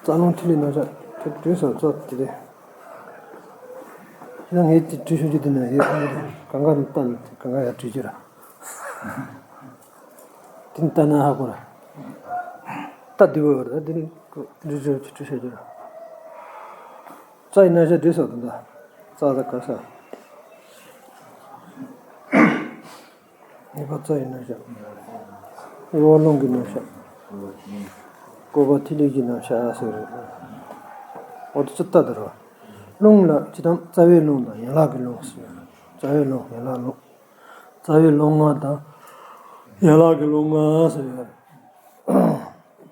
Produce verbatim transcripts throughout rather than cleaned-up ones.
རྩ་རླུང་ཐིག་ལེ་རྣམ་གཞག་དེ་བྲིས་སོང་། རྩ་དེ་རེད། ཡང་ངས་དེ་བྲིས་ཤོག་ཅིག་དེ་ན་ཡོད། གང་ག་ནས་བལྟས་ནས་གང་ག་ཡར་བྲིས་རྒྱུ་ར། དེ་ནས་བལྟས་ན་ཧ་གོ་ར། ད་དེ་བོ་ར། དེ་ནས་བྲིས་ཤོག་ཅིག་བྲིས་ཤོག་ཅིག་ར། རྩ་ཡི་རྣམ་གཞག་བྲིས་སོང་། དེ་འདྲ་རྩ་ད་ག་ས། ངེས་པ་རྩ་ཡི་རྣམ་གཞག་གཡོ་བ་རླུང་གི་རྣམ་གཞག་བཀོད་པ་ཐིག་ལེ་གི་རྣམ་གཞག་ཟེར་རེད། འོ་དེ་ཚོ་ལྟ་དེ་རེད། རླུང་ལ་སྤྱིར་བཏང་རྩ་བའི་རླུང་དང་ཡན་ལག་གི་རླུང་ཟེར། རྩ་བའི་རླུང་ཡན་ལག་རླུང་། རྩ་བའི་རླུང་ལྔ་དང་ཡན་ལག་གི་རླུང་ལྔ་ཟེར་ཡོད་རེད།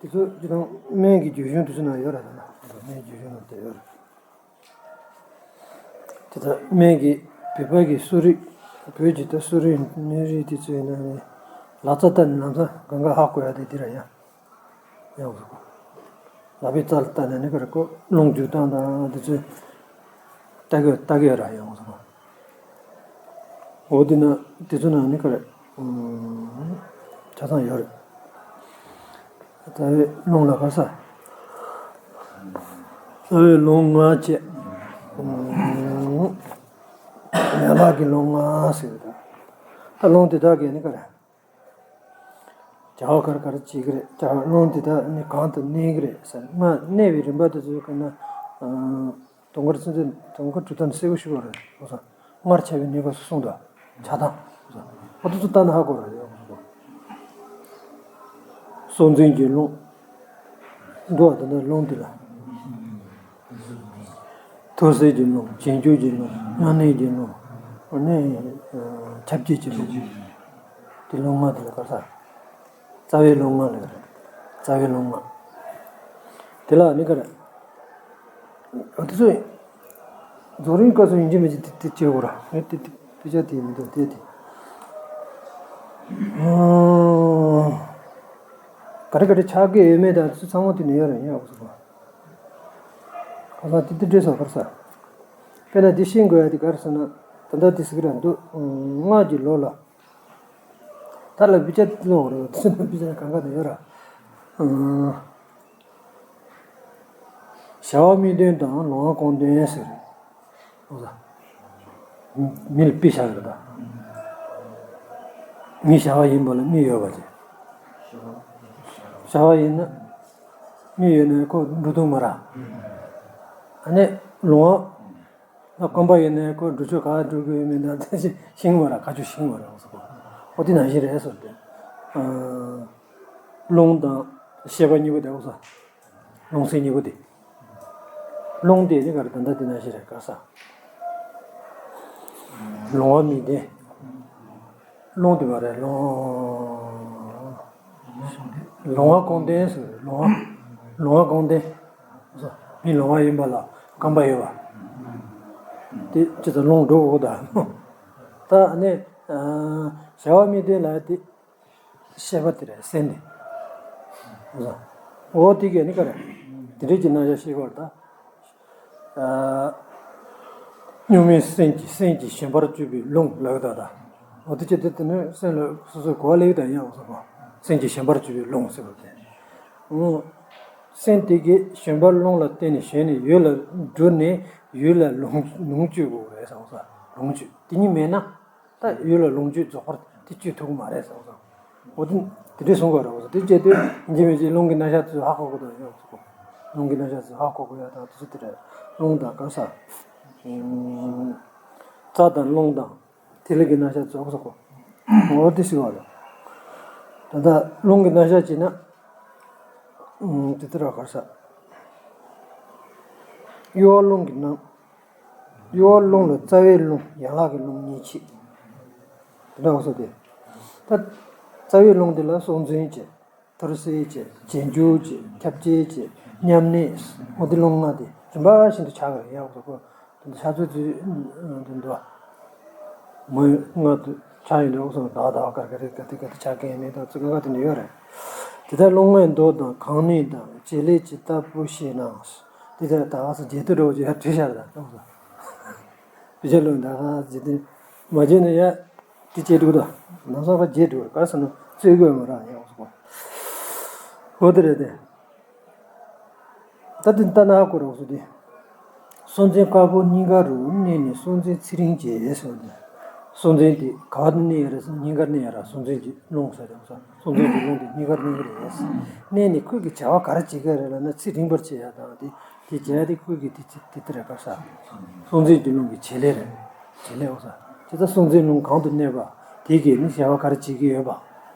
དེ་ཚོ་སྤྱིར་བཏང་སྨན་གྱི་རྒྱུད་གཞུང་དེ་ཚོ་ན་ཡོད་རེད། ད་ན་སྨན་རྒྱུད་གཞུང་ན་དེ་ཡོད་རེད། དེ་ལྟར་སྨན་གྱི་བོད་པ་གི་གསོ་རིག་བོད་ཀྱི་ད་གསོ་རིག་སྨན་རིག་དེ་ཚོའི་ནང་ནས་ལག་རྩལ་ལྟ་ནས་ལམ་སང་གང་ག་ཧ་གོ་ཡ་དེ་འདི་ར་ཡ། ཡང་ལག་པའི་རྩལ་ལྟ་ནས་ནི་ག་རེ་ཀོ་རླུང་འཇུག་སྟངས་དང་དེ་ཚོའི་ལྟ་གི་ལྟ་གི་ཡོད་ར་ཡང་། འོ་དེ་ན་དེ་ཚོ་ནང་ནི་ག་རེ་ཆ་ཚང་ཡོད་རེད། རྩ་བའི་རླུང་ལ་ག་ས། རྩ་བའི་རླུང་ལྔ་བཅས། ཡན་ལག་གི་རླུང་ལྔ་ཟེར་བ་དང་། ད་རླུང་དེ་དག་གིས་ནི་ག་རེ། བྱ་བ་ག་རེ་ག་རེ་བྱེད་ཀྱི་རེད། བྱ་བ་རླུང་དེ་དག་ནི་གང་དུ་གནས་ཀྱི་རེད་ཟེར། ང་གནས་པའི་རིམ་པ་དེ་ཚོའི་སྐབས་ན། དུང་དཀར་ཚུན་ཚོད་དུང་དཀར་གྲུབ་མཐའ་ནས་གསལ་པོ་ཞུ་བ་རེད། འོ་ས། སྔར་བྱས་པའི་ནུས་པ་སོགས་གསུངས་དང་། ཆགས་སྡང་། འོ་དེ་ཚོ་ལྟ་ན་ཧ་གོ་ར་ཡོད། སྲོག་འཛིན་གྱི་རླུང་། འགྲོ་བ་དེ་འདྲ་རླུང་དེ་ལ། ཐོད་བསད་ཀྱི་རླུང་། བྱིང་སྐྱོད་ཀྱི་རླུང་། མྱ་ངན་གྱི་རླུང་། ཨ་ནི་ཁྱབ་བྱེད་ཀྱི་རླུང་། དེ་རླུང་ལྔ་དེ་ལ་ག་ས། རྩ་བའི་རླུང་ལྔ་ལ་རེད། རྩ་བའི་རླུང་ལྔ། དེ་ལ་ནི་ག་རེ། ཨ་དེ་ཚོ་རྫོགས་རིམ་སྐབས་སུ་ཡིན་གཅིག་མིན་གཅིག་དེ་དེ་བྱེད་དགོས་ར། ངས་དེ་དེ་དཔེ་ཆ་དེ་མི་འདུག་དེ་དེ། ག་རེ་ག་རེ་ཆགས་ཀྱི་ཡོད་མེད་དང་དེ་ཚོ་ཚང་མ་དེ་ནས་ཡོད་རེད། ཡིན་ཡོད་སོ། ག་ས་དེ་དེ་འདྲས་སོ་ག་རེ་ས། དཔེར་ན་དེ་ཤེས་དགོས་ཡ་དེ་ག་རེ་ཟེར་ན། ད་ལྟ་དེ་ཟེར་གི་ར་འདུག་སྔགས་ཀྱི་ལུགས་ལ། ད་ལ་དཔེ་ཆ་ཀློག་རེད། དེ་ཚོ་དཔེ་ཆ་གང་ག་དེ་ཡོད་ར། བྱ་བ་དམིགས་དོན་དང་ལོང་བ་སྐོང་དོན་ཟེར། འོ་ད། མི་ལ་དཔེ་བཞག་རེད་ད། མི་བྱ་བ་ཡིན་པ་ལ་དམིགས་ཡོད་པ་ཅིག་བྱ་བ་ཡིན་ན། དམིགས་ཡོད་ན་ཁོ་འགྲོ་ཐུབ་མ་ར། ཨ་ནི་ལོང་བ། ད་རྐང་པ་ཡིན་ནའི་ཁོ་འགྲོ་ཆོག་ག་འགྲོ་དགོས་མིན་ད་ཤིང་མ་ར་ཁ་ཆུ་ཤིང་མ་ར་འོ་ཟེར་གོ། འོ་དེ་ནང་བཞིན་རེད་ཟེར་ཏེ། རླུང་དང་ཤེས་པ་གཉིས་པོ་དེ་འོ་ཟེར། རླུང་སེམས་གཉིས་པོ་དེ། རླུང་དེ་ནི་ག་རེ་ད་ལྟ་དེ་ནང་བཞིན་རེད་ག་ས། ལོང་བ་དམིགས་དོན། རླུང་དེ་མ་རེད་ལོང་། ལོང་བ་སྐོང་དོན་ཟེར། ལོང་བ། ལོང་བ་སྐོང་དོན། མི་ལོང་བ་ཡིན་པ་ལ་རྐང་པ་ཡོད་པ། དེ་ཅི་ཙམ་ལོང་འགྲོ་འོ་ད། ད་ནི། བྱ་བ་དམིགས་དོན་ལ་དེ། ཤེས་པ་དེ་རེད་སེམས་དེ། འོ་དེ་གས་ནི་ག་རེ། དེ་འདྲས་ཀྱི་རྣམ་གཞག་ཤེས་དགོས་ད། གཉུག་མའི་སེམས་ཀྱི་སེམས་ཀྱི་ཞེན་པར་གྱུར་པའི་རླུང་ལབ་ད་ད། འོ་དེ་ཅི་སྟེ་དེ་ནི་སེམས་ལ་སོ་སོའི་གོ་བ་ལེགས་དང་ཡང་འོ་ཟེར་གོ། སེམས་ཀྱི་ཞེན་པར་གྱུར་པའི་རླུང་ཟེར་བ་དེ། འོ། སེམས་དེ་གའི་ཞེན་པ་རླུང་ལ་བརྟེན་ནས་ཞེན་ནས་ཡུལ་ལ་འགྲོ་ནས་ཡུལ་ལ་ལོངས་ལོངས་སྤྱོད་དགོས་རེད་བསམ་ས། ལོངས་སྤྱོད་དེ་གཉིས་མེད་ན། ད་ཡུལ་ལ་ལོངས་སྤྱོད་རྫོགས་པར་དེ་སྤྱོད་ཐུབ་ཀྱི་མ་རེད་བསམ་ས། འོ་དེ་དེ་འདྲས་གསུང་དགོས་རེད་བ། དེ་བྱས་དུས་ཡིན་གཅིག་མིན་གཅིག་རླུང་གི་རྣམ་གཞག་དེ་ཚོ་ཧ་གོ་དགོས་དང་ཡོད་ཚོ། རླུང་གི་རྣམ་གཞག་དེ་ཚོ་ཧ་གོ་དགོས་ཡ་དང་དེ་ཚོ་དེ་རེད། རླུང་དང་ག་ས། རྩ་དང་རླུང་དང་ཐིག་ལེ་གི་རྣམ་གཞག་དེ་ཚོ་ཧ་གོ་ས་གོ། འོ་དེ་ཞིག་བ་རེད། ད་ལྟ་རླུང་གི་རྣམ་གཞག་བྱས་ན། དེ་ལྟར་ག་ས། གཡོ་བ་རླུང་གི་རྣམ། གཡོ་བ་རླུང་ལ་རྩ་བའི་རླུང་ཡན་ལག་གི་རླུང་གཉིས་མཆིས། དེ་འདྲ་བ་སོགས་ཏེ། ད་རྩ་བའི་རླུང་དེ་ལ་སྲོག་འཛིན་བྱེད། ཐོར་སེལ་བྱེད། བྱེད་འཇུག་བྱེད། ཁྱབ་བྱེད་བྱེད། མཉམ་གནས། འོ་དེ་རླུང་ལྔ་དེ་རིམ་པ་བཞིན་དུ་ཆགས་ཀྱི་རེད་ཡག་སོགས་པོ། དེ་འདྲ་ཆགས་ཚུལ་དེ་འདྲ་མོ་ལྔ་དུ་ཆགས་ཡོང་དུས་འོ་སོགས་ད་ད་ག་ག་རེ་ག་དེ་ག་དེ་ཆགས་མཁན་མེད་དང་ཚིག་ག་དེ་འདྲ་ཡོད་རེད། དེ་ལྟར་རླུང་ལྔའི་མདོ་དང་གང་གནས་དང་བྱེད་ལས་ཇི་ལྟ་བུ་ཤེས་ན། དེ་ལྟར་ད་ག་སོགས་བརྗེད་དུ་འགྲོ་བྱེད་བྲིས་ཤར་དང་། དཔེ་ཆ་ལོན་ད་ག་ཇི་ལྟར་མ་བརྗེད་ན་ཡ། དེ་བྱེད་འགྲོ་དང་ནམ་སང་ཁ་བརྗེད་འགྲོ་ག་ས་ན་རྩོད་དགོས་མ་ར་ཡང་སོགས་པ། འོ་དེ་རེད་དེ། ད་དེ་ལྟ་ན་ཧ་གོ་རོགས་སོ་དེ། སྲོག་འཛིན་དཀར་པོ་སྙིང་ག་རུ། གནས་ནི་སྲོག་འཛིན་ཚེ་རིང་བྱེད་ཟེར་བ་དེ། སྲོག་འཛིན་དེ་ག་བ་ནས་གནས་ཡ་རེད་ཟེར་ན་སྙིང་གར་གནས་ཡ་ར། སྲོག་འཛིན་གྱི་རླུང་ཟེར་དེ་ཟེར། སྲོག་འཛིན་གྱི་རླུང་དེ་སྙིང་གར་གནས་ཀྱི་རེད་ཟེར། གནས་ནི་ཁོས་ཀྱི་བྱ་བ་ག་རེ་བྱེད་ཀྱི་རེད་ལབ་ན་ཚེ་རིང་བར་བྱེད་ཡ་དང་དེ་དེ་བྱེད་ཡ་དེ་ཁོས་ཀྱི་དེ་དེ་དེ་རེད་པ་ས། སྲོག་འཛིན་གྱི་རླུང་གི་བྱེད་ལས་རེད། བྱེད་ལས་འོ་ས། དེ་ལྟར་སྲོག་འཛིན་རླུང་གང་དུ་གནས་པ་དེ་གིས་ནི་བྱ་བ་ག་རེ་བྱེད་ཀྱི་ཡོད་པ།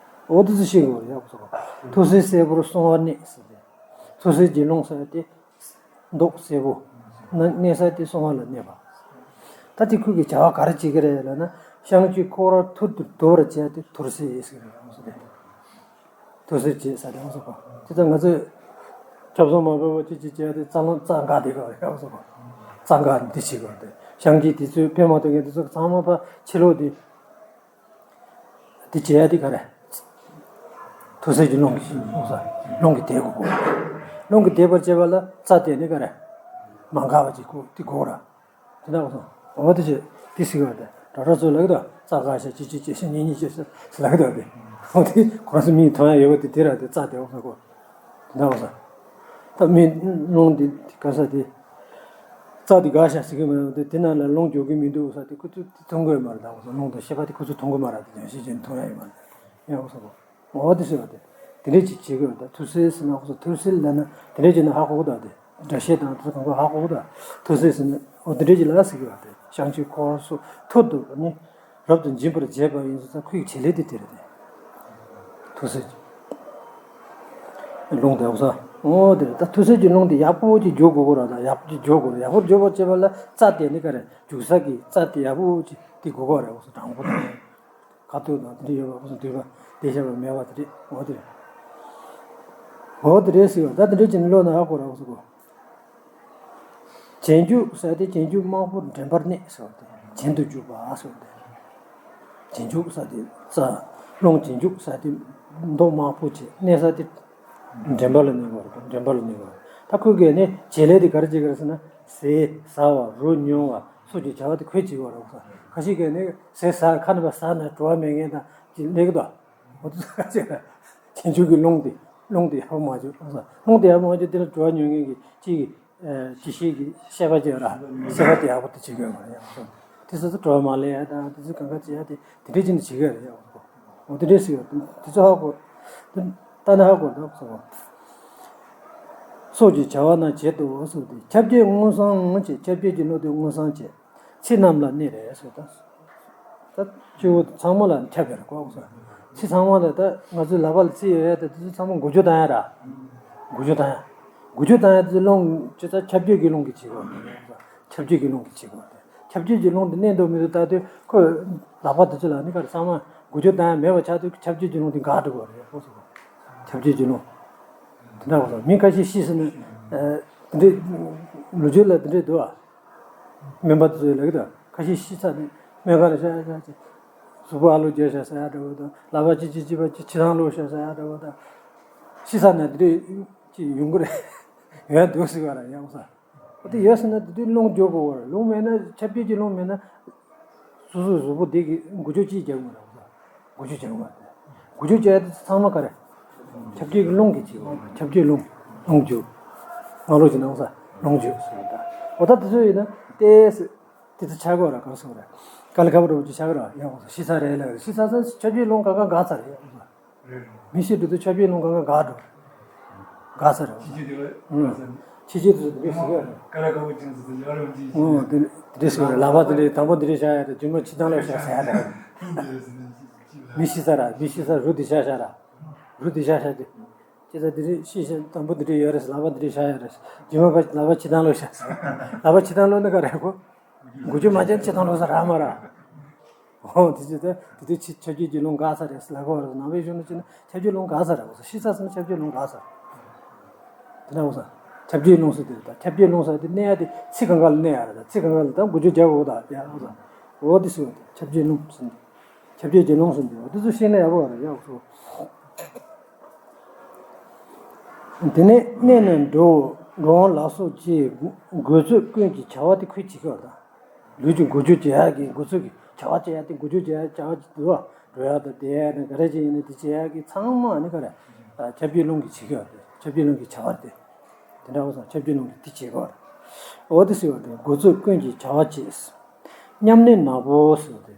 འོ་དེ་ཚོ་ཤེས་དགོས་རེད་ཡག་པོ་སོ། ཐོད་སྲིན་སྲད་བུར་སོང་བ་གནས་ཟེར་ཏེ། ཐོད་སྲིན་གྱི་རླུང་ཟེར་ཏེ། མདོག་སེར་པོ། ན་གནས་ས་དེ་སོང་བ་ལ་གནས་པ། ད་དེ་ཁོས་ཀྱི་བྱ་བ་ག་རེ་བྱེད་ཀྱི་རེད་ལབ་ན་བཤང་གཅི་ཁོག་ར་ཐུར་དུ་རྡོལ་བར་བྱས་ཏེ་ཐོད་སྲིན་ཟེར་གྱི་རེད་ཡག་པོ་སོ་དེ། ཐོད་སྲིན་བྱེད་ས་དེ་འོ་སོ་གོ། དེ་ལྟར་ང་ཚོས་ཆབ་གསང་མ་འབད་བ་ཅི་ཅི་བྱས་ཏེ་རྩ་ལོང་རྩ་འགག་དེ་ག་རེད་འོ་སོ་གོ། རྩ་འགག་འདི་བྱེད་དགོས་ཏེ་བཤང་གཅི་དེ་ཚོས་ཕན་མ་ཐོགས་མཁན་དེ་ཚོ་ཚང་མ་ཕར་ཕྱི་ལོགས་དེ། དེ་བྱེད་ཡ་དེ་ག་རེད། ཐོད་སྲིན་གྱི་རླུང་གི་རླུང་ས་རླུང་གི་དེད་དགོས་གོ། རླུང་གི་དེད་པར་བྱེད་པ་ལ་རྩ་དེ་ནི་ག་རེད། མ་འགག་པ་ཅིག་གོ་དེ་དགོས་ར། དེ་འདྲ་གོ་སོང་། འོ་དེ་བྱེད་དེ་ཟེར་བ་དེ་ད་ར་ཚོ་ལག་དོ་རྩ་འགག་ཤ་ཅི་ཅི་ཅི་ཤ་གཉིས་གཉིས་ཅི་ཤ་ལག་དོ་དེ། འོ་དེ་ཁོ་རང་ཚོ་མིས་མཐོང་ཡ་ཡོད་པ་དེ་དེ་ར་དེ་རྩ་དེ་འོ་ས་གོ། དེ་འདྲ་གོ་ས། ད་མི་རླུང་དེ་ག་ས་དེ། རྩ་དེ་འགག་ཤ་ཟེར་གི་མ་ཡོང་དེ་དེ་ནང་ལ་རླུང་འཇུག་གི་མི་འདུག་ས་དེ་ཁོ་ཚོ་དེ་མཐོང་གི་མ་རེད་ད་གོ་ས། རླུང་དང་ཤེས་པ་དེ་ཁོ་ཚོ་མཐོང་གི་མ་རེད་དེ་ཡང་ཤེས་ཀྱི་མཐོང་ཡ་ཡོད་མ་རེད་ཡང་གོ་ས་གོ། འོ་དེ་ཟེར་བ་དེ། དེ་འདྲས་ཅིག་བྱེད་དགོས་ད་ཐོད་སྲིན་ཟེར་ན་ཁོ་ཚོ་ཐོད་སྲིན་ལབ་ན་དེ་འདྲས་ཅིག་ན་ཧ་གོ་གོ་ད་དེ། སྒྲ་བཤད་དང་དེ་ཚོ་གང་ག་ཧ་གོ་གོ་ད། ཐོད་སྲིན་ཟེར་ན་འོ་དེ་འདྲས་ཅིག་ལ་ཟེར་གི་བ་དེ་བཤང་གཅི་ཁོག་སོགས་ཐུར་དུ་ནི་རབ་ཏུ་འབྱིན་པར་བྱེད་པ་ཡིན་ཟེར་ས་ཁོའི་བྱེད་ལས་དེ་དེ་རེད་དེ། ཐོད་སྲིན་གྱི་རླུང་དེ་འོ་ས། འོ་དེ་རེད་ད་ཐོད་སྲིན་གྱི་རླུང་དེ་ཡག་པོ་ཅིག་འཇུག་དགོས་གོ་ར་ད་ཡག་པོ་ཅིག་འཇུག་དགོས་ར་ཡག་པོ་འཇུག་པར་བྱེད་པ་ལ་རྩ་དེ་ནི་ག་རེ་འཇུག་ས་གི་རྩ་དེ་ཡག་པོ་ཅིག་དེ་དགོས་གོ་ར་འོ་ས་དྲང་པོ་དང་། ཁ་ཐུག་དང་དེ་འདྲ་ཡོད་པ་ཁོ་ཚོ་འདུས་པ་བདེ་ཤ་བ་མེད་པ་དེ་རེད་འོ་དེ་རེད། འོ་དེ་རེད་ཟེར་བ་ད་དེ་འདྲ་བྱས་ནས་ཀློག་ན་ཧ་གོ་ར་འོ་ཟེར་གོ། གྱེན་རྒྱུག་ཟེར་དེ་གྱེན་རྒྱུག་དམར་པོ་འདྲེན་པར་གནས་ཟེར་བ་དེ་གྱེན་དུ་རྒྱུག་པ་ཟེར་བ་དེ། གྱེན་རྒྱུག་ཟེར་དེ་རྩ་རླུང་གྱེན་རྒྱུག་ཟེར་དེ་མདོག་དམར་པོ་བྱས་གནས་ས་དེ། འདྲེན་པ་ལ་གནས་པ་རེད་འདྲེན་པ་ལ་གནས་པ་རེད་ད་ཁོས་གལ་ནི་བྱེད་ལས་དེ་ག་རེ་བྱེད་ཀྱི་རེད་ཟེར་ན་ཟས་ཟ་བ་རོ་མྱོང་བ་སོགས་ཀྱི་བྱ་བ་དེ་ཁོས་བྱེད་ཀྱི་རེད་ཟེར། ཁ་ཤས་གལ་ནི་ཟས་ཟ་ཁ་ནས་པ་ཟ་ན་བྲོ་བ་མེད་མཁན་དང་ཅིག་ལེགས་དོ། འོ་དེ་ཚོ་ཁ་ཤས་རེད། བྱེད་འཇུག་གི་རླུང་དེ་རླུང་དེ་ཡག་པོ་མ་བྱུང་རེད་ཟེར། རླུང་དེ་ཡག་པོ་མ་བྱུང་དེ་ལ་བྲོ་བ་མྱོང་མཁན་གྱི་ཅིག་ཅི་ཤེས་ཀྱི་ཤེས་པ་ཅིག་ཡོད་ར། ཤེས་པ་དེ་ཡག་པོ་དེ་བྱེད་དགོས་མ་རེད་ཡག་པོ། དེ་སོ་སོ་བྲོ་བ་མ་ལེན་ཡ་དང་དེ་ཚོ་གང་ག་བྱེད་ཡ་དེ་དེ་འདྲས་ཅིག་ནི་བྱེད་དགོས་རེད་ཡག་པོ། འོ་དེ་འདྲས་ཟེར་ཡོད་དེ་ཚོ་ཧ་གོ། དེ་ལྟ་ན་ཧ་གོ་འདུག་སོ། སོགས་ཀྱི་བྱ་བ་རྣམས་བྱེད་དོ་སོགས་ཏེ་ཁྱབ་བྱེད་མངོན་སུམ་ཅེས་ཁྱབ་བྱེད་ཀྱི་བློ་དེ་མངོན་སུམ་བྱེད། ཚེ་རྣམས་ལ་གནས་རེད་ཟེར་ད། ད་སྐྱེ་བོ་ཚང་མ་ལ་ཁྱབ་པ་རེད་གོ་ཟེར། ཚེ་ཚང་མ་ལ་ད་ང་ཚོའི་ལག་པ་ལ་རྩི་ཡོད་ཡ་ད་དེ་ཚོ་ཚང་མ་འགུལ་སྐྱོད་བཏང་ཡ་ར། འགུལ་སྐྱོད་བཏང་ཡ། འགུལ་སྐྱོད་བཏང་ཡ་དེ་ཚོ་རླུང་ཅི་ད་ཁྱབ་བྱེད་ཀྱི་རླུང་གིས་བྱེད་དགོས། ཁྱབ་བྱེད་ཀྱི་རླུང་གིས་བྱེད་དགོས་ཏེ། ཁྱབ་བྱེད་ཀྱི་རླུང་དེ་གནས་འདུག་མི་འདུག་ལྟ་དུས་ཁོས་ལག་པ་དེ་ཚོ་ལ་ནི་ག་རེ་ཚང་མ་འགུལ་སྐྱོད་བཏང་ཡ་མེད་པ་ཆགས་དུས་ཁྱབ་བྱེད་ཀྱི་རླུང་དེ་འགག་འགྲོ་གི་རེད་གོ་ཟེར་གོ། ཁྱབ་བྱེད་ཀྱི་རླུང་། དེ་འདྲ་གོ་ཟེར་མི་ཁ་ཤས་ཤི་ཟེར་ནས། དེ་འདྲའི་ལོ་རྒྱུས་ལ་དེ་འདྲའི་འདུག་ཨ། སྨན་པ་དེ་ཚོས་ལབ་ཀྱི་འདུག་ཁ་ཤས་ཤི་ཚར་ནས་སྨན་ཁང་ལ་བཞག་བཞག་ཅིག་གཟུགས་པོ་ཨ་ལོ་རྒྱག་བཞག་ཟེར་ཡ་འདྲ་བོ་དང་ལག་པ་ཅི་ཅི་ཅི་པ་ཅི་ཆི་ཐང་ལོག་བཞག་ཟེར་ཡ་འདྲ་བོ་དང་། ཤི་ཚར་ནས་དེ་འདྲའི་ཅིག་ཡོང་གི་རེད། ཡོང་འདུག་ཟེར་བ་ར་ཡང་ས། འོ་དེ་ཡོད་ཟེར་ན་དེ་དུས་རླུང་རྒྱུག་དགོས་བ་རེད། རླུང་མེད་ན་ཁྱབ་བྱེད་ཀྱི་རླུང་མེད་ན། སོ་སོའི་གཟུགས་པོ་འདི་གི་འགུལ་སྐྱོད་ཅིག་རྒྱག་དགོས་རེད་བ། འགུལ་སྐྱོད་རྒྱག་དགོས་རེད། འགུལ་སྐྱོད་བྱས་ཏེ་ཚང་མ་ག་རེ། ཁྱབ་བྱེད་ཀྱི་རླུང་གིས་བྱེད་དགོས་རེད། ཁྱབ་བྱེད་རླུང་། རླུང་རྒྱུག་ང་ལོ་ཅི་ནང་ས་རླུང་རྒྱུག་ཟེར་བ་ད། འོ་ད་དེ་ཚོ་ཡིན་ན་ཏེ་སི། དེ་ཚོ་ཆགས་དགོས་རེད་གང་སོང་རེད། དཀའ་ལས་ཁག་པོ་འདྲ་བོ་ཅིག་ཆགས་ཀྱི་རེད་ཡག་པོ་ཤི་ཚར་རེད་ལ་ཤི་ཚར་ཚར་ཁྱབ་བྱེད་རླུང་གང་ག་འགག་ཚར་རེད་ཡག་པོ། མི་ཤི་འགྲོ་དུས་ཁྱབ་བྱེད་རླུང་གང་ག་འགག་འགྲོ། འགག་ཚར་རེད། ཕྱི་རྒྱུད་དེ་བས། ཕྱི་རྒྱུད་དེ་ཚོ་དེ་འདྲས་ཟེར་གི་རེད། ཀ་ར་ཀ་བོ་ཅན་ཟེར་ཟེར་ཡ་རེ་བ་ཅན་ཨོ་དེ་དེ་འདྲས་ཟེར་གི་རེད། ལག་པ་དེ་འདྲས་དང་པོ་དེ་འདྲས་བཞག་ཡ་རེད། རྗེས་མ་ཕྱི་ཐང་ལ་བཞག་ཟེར་ཡ་རེད། མི་ཤི་ཚར་ར་མི་ཤི་ཚར་རུ་དེ་བཞག་བཞག་ར། རུ་དེ་བཞག་བཞག་དེ། ཅི་ད་དེ་འདྲས་ཤི་ཤི་དང་པོ་དེ་འདྲས་ཡོད་རེད། ལག་པ་དེ་འདྲས་བཞག་ཡ་རེད། རྗེས་མ་ཕ་ལག་པ་ཕྱི་ཐང་ལ་བཞག་ཟེར། ལག་པ་ཕྱི་ཐང་ལ་ནི་ག་རེད་གོ། འགུལ་སྐྱོད་མ་བྱས་ན་ཕྱི་ཐང་ལོག་ས་རག་མ་རག་ཨོ་དེ་ཚོ་ད་དེ་དུས་ཕྱི་ཁྱབ་བྱེད་ཀྱི་རླུང་འགག་ཚར་རེད་ཟེར་ལབ་ཀྱི་ཡོད་རེད། ནང་པའི་གཞུང་ནང་བྱས་ན་ཁྱབ་བྱེད་རླུང་འགག་ཚར་རེད་གོ་ས། ཤི་ཚར་ཟེར་ན་ཁྱབ་བྱེད་རླུང་འགག་ཚར། དེ་འདྲ་གོ་ས། ཁྱབ་བྱེད་རླུང་ཟེར་དེ་རེད་ད། ཁྱབ་བྱེད་རླུང་ཟེར་དེ་གནས་ཡ་དེ་ཚིག་གང་ག་ལ་གནས་ཡ་རེད་ད། ཚིག་གང་ག་ལ་ད་འགུལ་སྐྱོད་རྒྱག་དགོས་ད་ཡ་གོ་ས། ཨོ་དེ་ཟེར་བ་དེ་ཁྱབ་བྱེད་རླུང་ཟེར་དེ། ཁྱབ་བྱེད་ཀྱི་རླུང་ཟེར་དེ་འོ་དེ་ཚོ་ཤེས་ན་ཡག་པོ་རེད་ཡག་པོ། དེ་ནས་གནས་ནས་འགྲོ་འོང་ལ་སོགས་ཀྱི་འགོས་ཚུལ་ཀུན་གྱི་བྱ་བ་དེ་ཁོས་བྱེད་ཀྱི་ཡོད་རེད་ད། ལུས་ཀྱི་འགུལ་སྐྱོད་བྱེད་ཡག་གི་འགོས་ཚུལ་གྱི་བྱ་བ་བྱེད་ཡག་དེ་འགུལ་སྐྱོད་བྱེད་ཡག་བྱ་བ་ཅིག་འདུག་བ། འགྲོ་ཡག་དང་བསྡད་ཡག་དང་ག་རེ་བྱེད་ཡིན་ན་དེ་བྱེད་ཡག་གི་ཚང་མ་ནི་ག་རེ། ཁྱབ་བྱེད་རླུང་གིས་བྱེད་ཀྱི་ཡོད་རེད། ཁྱབ་བྱེད་རླུང་གི་བྱ་བ་རེད། དེ་འདྲ་བ་སང་ཁྱབ་བྱེད་རླུང་གི་དེ་བྱེད་དགོས་རེད། འོ་དེ་ཟེར་བ་དེ་འགོ་ཚུགས་ཀུན་གྱི་བྱ་བ་བྱེད། མཉམ་གནས་ནག་པོ་ཟེར་བ་དེ།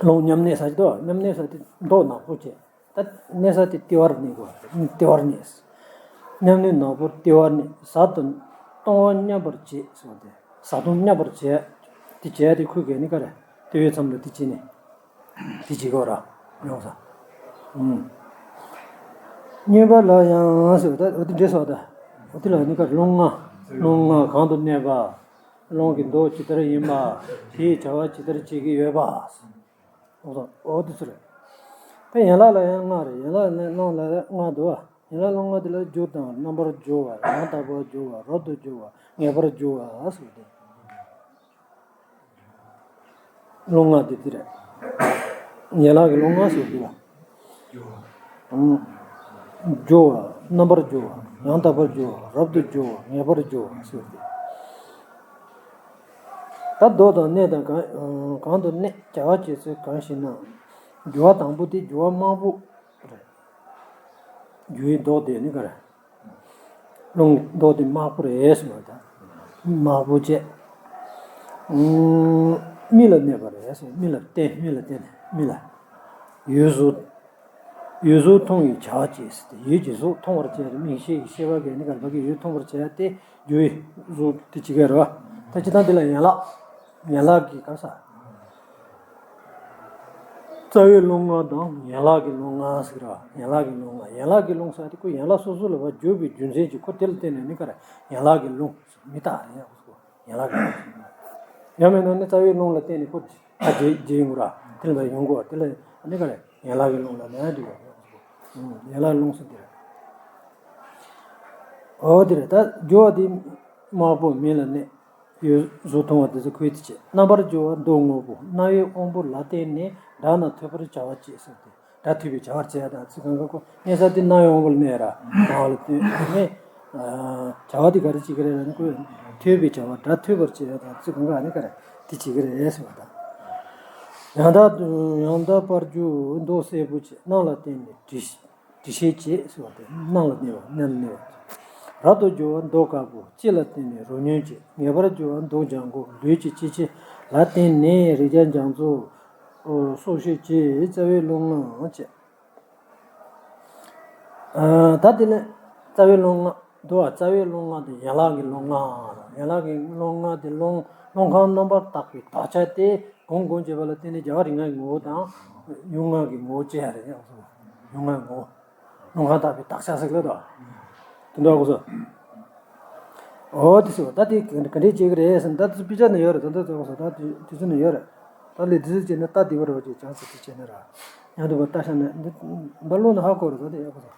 རླུང་མཉམ་གནས་ཟེར་གྱི་འདུག་མཉམ་གནས་ཟེར་དེ་མདོག་ནག་པོ་བྱེད། ད་གནས་ས་དེ་ལྟེ་བར་གནས་དགོས་རེད། ལྟེ་བར་གནས། མཉམ་གནས་ནག་པོར་ལྟེ་བར་གནས། གཟའ་དང་སྟོང་པ་མཉམ་པར་བྱེད་ཟེར་བ་དེ། གཟའ་སྟོང་མཉམ་པར་བྱེད། དེ་བྱེད་དེ་ཁོས་གལ་ནི་ག་རེ། ལྟེ་བའི་མཚམས་ལ་དེ་བྱེད་ནས། དེ་བྱེད་དགོས་ར། ཡོང་ས། ཨུམ། གཉིས་པ་ལ་ཡང་ཟེར་བ་ད་འོ་དེ་འདྲས་སོ་ད། འོ་དེ་ལ་ནི་ག་རླུང་ལྔ། རླུང་ལྔ་གང་དུ་གནས་པ། རླུང་གི་མདོག་ཇི་ལྟར་ཡིན་པ། དེའི་བྱ་བ་ཇི་ལྟར་བྱེད་ཀྱི་ཡོད་པ། འོ་དེ་ཚོ་རེད། དེ་ཡན་ལག་ལ་ཡང་ལྔ་རེད། ཡན་ལག་ལ་རླུང་ལ་ལྔ་འདུག་བ། ཡན་ལག་རླུང་ལྔ་དེ་ལ་རྒྱུ་དང་རྣམ་པར་སྦྱོར་བ། ཡང་དག་པར་སྦྱོར་བ། རབ་ཏུ་སྦྱོར་བ། ངེས་པར་སྦྱོར་བ་ཟེར་ཏེ། རླུང་ལྔ་དེ་དེ་རེད། ཡན་ལག་གི་རླུང་ལྔ་ཟེར་དེ་ལ། སྦྱོར་བ། རྣམ་པར་སྦྱོར་བ། ཡང་དག་པར་སྦྱོར་བ། རབ་ཏུ་སྦྱོར་བ། ངེས་པར་སྦྱོར་བ་ཟེར་ཏེ། ད་མདོག་དང་གནས་དང་གང་གང་དུ་གནས། བྱ་བ་བྱེད་ཚུལ་གང་ཞེ་ན། སྦྱོར་བ་དང་པོ་དེ་སྦྱོར་བ་དམར་པོ་རེད། སྦྱོར་བའི་མདོག་དེ་ནི་ག་རེ། རླུང་མདོག་དེ་དམར་པོ་རེད་ཟེར་བ་དང་། དམར་པོ་བྱས། ཨུམ། མིག་ལ་གནས་པ་རེད་ཟེར། མིག་ལ་བརྟེན། མིག་ལ་བརྟེན་ནས་མིག་ལ། འོད་གཟུགས། འོད་གཟུགས་མཐོང་བའི་བྱ་བ་བྱེད་ཟེར་ཏེ། འོད་ཀྱི་གཟུགས་མཐོང་བར་བྱེད་རེད། མིག་ཤེས་ཀྱི་ཤེས་པ་གས་ནི་ག་རེ། ཕ་གི་འོད་མཐོང་བར་བྱེད་ཡ་དེ་སྦྱོར་བའི་གཟུགས་དེ་གཅིག་ག་རེད་བ། ད་སྤྱིར་བཏང་དེ་ལ་ཡན་ལག་ཡན་ལག་གི་ག་རེ་ཟེར། རྩ་བའི་རླུང་ལྔ་དང་ཡན་ལག་གི་རླུང་ལྔ་ཟེར་བ། ཡན་ལག་གི་རླུང་ལྔ། ཡན་ལག་གི་རླུང་ཟེར་དེ་ཁོ་ཡན་ལག་སོ་སོ་ལ་བ་འཇུག་པའི་རྒྱུ་མཚན་གྱིས་ཁོ་དེ་ལ་བརྟེན་ནས་ནི་ག་རེ། ཡན་ལག་གི་རླུང་མི་རྟག་ཡིན་ཡང་ཁོ་ཡན་ལག་གི་རླུང་། ཡང་མིན་ན་ནི་རྩ་བའི་རླུང་ལ་བརྟེན་ནས་ཁོ་ད་རྗེས་རྗེས་ཡོང་ར། དེ་ལ་ཡོང་དགོས། དེ་ལ་ནི་ག་རེ། ཡན་ལག་གི་རླུང་ལ་ནི་འགྲིག་གོ། ཡན་ལག་རླུང་ཟེར་དེ་རེད། འོ་དེ་རེད། ད་སྦྱོར་བ་དེ་དམར་པོ་མིག་ལ་གནས། འོད་གཟུགས་མཐོང་བ་དེ་ཚོ་ཁོའི་དེ་བྱེད། རྣམ་པར་སྦྱོར་བ་མདོག་སྔོ་པོ། རྣ་བའི་དབང་པོ་ལ་བརྟེན་ནས་སྒྲ་རྣམས་ཐོས་པར་བྱ་བ་བྱེད་ཟེར་ཏེ། སྒྲ་ཐོས་པའི་བྱ་བར་བྱེད་ཡ་དང་ཚིག་གང་ག་ཁོ་གནས་ས་དེ་རྣ་བའི་དབང་པོ་ལ་གནས་ར། རྣ་བ་ལ་བརྟེན་ནས། བྱ་བ་དེ་ག་རེ་བྱེད་ཀྱི་རེད་ལ་ནི་ཁོས་ཐོས་པའི་བྱ་བ། སྒྲ་ཐོས་པར་བྱེད་ཡ་དང་ཚིག་གང་ག་ནི་ག་རེ་དེ་བྱེད་ཀྱི་རེད་ཟེར་བ་དང་། ཡང་དག་ཡང་དག་པར་སྦྱོར་མདོག་སེར་པོ་བྱེད། རྣམས་ལ་བརྟེན་ནས་དྲི། དྲི་ཤེས་བྱེད་ཟེར་བ་དེ་རྣམས་ལ་གནས་པ། རྣམས་གནས་པ། རབ་ཏུ་སྦྱོར་བ་མདོག་དཀར་པོ། ལྕེ་ལ་བརྟེན་ནས་རོ་སྙོམས་བྱེད། ངེས་པར་སྦྱོར་བ་མདོག་ལྗང་གུ། ལུས་ཀྱི་སྐྱེ་མཆེད་ལ་བརྟེན་ནས་རེག་བྱ་རྒྱ་མཚོ་སོགས་ཤེས་བྱེད། རྩ་བའི་རླུང་ལྔ་བྱེད། ད་དེ་ནས་རྩ་བའི་རླུང་ལྔ་འདུག་བ། རྩ་བའི་རླུང་ལྔ་དེ་ཡན་ལག་གི་རླུང་ལྔ། ཡན་ལག་གི་རླུང་ལྔ་དེ་རླུང་རླུང་ཁམས་རྣམ་པར་དག་པའི་དག་ཆ་དེ་གང་གང་བྱེད་པ་ལ་བརྟེན་ནས་རྒྱལ་བ་རིགས་ལྔའི་ངོ་བོ་དང་ཡུམ་ལྔ་གི་ངོ་བོ་བཅས་ཡ་རེད། ཡུམ་ལྔའི་ངོ་བོ། རླུང་ཁམས་དག་པའི་དག་ཆ་ཟེར་གི་ལ་དོ། དེ་འདྲ་གོ་སོ། འོ་དེ་ཟེར་བ་ད་དེ་ག་འདྲས་བྱེད་ཀྱི་རེད་ཟེར་ན། ད་དེ་ཚོ་དཔེ་ཆ་ནས་ཡོད་རེད། ད་ད་ཚོ་གོ་སོ། ད་དེ་དེ་ཚོ་ནས་ཡོད་རེད། ད་ལས་དེ་ཚོ་བྱས་ན་ད་དེ་བར་བ་ཅིག་ཅང་ཟེར་དེ་བྱས་ན་ར། ཡང་དུ་བ་ལྟ་ཤ་ན་འདི་འབའ་ལོ་ན་ཧ་གོ་རེད། ད་དེ་ཡག་པོ་སོ།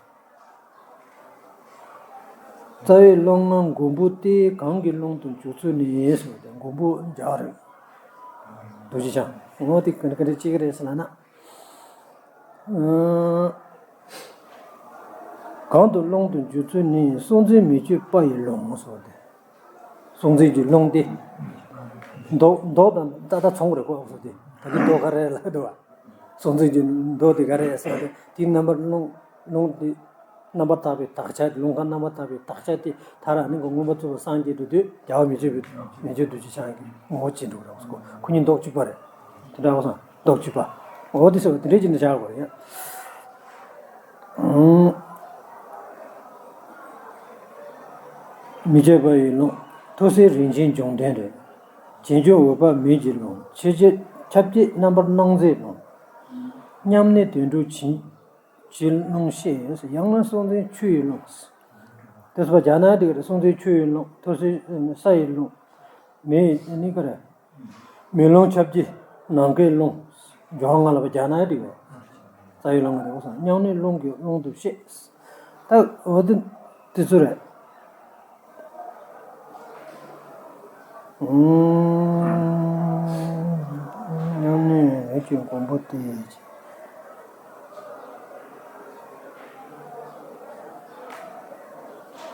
རྩ་བའི་རླུང་ལྔ་མགོན་པོ་སྟེ། གང་གི་རླུང་དུ་འཇུག་ཚུལ་ནི་ཟེར་བ་དེ་མགོན་པོ་རྒྱལ་བ་རིན་པོ་ཆེ་འོ་དེ་ག་འདྲ་ག་འདྲ་བྱེད་ཀྱི་རེད་ཟེར་ལབ་ན། གང་དུ་རླུང་དུ་འཇུག་ཚུལ་ནི། སྲོག་འཛིན་མི་བསྐྱོད་པ་ཡི་རླུང་ཟེར་བ་དེ། སྲོག་འཛིན་གྱི་རླུང་སྟེ། མདོག་མདོག་དང་ཏག་ཏག་མཚུངས་རེད་ཁོ་ཟེར་ཏེ། ད་གིན་མདོག་ག་རེ་ལབ་འདུག་བ། སྲོག་འཛིན་གྱི་མདོག་དེ་ག་རེ་ཟེར་ཏེ་དེའི་རྣམ་པར་རླུང་རླུང་དེ་རྣམ་པར་དག་པའི་དག་ཆ། རླུང་ཁམས་རྣམ་པར་དག་པའི་དག་ཆ་དེ་མཐར་ནི་མངོན་པར་རྫོགས་པར་སངས་རྒྱས་འགྲོ་དུས་རྒྱལ་བ་མི་བསྐྱོད་པའི་མི་བསྐྱོད་རྡོ་རྗེ་འཆང་གི་ངོ་བོ་ཅན་འགྲོ་གི་རེད་ཁོ། ཁོ་གཉིས་མདོག་གཅིག་པ་རེད། དེ་འདྲ་བ་སང་མདོག་གཅིག་པ། འོ་དེ་ཟེར་བ་དེ་འདྲའི་ཅིག་ནས་བཞག་དགོས་རེད། མི་བསྐྱོད་པ་ཡི་རླུང་། ཐུར་སེལ་རིན་ཆེན་འབྱུང་ལྡན་རེད། བྱེ་འཇོམས་འོད་དཔག་མེད་ཀྱི་རླུང་། ཆེ་བསྐྱེད་ཁྱབ་བསྐྱེད་རྣམ་པར་སྣང་མཛད་རླུང་། མཉམ་གནས་དོན་གྲུབ་བྱིན་གྱིས་རླུང་ཤེས། ཡང་ན་སྲོག་འཛིན་ཆུ་ཡི་རླུང་། དེ་ཚོ་བ་སྦྱར་ན་འགྲིག་གི་རེད། སྲོག་འཛིན་ཆུ་ཡི་རླུང་། ཐུར་སེལ་ས་ཡི་རླུང་། མེ་ནི་ག་རེ། མེ་རླུང་ཁྱབ་བསྐྱེད་ནམ་མཁའི་རླུང་། སྦྱོར་བ་ལྔ་ལ་བ་སྦྱར་ན་འགྲིག་གི་རེད། རྩ་བའི་རླུང་ལྔ་དེ་འོ་སང་མཉམ་གནས་རླུང་གི་རླུང་དུ་ཤེས། ད་འོ་དེ་དེ་ཚོ་རེད། མཉམ་གནས་འོད་ཀྱི་མགོན་པོ་སྟེ།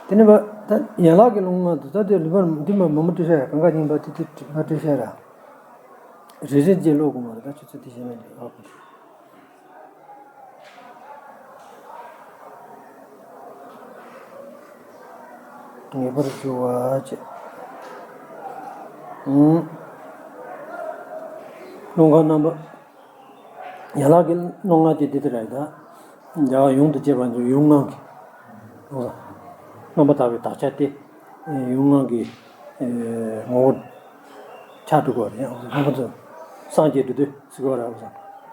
དེ་ནས་བ་ད་ཡན་ལག་གི་རླུང་ལྔ་དེ་ད་དེ་ལུས་པར་འདི་མ་མ་མ་བྲི་ཤ་ཡ་གང་ག་རྙིང་པ་དེ་དེ་མ་བྲི་ཤ་ར། རེ་རེ་རྗེས་ཀློག་དགོས་མ་རེད། ད་ཆུ་ཚོད་དེ་བཞིན་མ་འདྲི་ཨ་ཁུ། ངེས་པར་འགྱུར་བ་བྱེད། ཨུམ། རླུང་ཁ་རྣམ་པ། ཡན་ལག་གི་རླུང་ལྔ་དེ་འདི་ལྟར་རེད་ད། རྒྱལ་བ་ཡོངས་སུ་བརྗོད་པ་ཡུམ་ལྔ་གི། རྣམ་པར་དག་པའི་དག་ཆ་དེ། ཡུམ་ལྔ་གི། ངོ་བོ། ཆགས་འགྲོ་གི་རེད། ཡང་རྣམ་པ་ཚོ། སངས་རྒྱས་འགྲོ་དུས་ཟེར་གི་རེད།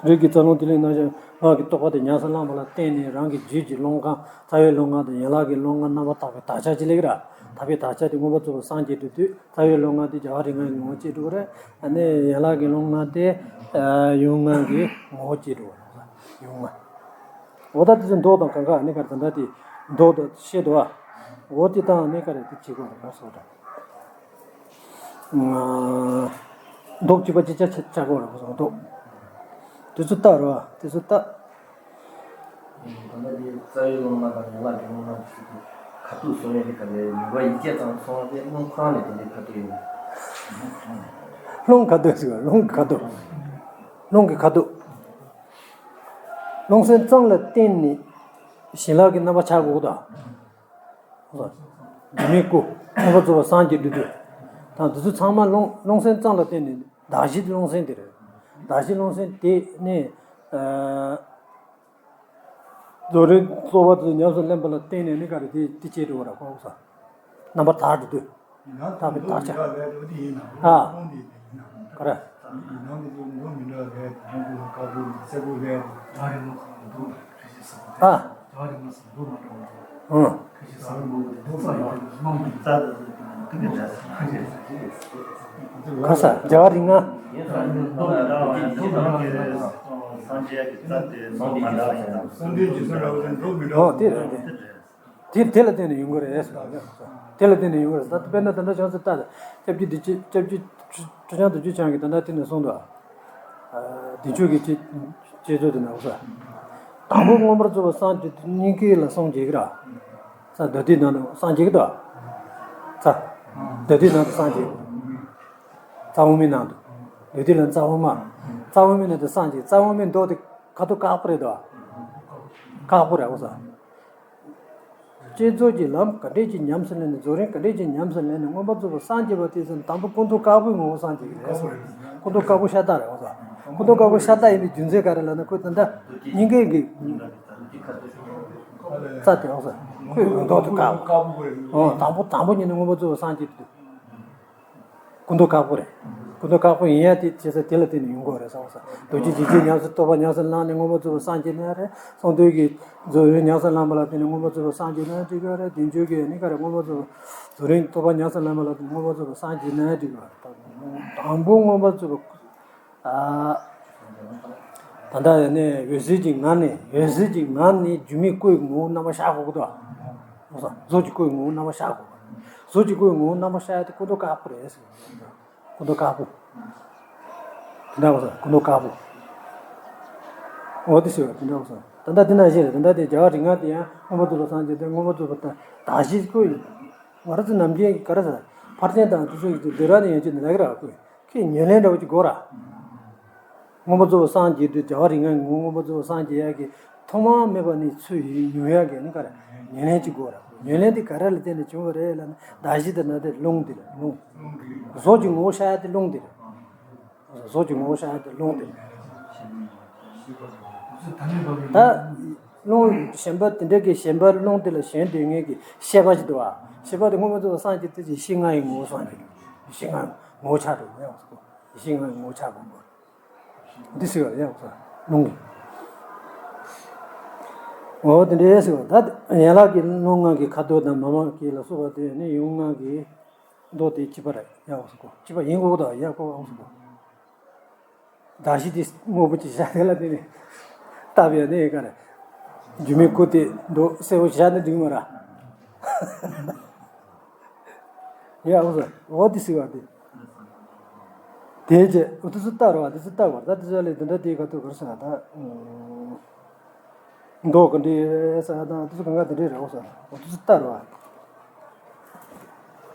རིགས་ཀྱི་རྩ་རླུང་ཐིག་ལེ་རྣམ་གཞག་ལྔ་གི་རྟོགས་པ་དེ་ཉམས་སུ་བླངས་པ་ལ་བརྟེན་ནས་རང་གི་རྒྱུད་ཀྱི་རླུང་ཁམས་རྩ་བའི་རླུང་ཁམས་དང་ཡན་ལག་གི་རླུང་ལྔ་རྣམ་པར་དག་པའི་དག་ཆ་ཅིག་ལེགས་ར། དག་པའི་དག་ཆ་དེ་མངོན་པར་རྫོགས་པར་སངས་རྒྱས་འགྲོ་དུས། རྩ་བའི་རླུང་ལྔ་དེ་རྒྱལ་བ་རིགས་ལྔའི་ངོ་བོ་སྐྱེ་འགྲོ་གི་རེད། ཨ་ནི་ཡན་ལག་གི་རླུང་ལྔ་དེ་ཡུམ་ལྔ་གི་ངོ་བོ་སྐྱེ་འགྲོ་གི་རེད། ཡུམ་ལྔ། འོ་ད་དེ་ཚོ་མདོག་དང་གང་ག་ཨ་ནི་ག་རེ་ད་ལྟ་དེ་མདོག་དང་ཤེས་འདུག་ཨ། འོ་དེ་དང་ཨ་ནི་ག་རེ་དེ་བྱེད་དགོས་རེད་ག་སོགས་དང་། མདོག་གཅིག་པ་གཅིག་ཆ་ཆ་དགོས་རེད་ག་སོགས་མདོག་དེ་ཚོ་ལྟ་རོགས་དེ་ཚོ་ལྟ། ད་ལྟ་དེ་རྩ་བའི་རླུང་ལྔ་དང་ཡན་ལག་གི་རླུང་ལྔ་དེ་ཚོ་དེ་ཁ་ཐུག་བཟོ་ཡས་དེ་ག་ལས་ནུས་པ་ཡི་སྐད་ཙམ་སོང་བ་དེ་རླུང་ཁོ་རང་ལས་དེ་འདྲའི་ཁ་ཐུག་ཡིན། རླུང་ཁ་ཐུག་ཟེར་བ་རླུང་གི་ཁ་ཐུག་རླུང་གི་ཁ་ཐུག་རླུང་སེམས་གཙང་ལ་བརྟེན་ནས་བྱིན་རླབས་ཀྱི་རྣམ་པ་ཆགས་དགོས་དང་། སྒྱུ་མའི་སྐུ་མངོན་པར་རྫོགས་པར་སངས་རྒྱས་འགྲོ་དུས། དང་དེ་ཚོ་ཚང་མ་རླུང་རླུང་སེམས་གཙང་ལ་བརྟེན་ནས་གདགས་གཞི་རླུང་སེམས་དེ་རེད། གདགས་གཞི་རླུང་སེམས་དེ་ནི། རྫོགས་རིམ་རྟོགས་པ་དེ་ཉམས་སུ་ལེན་པ་ལ་བརྟེན་ནས་ནི་ག་རེ་དེ་དེ་སྐྱེ་འགྲོ་བ་ར་ཁོ་ས། རྣམ་པར་དག་འགྲོ་དུས། དག་པའི་དག་ཆ། ཨ། ག་རེ། ཨ། ཨང་། ག་ས་རྒྱལ་བ་རིགས་ལྔ། ཨོ་དེ་རེད་དེ། དེ་དེ་ལ་བརྟེན་ནས་ཡོང་གི་རེད་ཟེར་བ། དེ་དེ་ལ་བརྟེན་ནས་ཡོང་གི་རེད་ཟེར་བ། དེ་ལ་བརྟེན་ནས་ཡོང་གི་རེད་ཟེར་བ། དཔེར་ན་ད་ལྟ་བྱང་སེམས་ལྟ། སྐྱབས་རྗེ་བདེ་ཆེན་སྐྱབས་རྗེ་ཁྲི་བྱང་དུ་རྒྱུ་བྱང་གིས་ད་ལྟ་དེ་ནས་གསུངས་འདུག་བདེ་མཆོག་གི་བསྐྱེད་བསྐྱེད་རྫོགས་དེ་ནས་འོ་ས། དང་པོ་མངོན་པར་རྫོགས་པར་སངས་རྒྱས་དུས་སྙིང་གའི་ལ་སངས་རྒྱས་ཀྱི་ར། ས་མདོ་སྡེའི་ནང་དུ་སངས་རྒྱས་ཀྱི་འདུག་ས། མདོ་སྡེའི་ནང་དུ་སངས་རྒྱས། རྩ་དབུ་མའི་ནང་དུ། མདོ་སྡེ་ལ་རྩ་དབུ་མ། རྩ་དབུ་མའི་ནང་དུ་སངས་རྒྱས། རྩ་དབུ་མའི་མདོ་དེ་ཁ་ཐུག་དཀར་པོ་རེད་དོ། དཀར་པོ་རེད་འོ་ས། བསྐྱེད་རྫོགས་ཀྱི་ལམ་ག་འདྲས་ཀྱིས་ཉམས་སུ་ལེན་ནས་རྫོགས་རིམ་ག་འདྲས་ཀྱིས་ཉམས་སུ་ལེན་ནས་མངོན་པར་རྫོགས་པར་སངས་རྒྱས་པ་དེ་ཚོ་དང་པོ་སྐུ་མདོག་དཀར་པོའི་ངོ་བོ་སངས་རྒྱས་ཀྱི་རེད་ཟེར། སྐུ་མདོག་དཀར་པོ་ཤ་སྟག་རེད་འོ་ས། སྐུ་མདོག་དཀར་པོ་ཤ་སྟག་ཡིན་པའི་རྒྱུ་མཚན་ག་རེ་ལབ་ན་ཁོས་ད་ལྟ་སྙིང་གའི་གི། རྩ་དེ་འོ་ས། ཁོས་མདོག་དེ་དཀར་པོ། འོ་དང་པོ་དང་པོ་ཉིད་ནས་མངོན་པར་རྫོགས་པར་སངས་རྒྱས་དུས། སྐུ་མདོག་དཀར་པོ་རེད། སྐུ་མདོག་དཀར་པོ་ཡིན་ཡ་དེ་བྱེད་ས་དེ་ལ་བརྟེན་ནས་ཡོང་གི་རེད་བསམ་བསམ། རྡོ་རྗེ་འཇིགས་བྱེད་ཉམས་སུ་རྟོགས་པ་ཉམས་སུ་བླངས་ནས་མངོན་པར་རྫོགས་པར་སངས་རྒྱས་ན་རེད། གསང་འདུས་ཀྱི་རྫོགས་རིམ་ཉམས་སུ་བླངས་པ་ལ་བརྟེན་ནས་མངོན་པར་རྫོགས་པར་སངས་རྒྱས་ན་འགྲིག་གི་རེད། བདེ་མཆོག་གི་ནི་ག་རེ་མངོན་པར་རྫོགས་པར་རྫོགས་རིམ་རྟོགས་པ་ཉམས་སུ་བླངས་པ་ལ་བརྟེན་ནས་མངོན་པར་རྫོགས་པར་སངས་རྒྱས་ན་འགྲིག་གི་རེད། དང་པོ་མངོན་པར་རྫོགས་པར། ཨ། ད་ལྟ་ཡང་ནས་འོད་གསལ་གྱི་ངང་ནས་འོད་གསལ་གྱི་ངང་ནས་སྒྱུ་མའི་སྐུའི་ངོ་བོ་རྣམ་པར་ཤར་དགོས་ཀྱི་འདུག་ག་གཟུགས་ཀྱི་སྐུའི་ངོ་བོ་རྣམ་པར་ཤར་དགོས། གཟུགས་ཀྱི་སྐུའི་ངོ་བོ་རྣམ་པར་ཤར་ཡ་དེ་སྐུ་མདོག་དཀར་པོ་རེད་ཟེར། སྐུ་མདོག་དཀར་པོ། དེ་འདྲ་བ་ཟེར་སྐུ་མདོག་དཀར་པོ། འོ་དེ་ཟེར་བ་དེ་འདྲ་བ་ཟེར། ད་ལྟ་དེ་ན་བཞིན་རེད། ད་ལྟ་དེ་རྒྱལ་བ་རིགས་ལྔ་དེ་ཡང་མངོན་པར་རྫོགས་པར་སངས་རྒྱས་ཏེ་མངོན་པར་རྫོགས་པ་དང་དག་གཞི་སྐུ་ཡིན། ང་རང་ཚོ་ནམ་རྒྱུན་ག་རེ་ཟེར། ཕར་ཕྱིན་དང་དེ་ཚོ་ཡི་འདི་ར་ནས་ཡན་ཆད་ནི་ལ་གི་ར་སྐུ་ཁྱེད་ཉེར་ལེན་འདྲ་བོ་ཅིག་དགོས་ར། མངོན་པར་རྫོགས་པར་སངས་རྒྱས་དུས་རྒྱལ་བ་རིགས་ལྔའི་ངོ་བོ་མངོན་པར་རྫོགས་པར་སངས་རྒྱས་ཡག་གི་ཐོག་མ་མེད་པ་ནས་ཚུར་ཡོང་ཡག་གི་ནི་ག་རེ་ཉེར་ལེན་ཅིག་དགོས་ར། ཉེར་ལེན་དེ་ག་རེ་ལ་བརྟེན་ནས་བྱུང་བ་རེད་ལབ་ན་གདགས་གཞི་དེ་ན་དེ་རླུང་དེ་རེད་རླུང་། གཟུགས་ཀྱི་ངོ་བོ་ཤར་ཡག་དེ་རླུང་དེ་རེད། གཟུགས་ཀྱི་ངོ་བོ་ཤར་ཡག་དེ་རླུང་དེ་རེད། ད་རླུང་གཞན་པ་དེ་འདྲ་གི་གཞན་པ་རླུང་དེ་ལ་ཞེན་སྡོད་མཁན་གྱི་ཤེས་པ་ཞིག་འདུག་བ། ཤེས་པ་དེ་མངོན་པར་རྫོགས་པར་སངས་རྒྱས་དུས་ཀྱི་ཡེ་ཤེས་ལྔ་ཡི་ངོ་བོ་སངས་རྒྱས། ཡེ་ཤེས་ལྔ་ངོ་བོ་ཆགས་འགྲོ་ཡང་སོ། ཡེ་ཤེས་ལྔ་ངོ་བོ་ཆགས་དགོས། འདི་ཟེར་བ་ཡང་སོ། རླུང་གི། འོ་དེ་འདྲའི་ཟེར་བ་ད་ཡན་ལག་གི་རླུང་ལྔ་གི་ཁ་དོག་དང་མ་མ་གི་ལ་སོགས་པ་དེ་ནི་ཡུམ་ལྔ་གི་མདོག་དེ་གཅིག་པ་རེད་ཡང་སོ། གཅིག་པ་ཡིན་དགོས་དང་ཡང་སོ། གདགས་གཞི་དེ་སྔོན་པོ་ཅིག་བཞག་དེ་ལ་དེ་ནས་བཏབ་ཡ་ནི་ག་རེ། སྒྱུ་མའི་སྐུ་དེ་མདོག་སེར་པོ་བཞག་ན་འགྲིག་མ་ར། ཡ་འོ་ཟེར་འོ་དེ་ཟེར་བ་དེ། དེའི་རྗེས་འོ་དེ་ཚོ་ལྟ་རོགས་དེ་ཚོ་ལྟ་བར་ད་དེ་ཚོ་ལས་དེ་འདྲ་དེའི་ཁ་ཐུག་གར་སོང་ད། མདོག་ག་འདྲ་ཟེར་དང་དེ་ཚོ་གང་ག་དེ་འདྲ་རེད་འོ་ཟེར་འོ་དེ་ཚོ་ལྟ་རོགས།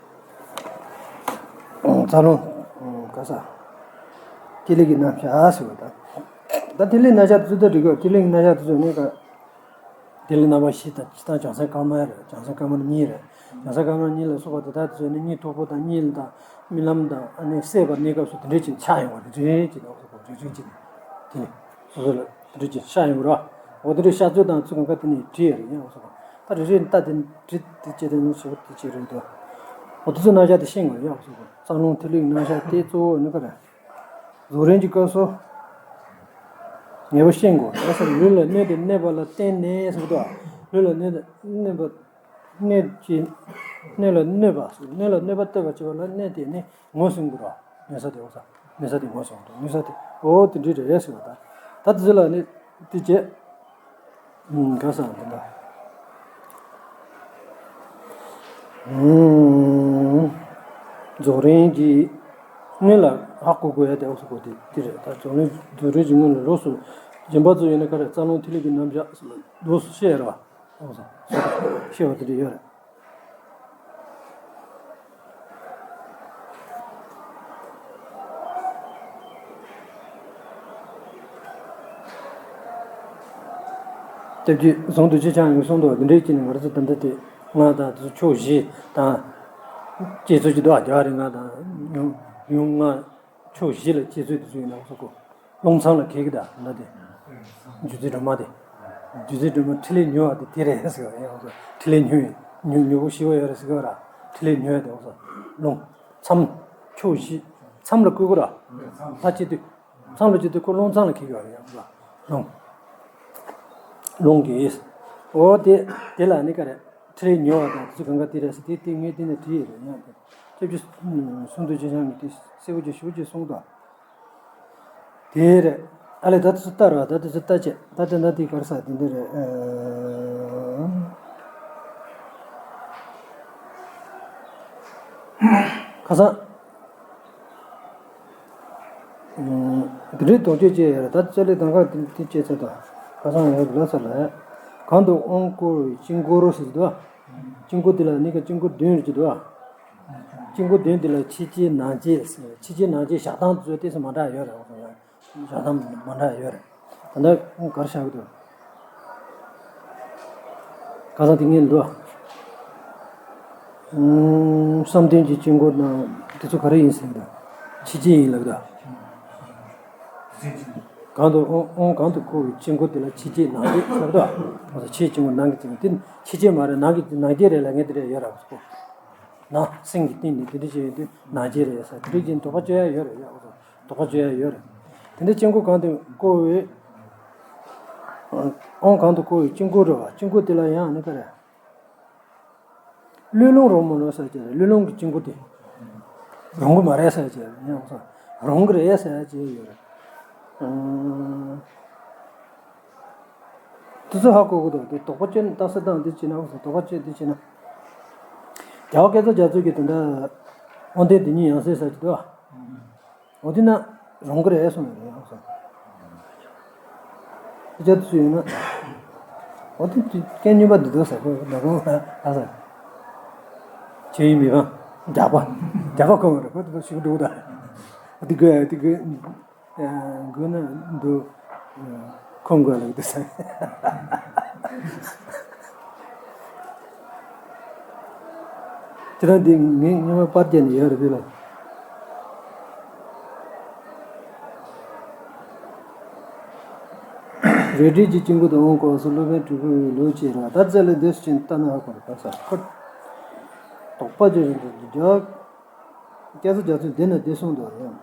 རྩ་རླུང་། ག་ས། ཐིག་ལེ་གི་རྣམ་གཞག་ཟེར་བ་དང་། ད་ཐིག་ལེ་རྣམ་གཞག་དེ་ཚོ་ད་འགྲིག་གི་ཐིག་ལེ་གི་རྣམ་གཞག་དེ་ཚོ་ནི་ག་དེ་ལ་རྣམ་པ་བཞི་དང་། སྤྱིར་བཏང་བྱང་སེམས་དཀར་དམར་རེད། བྱང་སེམས་དཀར་དམར་གཉིས་རེད། བྱང་སེམས་དཀར་དམར་གཉིས་ལ་སོགས་པ་དེ་དག་དེ་ཚོ་ནི་གཉིད་འཐུག་པོ་དང་གཉིད་དང་རྨི་ལམ་དང་ཨ་ནི་སད་པ་གནས་སྐབས་སུ་དེ་འདྲས་ཅིག་ཆགས་ཡོང་བ་རེད། རེད་ཅེས་ནོག་སོགས་པ་རེད། རེད་ཅེས་དེ་ནི་སོ་སོ་ལ་དེ་འདྲས་ཅིག་ཤར་ཡོང་བ་རེད་བ། འོ་དེ་འདྲས་ཤར་ཚུལ་དང་ཚུལ་གང་ག་དེ་ནི་བྲིས་ཡོད་རེད། ཡང་འོ་སོགས་པ་ད་རེ་རེ་ལྟ་དེ་བྲིས་དེ་བྱས་དེ་ནི་ཞེ་པོ་དེ་ཅིག་རེད་འདུག་འོ་དེ་ཚོ་རྣམ་གཞག་དེ་ཤེས་དགོས་རེད། ཡང་འོ་སོགས་པ་རྩ་རླུང་ཐིག་ལེའི་རྣམ་གཞག་དེ་གཙོ་བོ་ནི་ག་རེད། རྫོགས་རིམ་གྱི་སྐབས་སུ་ངེས་པར་ཤེས་དགོས། ད་ལྟ་ལུས་ལ་གནོད་དེ་གནོད་པ་ལ་བརྟེན་ནས་ཟེར་གི་འདུག་ལུས་ལ་གནོད་དེ་གནོད་པ། གནོད་ཀྱི། གནོད་ལ་གནོད་པ། གནོད་ལ་གནོད་པ་སྟེར་བར་བྱེད་པ་ལ་གནོད་དེ་ནི་ངོས་ཟིན་དགོས་ར། གནོད་ས་དེ་འོ་ས། གནོད་ས་དེ་ངོས་ཟིན་དགོས། གནོད་ས་དེ་འོ་དེ་འདྲ་རེད་ཟེར་བ་ད། ད་དེ་ཚོ་ལ་ནི་དེ་བྱས། ཨུམ། ག་ས་འདི་འདྲ། ཨུམ། རྫོགས་རིམ་གྱི་སྔོན་ལ་ཧ་གོ་དགོས་ཡ་དེ་འོ་ས་གོ་དེ་དེ་རེད། ད་རྫོགས་རིམ། རྫོགས་རིམ་གྱི་སྔོན་ལ་ལོགས་སུ་སྦྱིན་པ་ཚོ་ཡིན་ན་ག་རེ། རྩ་རླུང་ཐིག་ལེ་གི་རྣམ་གཞག་ལོགས་སུ་བཤད་ར། འོ་ས་བཤད་པ་དེ་འདྲ་ཡོད་རེད། སྐྱབས་རྗེ་ཟུང་དུ་ཅི་འཆང་གིས་གསུངས་འདུག་འདི་འདྲའི་ཅིག་ནི་ང་རང་ཚོ་ད་ལྟ་དེ་ལྔ་དང་དེ་ཚོ་ཕྱོགས་བཞི་དང་བཅས་ཚུལ་གྱི་འདུག་རྒྱ་གར་རིགས་ལྔ་དང་ཡུམ་ཡུམ་ལྔ། ཕྱོགས་བཞི་ལ་བཅས་ཚུལ་དེ་ཚོ་ཡིན་ན་འོ་ས་གོ་རླུང་མཚམས་ལ་འཁེལ་གི་ད་ལྟ་དེ། སྒྱུ་རྩལ་སྒྲོན་མ་དེ། སྒྱུ་རྩལ་སྒྲོན་མ་ཐིག་ལེ་མྱུར་བ་དེ་དེ་རེད་ཟེར་བ་ཡང་འོ་ས། ཐིག་ལེ་མྱུར་མྱུར་མྱུར་པོ་ཞི་བ་ཡོད་རེད་ཟེར་གི་བ་ར། ཐིག་ལེ་མྱུར་བ་དེ་འོ་ས། རླུང་མཚམས། ཕྱོགས་བཞི། མཚམས་ལ་བསྐུལ་གི་ར། ལྷ་གཅིག་ཏུ། མཚམས་ལ་གཅིག་ཏུ་ཁོ་རླུང་མཚམས་ལ་འཁེལ་གི་བ་ར་ཡང་འོ་ས། རླུང་། རླུང་གི། འོ་དེ། དེ་ལ་ནི་ག་རེ། ཐིག་ལེ་མྱུར་བ་དང་དེ་ཚོ་གང་ག་དེ་རེད་ཟེར་དེ་དེ་ངས་དེ་ནས་བྲིས་ཡོད་རེད། ཡང་དེ། སྐྱབས་རྗེ་ཟུང་དུ་ཅི་འཆང་གིས་དེ་གསལ་པོ་ཅིག་ཞུ་ཅིག་གསུངས་དང་། དེ་རེད། ཨ་ལས་ད་དེ་ཚོ་ལྟ་ར། ད་དེ་ཚོ་ལྟ་བྱེད། ད་དེ་འདྲ་དེ་ག་རེ་ཟེར་དེ་འདྲ་རེད། ཨ། ཁ་སང་། ཨུམ། དེ་འདྲའི་དོགས་གཅོད་བྱས་ཡོད་རེད། ད་ཅ་ལག་དང་ག་དེ་དེ་བྱས་ཚར་དང་། ཁ་སང་ཡོད་ལ་ས་ལ། གང་དུ་དབང་བསྐུར་བའི་དཀྱིལ་འཁོར་ཟེར་གྱི་འདུག་དཀྱིལ་འཁོར་དེ་ལ་ནི་ག་དཀྱིལ་འཁོར་བདུན་རེད་ཀྱི་འདུག་དཀྱིལ་འཁོར་བདུན་དེ་ལ་ཕྱི་བསྐྱེད་ནང་བསྐྱེད། ཕྱི་བསྐྱེད་ནང་བསྐྱེད་བཞག་སྟངས་དེ་ཚོ་ཏོག་ཙམ་མ་འདྲ་ཡོད་རེད། བཞག་སྟངས་མ་འདྲ་ཡོད་རེད། ད་ལྟ་ག་རེ་བཞག་གི་འདུག་ཁ་སང་དེ་ངས་འདུག་ཨུམ། བསམ་གཏན་གྱི་དཀྱིལ་འཁོར་དང་དེ་ཚོ་ག་རེ་ཡིན་ཟེར་གྱི་འདུག་ཕྱི་བསྐྱེད་ཡིན་ལབ་གི་འདུག་གང་དུ་དབང་དབང་གང་དུ་བསྐུར་བའི་དཀྱིལ་འཁོར་དེ་ལ་ཕྱི་བསྐྱེད་ནང་བསྐྱེད་ཟེར་གྱི་འདུག་ཕྱིའི་དཀྱིལ་འཁོར་ནང་གི་དཀྱིལ་འཁོར་དེ་ཕྱི་བསྐྱེད་མ་རེད། ནང་གི་ནང་བསྐྱེད་རེད་ལབ་མཁན་དེ་འདྲ་ཡོད་རེད། ནང་སེམས་ཀྱི་སྟེང་ནས་དེ་འདྲ་བྱས་ཡོང་དུས་ནང་བསྐྱེད་རེད་ཟེར། དེ་འདྲ་བྱས་དོགས་པ་གཅོད་ཡ་ཡོད་རེད་ཡ། དོགས་པ་གཅོད་ཡ་ཡོད་རེད། དེ་འདྲ་དཀྱིལ་འཁོར་གང་དུ་བསྐུར་བའི། དབང་གང་དུ་བསྐུར་བའི་དཀྱིལ་འཁོར་རེད་བ། དཀྱིལ་འཁོར་དེ་ལ་ཡང་ནི་ག་རེ། བློས་བསླངས་རུང་མི་རུང་ཟེར་གྱི་རེད། བློས་བསླངས་ཀྱི་དཀྱིལ་འཁོར་དེ། རུང་གི་མ་རེད་ཟེར་གྱི་རེད། ཡང་ས། རུང་གི་རེད་ཟེར་གྱི་ཡོད་རེད། ཨང་། དེ་ཚོ་ཧ་གོ་གི་འདུག་དེ་དོགས་པ་གཅོད་ནས་ལྟ་ས་དང་འདི་བྱས་ན། འོ་ས། དོགས་པ་གཅོད་འདི་བྱས་ན། རྒྱལ་བ་སྐལ་བཟང་རྒྱ་མཚོ་གིས་དེ་འདྲ་དབང་ལྡན་སྡེ་གཉིས་ཡང་སྲིད་ཟེར་གྱི་འདུག་འོ་དེ་ན་རུང་གི་རེད་གསུངས་ཡོད་རེད། འོ་ས། དེ་ཅག་དེ་ཚོ་ཡིན་ན། འོ་དེ་དེ་སྐད་སྙན་པ་འདི་འདུག་ཟེར། ཁོ་ད་ཁོ་ཨ་ས། ཆོས་དབྱིངས་མི་ཕམ་རྒྱགས་པ། རྒྱགས་པ་ཁོ་རེད། ཁོ་དེ་ཚོ་ཞིག་འདུག་ད་དེ་དགོས་དེ་དགོས། དགོས་ན་འདུག་ཁོང་དགོས་ལབ་འདུག་ཟེར། དེ་དང་དེ་ངས་སྔོན་མ་པར་རྒྱག་ནས་ཡོད་རེད། དེ་ལ་རས་བྲིས་ཀྱི་དཀྱིལ་འཁོར་དུ་དབང་བསྐུར་བ་སོགས་སློབ་དཔོན་དྲུག་པོའི་ལུགས་ཀྱི་ར། ད་རྩ་ལས་འདི་ཕྱིན་ལྟ་ན་ཧ་གོ་རེད། ད་ས་ཁོ་དོགས་པ་ཅི་རེད་འདུག་རྒྱ། སྐྱབས་རྗེ་རྒྱ་མཚོས་འདི་ན་འདི་གསུངས་འདུག་ཡང་།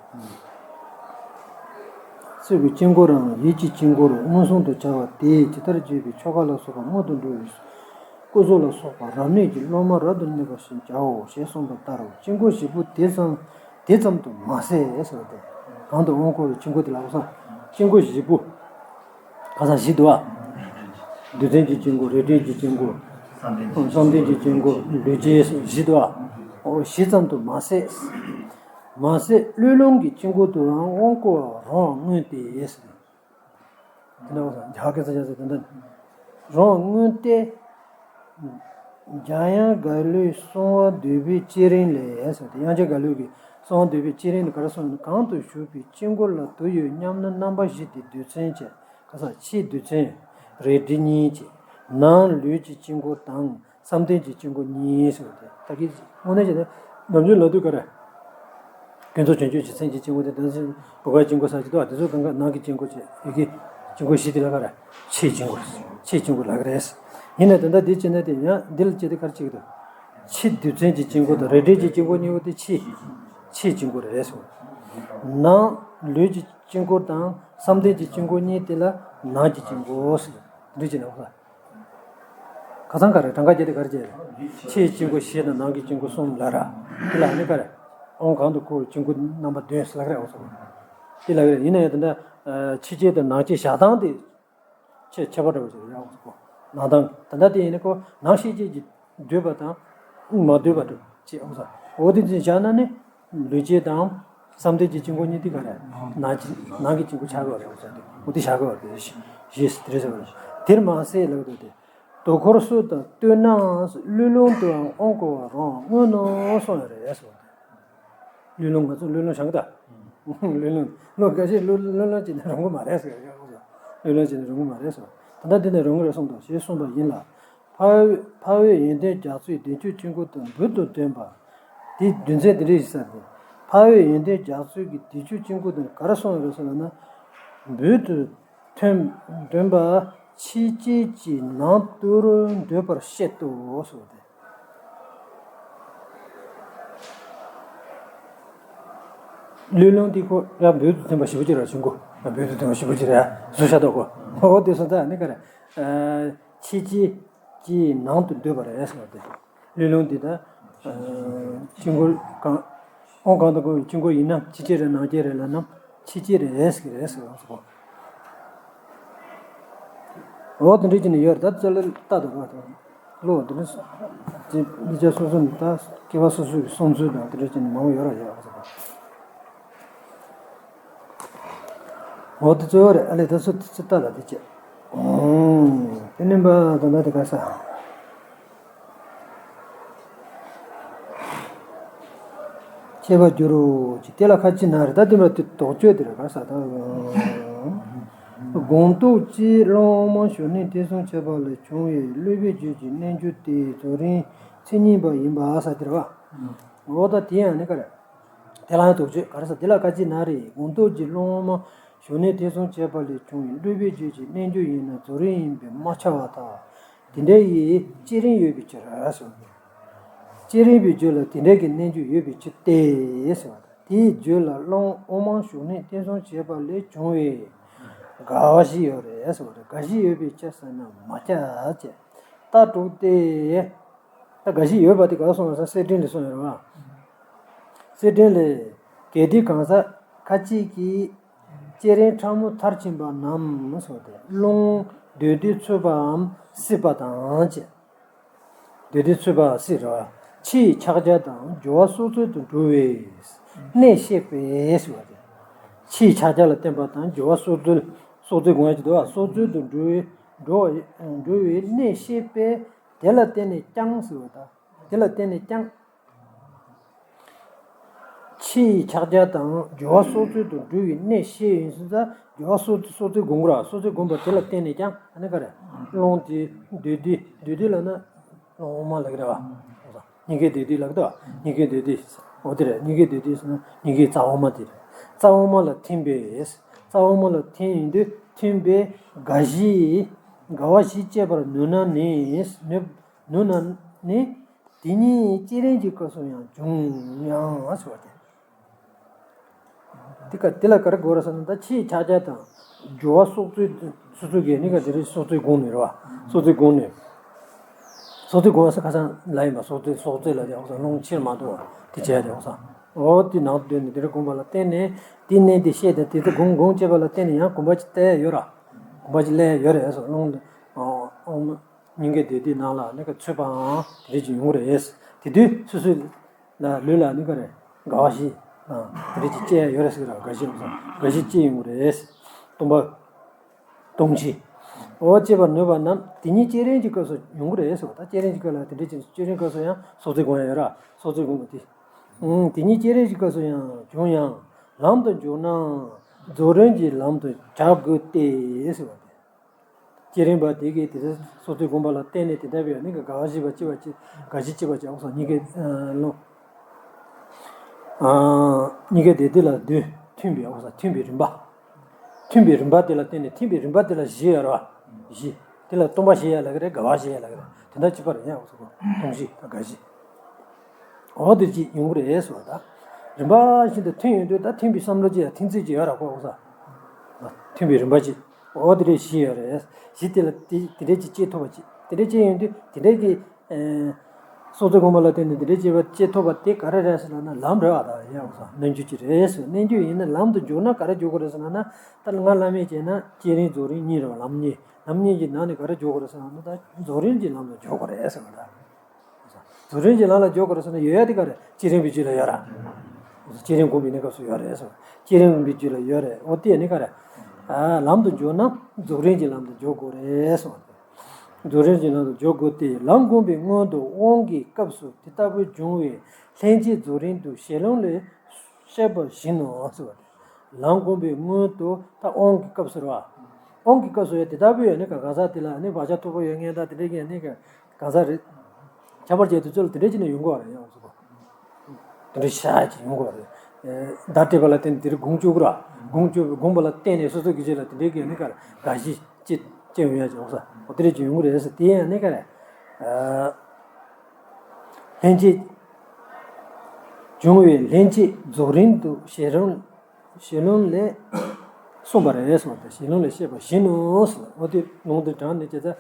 ཚིག་གི་དཀྱིལ་འཁོར་རམ་ཡིད་ཀྱི་དཀྱིལ་འཁོར་མངོན་སུམ་དུ་བྱ་བ་དེས་ཇི་ལྟར་བརྗོད་པའི་ཆོ་ག་ལ་སོགས་པ་སྔོན་དུ་འགྲོ་བའི་སྐུ་གཟུགས་ལ་སོགས་པ་རབ་གནས་ཀྱི་སློབ་མ་རབ་ཏུ་གནས་པ་ཞིག་བྱའོ་ཞེས་གསུངས་པ་ལྟར་དཀྱིལ་འཁོར་བཞི་པོ་དེ་ཙམ་དེ་ཙམ་དུ་མ་ཟད་ཟེར་ཏེ། གང་དུ་དབང་བསྐུར་བའི་དཀྱིལ་འཁོར་དེ་ལ་འོ་ས། དཀྱིལ་འཁོར་བཞི་པོ། ཁ་སང་བཞི་འདུག་བ། རྡུལ་ཚོན་གྱི་དཀྱིལ་འཁོར། རས་བྲིས་ཀྱི་དཀྱིལ་འཁོར། བསམ་གཏན་གྱི་དཀྱིལ་འཁོར། ལུས་ཀྱི་བཞི་འདུག་བ། འོ་བཞི་ཙམ་དུ་མ་ཟད། མ་ཟད་བློས་བསླངས་ཀྱི་དཀྱིལ་འཁོར་དུའང་དབང་བསྐུར་བ་རང་དབང་མངོན་ཏེ། དེ་འདྲ་བ་དང་རྒྱ་གར་སྐད་ཚ་རྒྱ་ཚ་དེ་འདྲ། རང་དབང་མངོན་ཏེ། འཇམ་དབྱངས་རྒྱ་ལོའི་གསང་བ་འདུས་པའི་བསྐྱེད་རིམ་ལས་ཟེར་ཏེ། དབྱངས་ཅན་རྒྱ་ལོ་གི་གསང་བ་འདུས་པའི་བསྐྱེད་རིམ་ནི་ག་རེ་གསུངས་ན། གང་དུ་བཞུགས་པའི་དཀྱིལ་འཁོར་ལ་དུ་ཡོད་སྙམ་ན། རྣམ་པ་བཞི་སྟེ་རྡུལ་ཚོན་བཅས། ཁ་སང་ཕྱིའི་རྡུལ་ཚོན། རས་བྲིས་གཉིས་བཅས། ནང་ལུས་ཀྱི་དཀྱིལ་འཁོར་དང་བསམ་གཏན་གྱི་དཀྱིལ་འཁོར་གཉིས་ཟེར་བ་དེ། ད་གིན་དངོས་གནས་བྱས་ན་ནམ་རྒྱུན་ལབ་དུས་ག་རེ། ཀུན་རྫོབ་བྱང་ཆུབ་ཀྱི་སེམས་ཀྱི་དཀྱིལ་འཁོར་དེ་དང་བུ་གའི་དཀྱིལ་འཁོར་ཟེར་གྱི་འདུག་དེ་ཚོ་གང་ག་ནང་གི་དཀྱིལ་འཁོར་བྱས་ཡུལ་གྱི་དཀྱིལ་འཁོར་བཞི་དེ་ལ་ག་རེ། ཕྱིའི་དཀྱིལ་འཁོར། ཕྱིའི་དཀྱིལ་འཁོར་ལབ་ཀྱི་རེད། ཡིན་ནའི་ད་ལྟ་འདི་བྱས་ན་དེ་ཡང་འདི་ལ་བྱས་ཏེ་ག་རེ་བྱེད་ཀྱི་འདུག་ཕྱི་རྡུལ་ཚོན་གྱི་དཀྱིལ་འཁོར་དང་རལ་གྲིའི་དཀྱིལ་འཁོར་གཉིས་པོ་དེ་ཕྱི། ཕྱིའི་དཀྱིལ་འཁོར་རེད་ཟེར། ནང་ལུས་ཀྱི་དཀྱིལ་འཁོར་དང་བསམ་གཏན་གྱི་དཀྱིལ་འཁོར་གཉིས་དེ་ལ་ནང་གི་དཀྱིལ་འཁོར་ཟེར། འདི་བྱས་ན་ཧོ། ཁ་སང་ག་རེ་གྲངས་ཀ་བརྒྱབ་དེ་ག་རེ་བྱས། ཕྱིའི་དཀྱིལ་འཁོར་བཞི་དང་ནང་གི་དཀྱིལ་འཁོར་གསུམ་ལབ་ར། དེ་ལ་ནི་ག་རེ། དབང་གང་དུ་བསྐུར་དཀྱིལ་འཁོར་རྣམ་པ་བདུན་ཟེར་ལབ་ཀྱི་རེད། འོ་ཟེར། དེ་ལབ་ཀྱི་རེད། ཡིན་ན་ཡང་དེ་འདྲ། ཕྱི་བསྐྱེད་དང་ནང་བསྐྱེད་བཞག་སྟངས་དེ། ཆེས་ཁྱད་པར་འདྲ་བོ་ཞིག་རེད། འོ་ཟེར་གོ། ནང་དང་ད་ལྟ་དེ་ཡིན་ནི་ཁོ་ནང་ཤེས་བྱེད་ཀྱི་འདོད་པ་དང་མ་འདོད་པ་འདྲ་ཅིག་འོ་ཟེར། འོ་དེ་ཚོ་བཞག་ན་ནི། ལུས་བསྐྱེད་དང་། བསམ་གཏན་གྱི་དཀྱིལ་འཁོར་གཉིས་དེ་ག་རེ། ནང་གི་ནང་གི་དཀྱིལ་འཁོར་ཆགས་ཀྱི་རེད། འོ་ཟེར་ཏེ་འོ་དེ་བཞག་གི་རེད། ཞེས་དེ་རེད་ཟེར་བ་རེད། དེར་མ་ཟད་ལབ་འདུག་སྟེ། དུས་འཁོར་སུ་དང་ལྟོས་ན་གླུད་ལུང་དུའང་དབང་བསྐུར་བ་རང་མངོན་ནོ་གསུངས་ཡོད་རེད་ཟེར་བ་དེ། གླུད་ལུང་ང་ཚོ་གླུད་ལུང་བཞེངས་ད། གླུད་ལུང་ལོ་འགའ་ཞིག་གླུད་གླུད་ལུང་བྱས་ནས་རུང་གི་མ་རེད་ཟེར་ཡ། གླུད་ལུང་བྱས་ནས་རུང་གི་མ་རེད་ཟེར། ད་ལྟ་འདི་ནས་རུང་གི་རེད་གསུངས་འདུག་ཞེས་གསུངས་པ་ཡིན་ལ། འཕགས་འཕགས་འོད་ཡོན་ཏན་རྒྱ་མཚོའི་བདེ་མཆོག་དཀྱིལ་འཁོར་དུ་འབུར་དུ་ཐོན་པ། དེའི་རྒྱུ་མཚན་དེ་འདྲ་ཞིག་གསུངས་ཏེ། འཕགས་འོད་ཡོན་ཏན་རྒྱ་མཚོའི་གི་བདེ་མཆོག་དཀྱིལ་འཁོར་དུ་ག་རེ་གསུངས་ཡོད་རེད་ཟེར་ན། འབུར་དུ་ཐོན་ཐོན་པ་ཕྱི་བསྐྱེད་ཀྱི་ནང་དུ་འདོད་པར་བཤད་དོ་གསུངས་ཏེ། གླུད་ལུང་དེ་ཁོ་ཡང་འབུར་དུ་ཐོན་པ་ཞེ་པོ་ཅིག་རེད། ཆུང་ཀུ་འབུར་དུ་ཐོན་པ་ཞེ་པོ་ཅིག་རེད། བཟོ་བྱ་དོ་ཁོ། འོ་དེ་སོང་ཙང་ནི་ག་རེ། ཕྱི་བསྐྱེད་ཀྱི་ནང་དུ་འདོད་པ་རེད་ཟེར་བ་དེ། གླུད་ལུང་འདི་དང་། དཀྱིལ་འཁོར་གང་། དབང་གང་དུ་བསྐུར་བའི་དཀྱིལ་འཁོར་ཡིན་ན་ཕྱི་བསྐྱེད་རེད། ནང་བསྐྱེད་རེད་ལབ་ན་ཕྱི་བསྐྱེད་རེད་ཟེར་གི་རེད་ཟེར་བ་སོགས། འོ་དེ་འདྲ་བྱས་ནས་ཡོད་རེད། ད་རྩ་ལ་ལྟ་དང་བ་དང་། བློ་དེ་འདྲ་སོ་སོ་ནི་ད་སྐྱེ་བ་སོ་སོའི་བསམ་ཚུལ་དང་དེ་འདྲ་བྱས་ནས་མང་པོ་ཡོད་ར་ཡོད་ཟེར་བ། འོ་དེ་གཙོ་བོ་རེད། ཨ་ལས་ད་སུ་དེ་ཚོ་ལྟ་ལ་དེ་བྱེད། དེ་ནི་འབའ་ད་ལྟ་དེ་ག་ས། ཁྱད་པར་འགྱུར་རོ་ཅི། དེ་ལ་ཁ་ཅིག་ན་རེ། ད་དེ་འབའ་དེ་དོགས་གཅོད་དེ་རེད། ག་ས་ད། སྒོང་རྡོག་གཅིག་ཀློང་དབུ་མ་ཞུགས་གནས་ཐེག་གསུམ་ཁྱད་པར་ལས་བྱུང་བའི་བསླུ་བའི་རྒྱུད་ཀྱི་རྣལ་འབྱོར་དེའི་རྫོགས་རིམ་མཚན་ཉིད་པ་ཡིན་པ་ས་དེ་རེད་བ། འོ་ད་དེ་ཡང་ནི་ག་རེ། དེ་ལ་ཡང་དོགས་གཅོད་ག་རེ་ཟེར། དེ་ལ་ག་ཅི་ན་རེ། སྒོང་རྡོག་གཅིག་ཀློང་དབུ་མ་ཞུགས་གནས་ཐེག་གསུམ་ཁྱད་པར་ལས་བྱུང་བའི་བསླུ་བའི་རྒྱུད་ཀྱི་རྣལ་འབྱོར་ཡིན་ན་རྫོགས་རིམ་ཡིན་པས་མ་ཁྱབ་པ་དང་། དེ་འདྲ་ཡི་བསྐྱེད་རིམ་ཡོད་པའི་ཕྱིར་ཟེར། བསྐྱེད་རིམ་པའི་རྒྱུད་ལ་དེ་འདྲ་གི་རྣལ་འབྱོར་ཡོད་པའི་ཕྱིར་ཏེ་ཟེར་བ་དང་། དེའི་རྒྱུད་ལ་ཀློང་དབུ་མ་ཞུགས་གནས་ཐེག་གསུམ་ཁྱད་པར་ལས་བྱུང་བའི་དགའ་བ་བཞི་ཡོད་རེད་ཟེར་བ་དང་། དགའ་བཞི་ཡོད་པའི་ཕྱིར་ཟེར་ན་མ་ཁྱབ་ཅེས་རྟགས་དྲུག་སྟེ། ད་དགའ་བཞི་ཡོད་པ་དེ་ག་ལ་གསུངས་ཡོད་ཟེར་ན་གསེར་ཕྲེང་ལས་གསུངས་ཡོད་རེད་བ། གསེར་ཕྲེང་ལས། གལ་ཏེ་གང་ཟག་ཁ་ཅིག་གིས་བསྐྱེད་རིམ་ཕྲ་མོ་མཐར་ཕྱིན་པ་རྣམས་སོ་སྟེ། ཀློང་སྡོད་དུས་ཚུད་པའམ་སྲིད་པ་དང་བཅས། སྡོད་དུས་ཚུད་པ་སྲིད་རེད་བ། ཕྱིའི་ཕྱག་རྒྱ་དང་སྦྱོར་བ་སྲོག་རྩོལ་དུ་འགྲོ་བའི་གནད་བཤད་པས་ཟེར་བ་སྟེ། ཕྱིའི་ཕྱག་རྒྱ་ལ་བརྟེན་པ་དང་སྦྱོར་བ་སྲོག་རྩོལ། སྲོག་རྩོལ་སྒོམ་ཡ་ཅིག་འདུག་བ། སྲོག་རྩོལ་དུ་འགྲོ་བའི་འགྲོ་འགྲོ་བའི་གནད་བཤད་པས། དེ་ལ་བརྟེན་ནས་ཀྱང་ཟེར་བ་དང་། དེ་ལ་བརྟེན་ནས་ཀྱང་། ཕྱིའི་ཕྱག་རྒྱ་དང་སྦྱོར་བ་སྲོག་རྩོལ་དུ་འགྲོ་བའི་གནད་བཤད་ཡིན་ཟེར་ཙང་སྦྱོར་བ་སྲོག་སྲོག་རྩོལ་སྒོམ་དགོས་ར། སྲོག་རྩོལ་སྒོམ་པ་དེ་ལ་བརྟེན་ནས་ཀྱང་ཨ་ནི་ག་རེ། ཀློང་དེ་སྡོད་དུས་སྡོད་དུས་ལབ་ན་ཀློང་དབུ་མ་ལབ་ཀྱི་རེད་བ། སྙིང་གའི་སྡོད་དུས་ལབ་ཀྱི་འདུག་བ། སྙིང་གའི་སྡོད་དུས། འོ་དེ་རེད། སྙིང་གའི་སྡོད་དུས་ཟེར་ན་སྙིང་གའི་རྩ་དབུ་མ་དེ་རེད། རྩ་དབུ་མ་ལ་ཐིམ་པས། རྩ་དབུ་མ་ལ་ཐིམ་ཡིན་དུས་ཐིམ་པས་དགའ་བཞི། དགའ་བ་བཞི་སྐྱེད་པར་ནུས་ན་ནི། ནུས་ནུས་ན་ནི། དེ་ཉིད་བསྐྱེད་རིམ་གྱི་སྐབས་སུ་ཡང་འབྱུང་ཡང་ཟེར་བ་སྟེ། དེ་ཀ་དེ་ལ་ག་རེ་དགོས་རེད་ཟེར་ན། ད་ཕྱིའི་ཕྱག་རྒྱ་དང་སྦྱོར་བ་སྲོག་རྩོལ། སོ་སོ་གིས་ནི་ག་དེ་རིང་སྲོག་རྩོལ་སྒོམ་ནས་རེད་བ། སྲོག་རྩོལ་སྒོམ་ནས། སྲོག་རྩོལ་སྒོམ་ཟེར་ཁ་སང་ལབ་ཡིན་པ། སྲོག་རྩོལ་སྲོག་རྩོལ་ལ་དེ་ཧོ་ས་རླུང་ཕྱིར་མ་གཏོང་བ་དེ་བྱས་ཏེ་ཧོ་ས། འོ་དེ་ནང་དུ་སྡོད་ནས་དེ་རིང་སྒོམ་པ་ལ་བརྟེན་ནས་དེ་གནད་དེ་ཤེས་ཏེ་དེ་ཚོ་སྒོམ་སྒོམ་བྱེད་པ་ལ་བརྟེན་ནས་ཡང་གོམ་པ་ཅིག་བསླེབས་ཡོད་ར། གོམ་པ་ཅིག་བསླེབས་ཡོད་རེད་ཟེར། རླུང་དེ། སྙིང་གའི་སྡོད་དུས་ནང་ལ་ནི་ག་ཚུད་པའང་དེ་རིགས་ཀྱི་ཡོང་གི་རེད། དེ་དུས་སོ་སོའི་ལ་ལུས་ལ་ནི་ག་རེ་དགའ་བ་བཞི་དང་དེ་རིགས་ཀྱི་སྐྱེ་ཡ་ཡོད་རེད་ཟེར་གི་ར། དགའ་བཞི་ཡོང་ས་དགའ་བཞི་སྐྱེ་ཡོང་གི་རེད། སྟོང་པ། སྟོང་ཆེན། འོ་སྐྱེ་བར་ནུས་པ་རྣམས་དེ་ཉིད་བསྐྱེད་རིམ་གྱི་སྐབས་སུ་ཡོང་གི་རེད་ཟེར་བ། ད་བསྐྱེད་རིམ་གྱི་སྐབས་ལ་དེ་འདྲ་ཅིག་བསྐྱེད་རིམ་སྐབས་སུ་ཡང་སྲོག་རྩོལ་སྒོམ་ཡ་ཡོད་ར། སྲོག་རྩོལ་སྒོམ་པ་དེ། ཨང་། དེ་ཉིད་བསྐྱེད་རིམ་གྱི་སྐབས་སུ་ཡང་འབྱུང་ཡང་ལམ་དུ་འཇུག་ན་རྫོགས་རིམ་གྱི་ལམ་དུ་བྱ་དགོས་ཏེ་ཟེར་བ་སྟེ། སྐྱེ་རིམ་པ་དེ་གིས་དེ་ཚོ་སོ་སོའི་དགོངས་པ་ལ་བརྟེན་ནས་དེ་འདྲ་བའི་ནི་དགའ་བ་བཞི་པ་སྐྱེ་བ་སྐྱེ་དགའ་བཞི་སྐྱེ་བ་སྐྱེ་འོ་སོང་གཉིས་ཀའི་ལོ། གཉིས་ཀའི་དེ་དེ་ལ་བདུན་མཐུན་པའི་འོ་སོང་མཐུན་པའི་རིམ་པ། མཐུན་པའི་རིམ་པ་དེ་ལ་བརྟེན་ནས་མཐུན་པའི་རིམ་པ་དེ་ལ་བཞི་ཡོད་རེད་བ། བཞི། དེ་ལ་སྟོང་པ་བཞི་ཡ་ལ་གི་རེད། དགའ་བ་བཞི་ཡ་ལ་གི་རེད། དེ་འདྲ་གཅིག་པ་རེད་ཡ། འོ་སོང་སྟོང་བཞི་དང་དགའ་བཞི། འོ་དེ་ཅིག་ཡོང་གི་རེད་ཟེར་བ་ད། རིམ་པ་བཞིན་དུ་མཐུན་ཡོང་དུས་ད་མཐུན་པའི་བསམ་བློ་ཅིག་ཡང་མཐུན་ཚུལ་ཅིག་ཡོད་ར་ཁོ་འོ་ས། མཐུན་པའི་རིམ་པ་ཅིག་འོ་དེ་འདྲས་བཞི་ཡོད་རེད། བཞི་དེ་ལ་དེ་དེ་འདྲས་ཅིག་སྐྱེ་ཐུབ་པ་ཅིག་དེ་འདྲས་སྐྱེ་ཡོང་དུས་དེ་འདྲས་ཀྱི། སྲོག་རྩོལ་སྒོམ་པ་ལ་བརྟེན་ནས་དེ་འདྲས་སྐྱེ་བ་སྐྱེ་ཐུབ་པ་དེ་ག་རེ་རེད་ཟེར་ན་ལམ་རེད་བ་ད་ཡ་འོ་ས་རྣལ་འབྱོར་ཅིག་རེད་ཟེར། རྣལ་འབྱོར་ཡིན་ན་ལམ་དུ་འཇུག་ན་ག་རེ་འཇུག་དགོས་རེད་ཟེར་ན་ད་ང་བླ་མས་བྱས་ན་བསྐྱེད་རིམ་རྫོགས་རིམ་གཉིས་རེད་བ། ལམ་གཉིས་ལམ་གཉིས་ཀྱི་ནང་ནས་ག་རེ་འཇུག་དགོས་རེད་ཟེར་ན་ད་རྫོགས་རིམ་གྱི་ལམ་དུ་འཇུག་དགོས་རེད་ཟེར་བ་ད། རྫོགས་རིམ་གྱི་ལམ་ལ་འཇུག་དགོས་རེད་ཟེར་ན་ཡོད་ཡ་དེ་ག་རེད། བསྐྱེད་རིམ་པའི་རྒྱུད་ལ་ཡོད་ར། བསྐྱེད་རིམ་སྒོམ་པའི་གནས་སྐབས་སུ་ཡོད་རེད་ཟེར། བསྐྱེད་རིམ་པའི་རྒྱུད་ལ་ཡོད་རེད། འོ་དེ་ནི་ག་རེད། ལམ་དུ་འཇུག་ན་རྫོགས་རིམ་གྱི་ལམ་དུ་འཇུག་དགོས་རེད་ཟེར། རྫོགས་རིམ་གྱི་ལམ་དུ་འཇུག་དགོས་ཏེ་ལམ་སྒོམ་པའི་སྔོན་དུ་དབང་གི་སྐབས་སུ་དེ་ལྟ་བུ་བྱུང་བས་ལྷན་སྐྱེས་རྫོགས་རིམ་དུ་ཞལ་ལུང་ལས་བཤད་པ་བཞིན་ནོ་ཟེར་བ་རེད། ལམ་སྒོམ་པའི་སྔོན་དུ་ད་དབང་གི་སྐབས་སུ་རེད་བ། དབང་གི་སྐབས་སུ་ཡང་དེ་ལྟ་བུ་ཡོད་ནི་ག་གང་ཟག་དེ་ལ་ནི་བག་ཆགས་མཐུག་པོ་ཡོད་མཁན་དང་དེ་འདྲའི་གི་ནི་ག་གང་ཟག་རེད། ཁྱད་པར་བྱས་དུས་ཚོད་ལ་དེ་འདྲའི་ཅིག་ནས་ཡོང་གི་བ་རེད་ཡང་སོ། དེ་འདྲའི་ཤ་ཅིག་ཡོང་གི་བ་རེད། བརྡ་སྤྲད་པ་ལ་བརྟེན་ནས་དེ་རིགས་སྒོམ་བཅུག་གི་ར། སྒོམ་བཅུག་སྒོམ་པ་ལ་བརྟེན་ནས་སོ་སོ་གི་རྗེས་ལ་དེ་འདྲའི་གི་ནི་ག་དགའ་ཞིག་ཅིག་ཅིག་ཡོང་ཡ་ཅིག་འོ་ས་འོ་དེ་འདྲའི་ཅིག་ཡོང་གི་རེད་ཟེར། དེ་ཡང་ནི་ག་རེད། ལྷན་སྐྱེས། བྱུང་བའི་ལྷན་སྐྱེས་རྫོགས་རིམ་དུ་ཞལ་ལུང་ཞལ་ལུང་ལས་གསུངས་པ་རེད་གསུངས་པ་དང་ཞལ་ལུང་ལས་བཤད་པ་བཞིན་ནོ་ཟེར། འོ་དེ་ལུང་དེ་དྲངས་ནས་བྱས་ཙང་།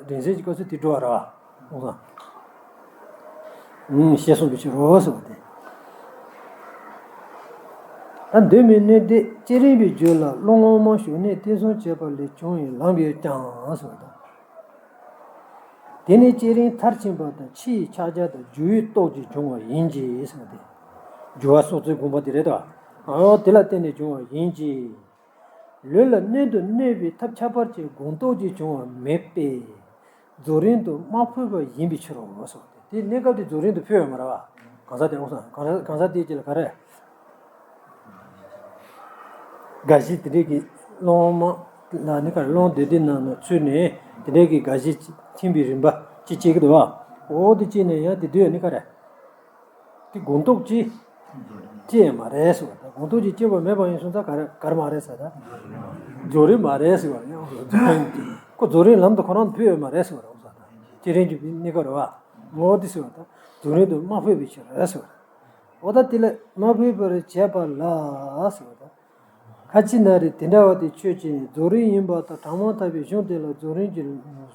རིང་བསྲེལ་གྱི་སྐབས་སུ་དེ་འགྲོ་བ་རེད་བ། འོ་ཞེས་གསུངས་པའི་ཕྱིར་རོ་ཟེར་བ་དེ། ད་གདོད་མའི་གནད་དེ་བསྐྱེད་རིམ་པའི་རྒྱུད་ལ་བློ་ངོ་མ་ཞུགས་གནས་བརྟན་སྲུང་བྱས་པ་ལས་བྱུང་བའི་ལམ་ཡོད་ཀྱང་ཟེར་བ་དང་། དེ་ནི་བསྐྱེད་རིམ་མཐར་ཕྱིན་པ་དང་ཕྱི་ཡི་ཕྱག་རྒྱ་དང་སྦྱོར་བའི་སྟོབས་ཀྱིས་བྱུང་བ་ཡིན་གྱི་ཟེར་བ་སྟེ། སྦྱོར་བ་སྲོག་རྩོལ་སྒོམ་པ་དེ་རེད་དོ། ཨོ་དེ་ལ་བརྟེན་ནས་བྱུང་བ་ཡིན་གྱི། ལུས་ལ་གནོན་དུ་གནས་པའི་ཐབས་ཁྱད་པར་གྱི་སྒོམ་སྟོབས་ཀྱིས་བྱུང་བ་མེད་པས། རྫོགས་རིམ་དུ་མ་འཕོས་པ་ཡིན་པའི་ཕྱིར་རོ་ཟེར་བ་སྟེ། དེ་གནས་སྐབས་དེ་རྫོགས་རིམ་དུ་འཕོས་ཡོད་མ་རེད་བ། གང་ཟག་དེ་འོང་སོང་གང་ཟག་གང་ཟག་དེའི་རྗེས་ལ་ག་རེ། དགའ་བཞི་དེ་འདྲས་ཀྱི་སློང་མ་ལ་ནི་ག་རེ་སློང་སྡེ་འདི་ནང་ན་ཚུད་ནས་དེ་འདྲས་ཀྱི་དགའ་བཞི་ཐིམ་པའི་རིམ་པ་ཅི་སྐྱེ་གི་འདུག་བ། འོ་དེ་སྐྱེས་ནས་ཡང་དེ་དུས་ནི་ག་རེ། དེ་སྒོམ་སྟོབས་ཀྱིས་སྐྱེ་ཡ་མ་རེད་ཟེར་བ་དང་སྒོམ་སྟོབས་ཀྱིས་སྐྱེ་བ་མེད་པ་ཡིན་སོང་ཙང་ག་རེ་ག་རེ་མ་རེད་ཟེར་ད། རྫོགས་རིམ་མ་རེད་ཟེར་བ་ཡང་ཁོ་རྫོགས་རིམ་ལམ་དུ་ཁོ་རང་ཕུལ་ཡོད་མ་རེད་ཟེར་བ་རེད། འོ་ཟེར་ད་སྐྱེ་རིམ་གྱི་གནས་སྐབས་རེད་བ། འོ་དེ་ཟེར་བ་དང་རྫོགས་རིམ་དུ་མ་ཕུལ་བའི་ཕྱིར་ཟེར་བ་རེད། འོ་ད་དེ་ལས་མ་ཕུལ་བར་བྱས་པ་ལ་ཟེར་བ་དང་། ཁ་ཅིག་ན་རེ་དེ་འདྲ་བ་དེ་ཆོས་ཅན། རྫོགས་རིམ་ཡིན་པ་དང་གྲངས་མང་དག་པའི་གཞུང་དེ་ལ་རྫོགས་རིམ་གྱི་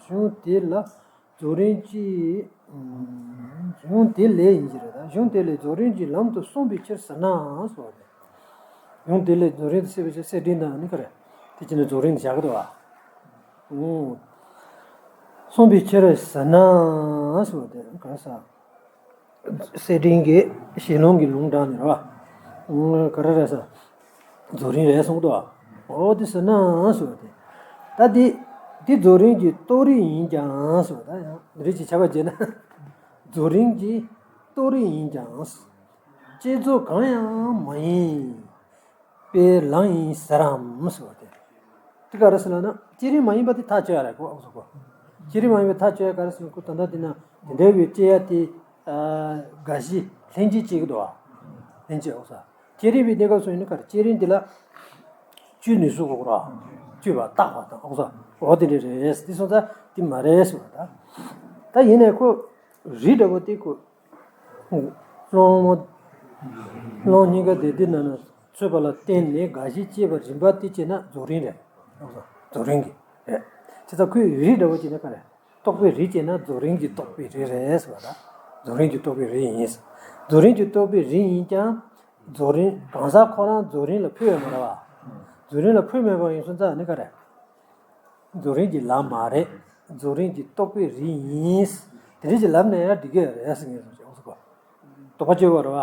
གཞུང་དེ་ལ་རྫོགས་རིམ་གྱི་གཞུང་དེ་ལས་ཡིན་གྱི་རེད། ད་གཞུང་དེ་ལས་རྫོགས་རིམ་གྱི་ལམ་དུ་གསུངས་པའི་ཕྱིར་ཟེར་ནའང་སོ་རེད། གཞུང་དེ་ལས་རྫོགས་རིམ་དུ་གསལ་བའི་ཕྱིར་གསལ་འགྲེལ་ནང་ནི་ག་རེ། དེ་ཅི་ནས་རྫོགས་རིམ་དུ་བཞག་གི་འདུག་བ། གསུངས་པའི་ཕྱིར་ཟེར་ནའང་སོ་དེ་ག་རེ་ཟེར། གསལ་འགྲེལ་གྱི་ཞལ་ལུང་གི་ལུང་དྲངས་ནས་རེད་བ། ག་རེ་རེད་ཟེར། རྫོགས་རིམ་རེད་གསུངས་འདུག་བ། འོ་དེ་ཟེར་ནའང་སོ་དེ། ད་དེ་དེ་རྫོགས་རིམ་གྱི་རྟོགས་རིགས་ཡིན་ཀྱང་སོ། ད་ཡང་རིགས་ཀྱི་ཁྱབ་པ་བྱས་ན་རྫོགས་རིམ་གྱི་རྟོགས་རིགས་ཡིན་ཀྱང་། བསྐྱེད་རྫོགས་གང་ཡང་མ་ཡིན་པའི་ལམ་ཡིན་ཟེར་རམ་ཟེར་བ་དེ། དེ་ག་རེ་ཟེར་ལབ་ན་བསྐྱེད་རིམ་མ་ཡིན་པ་དེ་ཐག་གཅོད་ཡ་རེད་གོ་ཨོ་ཟེར་གོ། བསྐྱེད་རིམ་མ་ཡིན་པའི་ཐག་གཅོད་ཡ་ག་རེ་ཟེར་ན་ཁོ་ད་ལྟ་དེ་ན་དེ་འདྲ་བའི་བསྐྱེད་ཡ་དེ། དགའ་བཞི་ལྷན་སྐྱེས་བསྐྱེད་ཀྱི་འདུག་བ། ལྷན་སྐྱེས་ཨོ་ཟེར། བསྐྱེད་རིམ་པའི་གནས་སྐབས་སུ་ཡིན་ན་ག་རེ་བསྐྱེད་རིམ་དེ་ལ། བཅུད་ནུས་གསུམ་གོ་ར། བཅུད་པ་བརྟག་པ་དང་ཨོ་ཟེར། འོ་དེ་འདྲ་རེད་དེ་སོང་ཙང་དེ་མ་རེད་ཟེར་བ་ད། ད་ཡིན་ནའི་ཁོ། རིགས་འདྲ་བོ་དེ་ཁོ། སློང་མོ། སློང་སྙིང་ག་དེ་དེ་ན་ན་ཚུད་པ་ལ་བརྟེན་ནས་དགའ་བཞི་སྐྱེས་པ་རིམ་པ་དེ་བྱས་ན་རྫོགས་རིམ་རེད། རྫོགས་རིམ་གྱི་རེད། བྱས་ཙང་ཁོའི་རིགས་འདྲ་བོ་བྱས་ན་ག་རེ། རྟོགས་པའི་རིགས་བྱས་ན་རྫོགས་རིམ་གྱི་རྟོགས་པའི་རིགས་རེད་ཟེར་བ་ད། རྫོགས་རིམ་གྱི་རྟོགས་པའི་རིགས་ཡིན། རྫོགས་རིམ་གྱི་རྟོགས་པའི་རིགས་ཡིན་ཀྱང་། རྫོགས་རིམ་གང་ཟག་ཁོ་རང་རྫོགས་རིམ་ལ་འཕོས་ཡོད་མ་རེད་བ། རྫོགས་རིམ་ལ་འཕོས་མེད་པ་ཡིན་སོང་ཙང་ནི་ག་རེ། རྫོགས་རིམ་གྱི་ལམ་མ་རེད། རྫོགས་རིམ་གྱི་རྟོགས་པའི་རིགས་ཡིན། དེ་རིགས་ཀྱི་ལམ་ནས་ཡང་འགྲིག་གི་རེད་ཟེར་ངེས་སོང་ཅིག་འོང་སོང་གོ། རྟོགས་པ་སྐྱེ་བ་རེད་བ།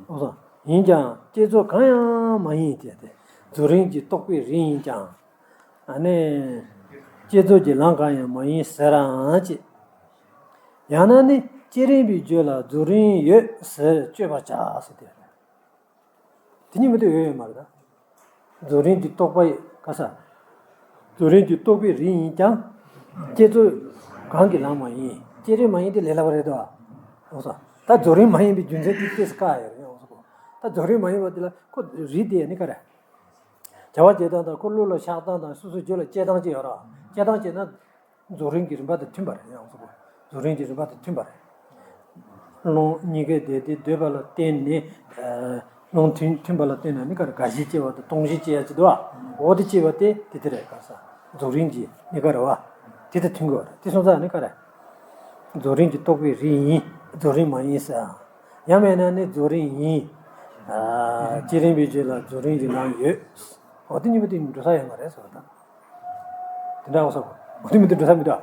འོང་སོང་། ཡིན་ཀྱང་བསྐྱེད་རྫོགས་གང་ཡང་མ་ཡིན་ཏེ་སྟེ། རྫོགས་རིམ་གྱི་རྟོགས་པའི་རིགས་ཡིན་ཀྱང་། ཨ་ནི། བསྐྱེད་རྫོགས་ཀྱི་ལམ་གང་ཡང་མ་ཡིན་ཟེར་རང་ཅི། ཡང་ན་ནི་བསྐྱེད་རིམ་པའི་རྒྱུད་ལ་རྫོགས་རིམ་ཡོད་ཟེར་དཔྱོད་པར་བྱ་ཟེར་ཏེ། དེ་གཉིས་མི་འདུག་ཡོད་ཡོད་མ་རེད་ད། རྫོགས་རིམ་གྱི་རྟོགས་པ་ཡི་ག་ས། རྫོགས་རིམ་གྱི་རྟོག་པའི་རིགས་ཡིན་ཀྱང་། བསྐྱེད་རྫོགས་གང་གི་ལམ་མ་ཡིན། བསྐྱེད་རིམ་མ་ཡིན་དེ་ལས་སླ་པོ་རེད་དོ། འོ་ས། ད་རྫོགས་རིམ་མ་ཡིན་པའི་རྒྱུ་མཚན་དེ་ཏོག་ཙམ་བཀག་ཡོད་རེད། འོ་ས། ད་རྫོགས་རིམ་མ་ཡིན་པ་དེ་ལ་ཁོ་རིགས་དེ་ནི་ག་རེ། བྱ་བ་བྱེད་སྟངས་དང་ཁོ་བློ་ལ་བཞག་སྟངས་དང་སོ་སོའི་རྒྱུད་ལ་སྐྱེ་སྟངས་ཅིག་ཡོད་ར། སྐྱེ་སྟངས་བྱས་ན། རྫོགས་རིམ་གྱི་རིམ་པ་དང་མཐུན་པ་རེད། ཡང་སོ། རྫོགས་རིམ་གྱི་རིམ་པ་དང་མཐུན་པ་རེད། རླུང་གཉིས་ཀའི་བདེ་སྡུག་འདོད་པ་ལ་བརྟེན་ནས། རླུང་མཐུན་མཐུན་པ་ལ་བརྟེན་ནས་ནི་ག་རེ་རྒ་ཤི་སྐྱེ་བ་དང་སྟོང་གཞི་སྐྱེ་ཡ་ཅི་འདུག་ཨ། འོ་དེ་སྐྱེ་བ་དེ་དེ་དེ་རེད། ག་ས། རྫོགས་རིམ་གྱི་ནི་ག་རེ་བ། དེ་དང་མཐུན་དགོས་པ་རེད། དེ་སོང་ཙང་ནི་ག་རེ། རྫོགས་རིམ་གྱི་རྟོག་པའི་རིགས་ཡིན། རྫོགས་རིམ་མ་ཡིན་ཟེར། ཡང་མིན་ན་ནི་རྫོགས་རིམ་ཡིན། བསྐྱེད་རིམ་པའི་རྗེས་ལ་རྫོགས་རིམ་གྱི་ལམ་ཡོད། འོ་དེ་གཉིས་པོ་དེ་འགྲོ་ས་ཡོད་མ་རེད་ཟེར་བ་དང་། དེ་འདྲ་འོ་ས་གོ། འོ་དེ་མི་འདུག་འགྲོ་ས་མི་འདུག་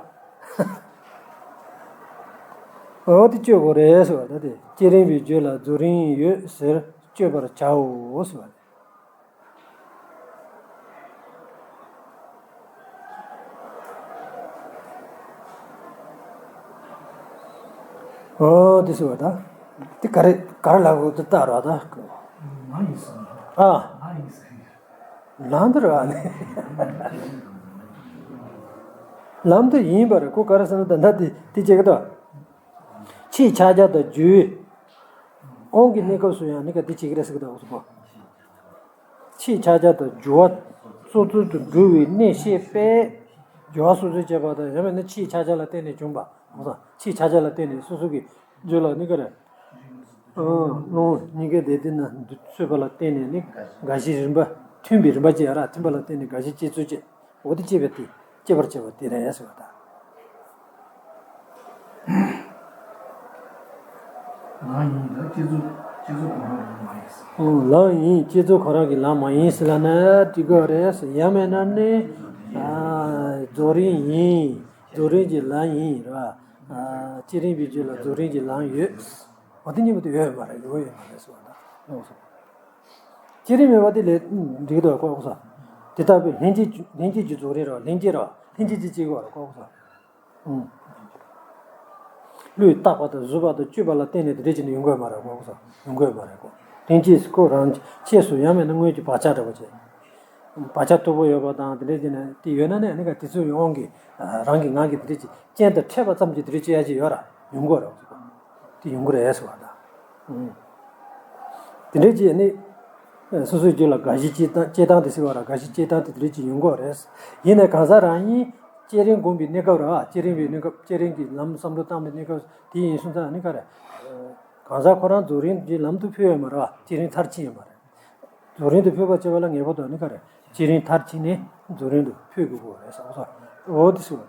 འོ་དེ་གཅོད་དགོས་རེད་ཟེར་བ་ད་དེ། བསྐྱེད་རིམ་པའི་རྗེས་ལ་རྫོགས་རིམ་ཡོད་ཟེར་གཅོད་པར་བྱའོ་ཟེར་བ་རེད། འོ་དེ་ཟེར་བ་ད། དེ་ག་རེ་ག་རེ་ལབ་དགོས་དེ་ལྟ་རོགས་ད། ང་ཡིན་ཟེར། ཨ། ང་ཡིན་ཟེར། ལམ་དུ་ར་ནི། ལམ་དུ་ཡིན་པར་གོ། ག་རེ་ཟེར་ན་ད་ལྟ་དེ་དེ་བྱེད་ཀྱི་འདུག་ཕྱིའི་ཕྱག་རྒྱ་དང་རྒྱུའི་དབང་གི་གནས་སྐབས་སུ་ཡང་ནི་ག་དེ་བྱེད་ཀྱི་རེད་ཟེར་གྱི་འདུག་གོ། ཕྱིའི་ཕྱག་རྒྱ་དང་རྒྱུ་བ་སོ་སོར་དུ་འགྲོ་བའི་གནས་ཤེས་པས། རྒྱུ་བ་སོ་སོར་བྱས་པ་དང་ཡང་མིན་ན་ཕྱིའི་ཕྱག་རྒྱ་ལ་བརྟེན་ནས་བྱུང་བ། ཕྱིའི་ཕྱག་རྒྱ་ལ་བརྟེན་ནས་སོ་སོ་གི་རྒྱུད་ལ་ནི་ག་རེ། རླུང་གཉིས་ཀའི་བདེ་སྡུག་ན་འདུ་ཚུད་པ་ལ་བརྟེན་ནས་ནི་རྒ་ཤིའི་རིམ་པ་མཐུན་པའི་རིམ་པ་ཅིག་ཡོད་ར། མཐུན་པ་ལ་བརྟེན་ནས་རྒ་ཤི་སྐྱེ་ཚུལ་བཅས། འོ་དེ་སྐྱེ་བ་དེ་སྐྱེ་བར་བྱ་བ་དེ་རེད་ཟེར་བ་དང་། ལམ་ཡིན་ལ་བསྐྱེད་རྫོགས་བསྐྱེད་རྫོགས་གང་རུང་གི་ལམ་མ་ཡིན་ཟེར། ལམ་ཡིན་བསྐྱེད་རྫོགས་གང་རུང་གི་ལམ་མ་ཡིན་ཟེར་ལབ་ན་འགྲིག་གི་རེད་ཟེར། ཡང་མིན་ན་ནི་རྫོགས་རིམ་ཡིན། རྫོགས་རིམ་གྱི་ལམ་ཡིན་ར། བསྐྱེད་རིམ་པའི་རྒྱུད་ལ་རྫོགས་རིམ་གྱི་ལམ་ཡོད། འོ་དེ་གཉིས་པོ་དེ་ཡོད་ཡོད་མ་རེད། ཡོད་ཡོད་མ་རེད་ཟེར་བ་དང་། བསྐྱེད་རིམ་མེད་པ་དེ་ལས་འགྲིག་གི་འདུག་གོ་གོ་ས། དེ་ལྟ་བུའི་ལྷན་སྐྱེས་ཀྱི་ལྷན་སྐྱེས་ཀྱི་རྫོགས་རིམ་རེད་བ། ལྷན་སྐྱེས་རེད་བ། ལྷན་སྐྱེས་ཀྱི་སྐྱེ་དགོས་རེད་གོ་གོ་ས། ཨུམ། བློས་བཏགས་པ་དང་བཟོད་པ་དང་སྤྱོད་པ་ལ་བརྟེན་ནས་དེ་འདྲ་བྱས་ནས་ཡོང་གི་ཡོད་མ་རེད་གོ་གོ་ས། ཡོང་གི་ཡོད་མ་རེད་གོ། ལྷན་སྐྱེས་སུ་ཁོ་རང་ཆས་སུ་ཡང་མེད་ན་སྔོན་གྱི་བག་ཆགས་འདྲ་བོ་བྱས། བག་ཆགས་མཐུག་པོ་ཡོད་པ་དང་དེ་འདྲ་བྱས་ནས་དེ་ཡོད་ན་ནི་ཨ་ནི་ག་དེ་ཚོའི་དབང་གིས་རང་གི་ངང་གིས་དེ་འདྲ་བྱས་རྐྱེན་དང་འཕྲད་པ་ཙམ་གྱིས་དེ་འདྲ་བྱེད་ཡ་ཅིག་ཡོད་ར། ཡོང་གི་ཡོད་རེད་གོ་ས། དེ་ཡོང་གི་རེད་ཟེར་བ་དང་། ཨུམ། དེ་འདྲའི་ཅིག་ནི། སོ་སོའི་རྒྱུད་ལ་རྒ་ཤི་སྐྱེ་སྟངས་སྐྱེ་སྟངས་དེ་ཟེར་བ་ར། རྒ་ཤི་སྐྱེ་སྟངས་དེ་དེ་འདྲའི་ཅིག་ཡོང་གི་རེད། ཡིན་ནའི་གང་ཟག་རང་ཉིད་བསྐྱེད་རིམ་སྒོམ་པའི་གནས་སྐབས་ར། བསྐྱེད་རིམ་པའི་གནས་སྐབས། བསྐྱེད་རིམ་གྱི་ལམ་བསམ་བློ་བཏང་བའི་གནས་སྐབས་དེ་ཡིན་སོང་ཙང་ནི་ག་རེ། གང་ཟག་ཁོ་རང་རྫོགས་རིམ་གྱི་ལམ་དུ་འཕོས་ཡོད་མ་རེད་བ། བསྐྱེད་རིམ་མཐར་ཕྱིན་ཡོད་མ་རེད། རྫོགས་རིམ་དུ་འཕོས་པ་བྱེད་པ་ལ་ངེས་པར་དུ་ནི་ག་རེ། བསྐྱེད་རིམ་མཐར་ཕྱིན་ནས་རྫོགས་རིམ་དུ་འཕོས་དགོས་ཀྱི་རེད་ཟེར་བ། འོ་དེ་ཟེར་བ།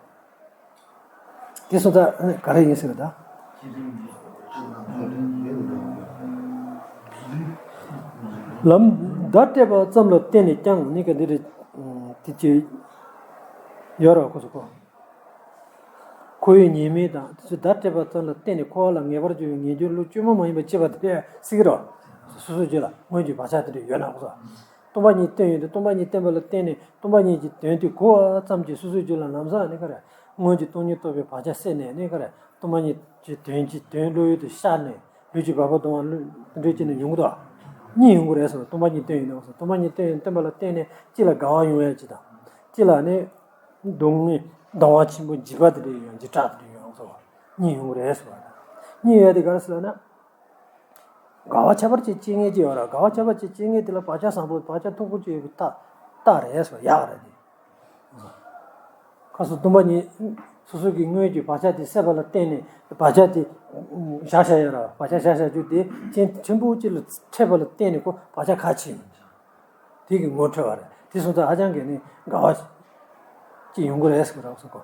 དེ་སོང་ཙང་ག་རེ་ཡིན་ཟེར་བ་དང་། ལམ་བརྡ་སྤྲད་པ་ཙམ་ལ་བརྟེན་ནས་ཀྱང་ནི་ག་འདི་རེད། དེ་ཅི་ཡོད་ར་ཁོ་ཚོ་གོ། ཁོ་བོའི་ཉེས་དམིགས་དང་དེ་ཚོ་བརྡ་སྤྲད་པ་ཙམ་ལ་བརྟེན་ནས་འཁོར་བ་ལ་ངེས་པར་འབྱུང་བའི་ངེས་འབྱུང་བློ་བཅོས་མ་མ་ཡིན་པ་སྐྱེ་བ་དེ་སྲིད་ཀྱི་རོ། སོ་སོའི་རྒྱུད་ལ་སྔོན་གྱི་བག་ཆགས་དེ་འདྲ་ཡོད་ན་ཁོ་ཚོ། སྟོང་པ་ཉིད་བསྟན་ཡོད་དུས་སྟོང་པ་ཉིད་བསྟན་པ་ལ་བརྟེན་ནས་སྟོང་པ་ཉིད་ཀྱི་དོན་དེ་གོ་བ་ཙམ་གྱིས་སོ་སོའི་རྒྱུད་ལ་ལམ་སང་ནི་ག་རེ། སྔོན་གྱི་སྟོང་ཉིད་རྟོགས་པའི་བག་ཆགས་སད་ནས་ནི་ག་རེ། སྟོང་པ་ཉིད་ཀྱི་དོན་གྱི་དོན་བློ་ཡུལ་དུ་ཤར་ནས་ལུས་ཀྱི་བ་སྤུ་ལྡང་བ་དེ་འདྲ་བྱས་ནས་ཡོང་གི་འདུག་གཉིས་ཡོང་གི་རེད་ཟེར་བ། སྟོང་པ་ཉིད་བསྟན་ཡོད་ནས་སྟོང་པ་ཉིད་བསྟན་ཡོད་བསྟན་པ་ལ་བརྟེན་ནས་གཅིག་ལ་དགའ་བ་ཡོང་ཡ་གཅིག་དང་། གཅིག་ལ་ནི་སྡུག་བསྔལ་སྡང་བ་ཆེན་པོ་འཇིགས་པ་དེ་འདྲ་ཡོང་ཡ། འཇིགས་སྐྲག་དེ་འདྲ་ཡོང་ཟེར་བ། གཉིས་ཡོང་གི་རེད་ཟེར་བ་དང་། གཉིས་ཡོད་དེ་ག་རེ་ཟེར་ལབ་ན། དགའ་བ་ཁྱད་པར་ཅན་སྐྱེ་མཁན་ཅིག་ཡོད་ར། དགའ་བ་ཁྱད་པར་ཅན་སྐྱེ་མཁན་དེ་ལ་བག་ཆགས་བཟང་པོ་བག་ཆགས་མཐུག་པོ་ཅིག་ཡོད་པའི་རྟགས་རྟགས་རེད་ཟེར་བ། ཡག་རེད་དེ། ཁ་སང་སྟོང་པ་ཉིད་སོ་སོ་གི་སྔོན་གྱི་བག་ཆགས་དེ་སད་པ་ལ་བརྟེན་ནས་བག་ཆགས་དེ་བཞག་བཞག་ཡོད་ར། བག་ཆགས་བཞག་བཞག་རྒྱུ་དེ་རྐྱེན་ཕྲན་བུ་ཅིག་ལ་འཕྲད་པ་ལ་བརྟེན་ནས་ཁོ་བག་ཆགས་ཁ་ཕྱེ་ཡོང་། དེ་གི་ངོ་འཕྲོད་པ་རེད། དེ་སོང་ཙང་ཧ་ཅང་གི་ནི་དགའ་བ་ཅིག་ཡོང་གི་རེད་ཟེར་གི་རེད་ཟེར་གོ།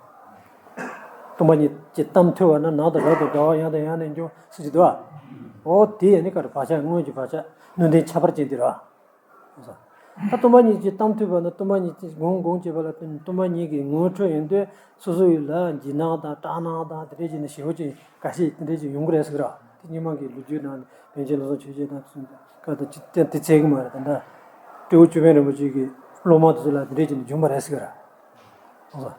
སྟོང་པ་ཉིད་ཀྱི་གཏམ་ཐོས་པ་ན་ནང་དང་རབ་ཏུ་དགའ་བ་ཡང་དང་ཡང་ནས་འབྱུང་ཟེར་གྱི་འདུག་བ། འོ་དེ་ཡང་ནི་ག་རེ། བག་ཆགས་སྔོན་གྱི་བག་ཆགས་ནུས་ལྡན་ཁྱད་པར་ཅན་དེ་རེད་བ། ད་སྟོང་པ་ཉིད་ཀྱི་གཏམ་ཐོས་པ་ན་སྟོང་པ་ཉིད་ཀྱི་སྒོམ་སྒོམ་བྱེད་པ་ལ་བརྟེན་སྟོང་པ་ཉིད་ཀྱི་ངོ་འཕྲོད་ཡོང་དུས་སོ་སོ་ཡི་ལ་འཇིགས་སྣང་དང་སྐྲག་སྣང་དང་དེ་འདྲ་བྱས་ནས་ཞེ་པོ་ཅིག་འགའ་ཤས་དེ་འདྲ་ཅིག་ཡོང་གི་རེད་ཟེར་གི་ར། དེ་སྔོན་མ་གི་ལོ་རྒྱུས་ནང་པཎ་ཆེན་བློ་བཟང་ཆོས་རྒྱན་དང་གསུངས་ཀ་དང་ཅི་སྟེ་དེ་ཚད་གི་མ་རེད། ད་ལྟ་སྤྲེའུ་ཅོད་པན་རིན་པོ་ཆེ་གི་སློབ་མ་དེ་ཚོ་ལ་དེ་འདྲ་བྱས་ནས་བྱུང་བ་རེད་ཟེར་གི་ར། འོ་ས།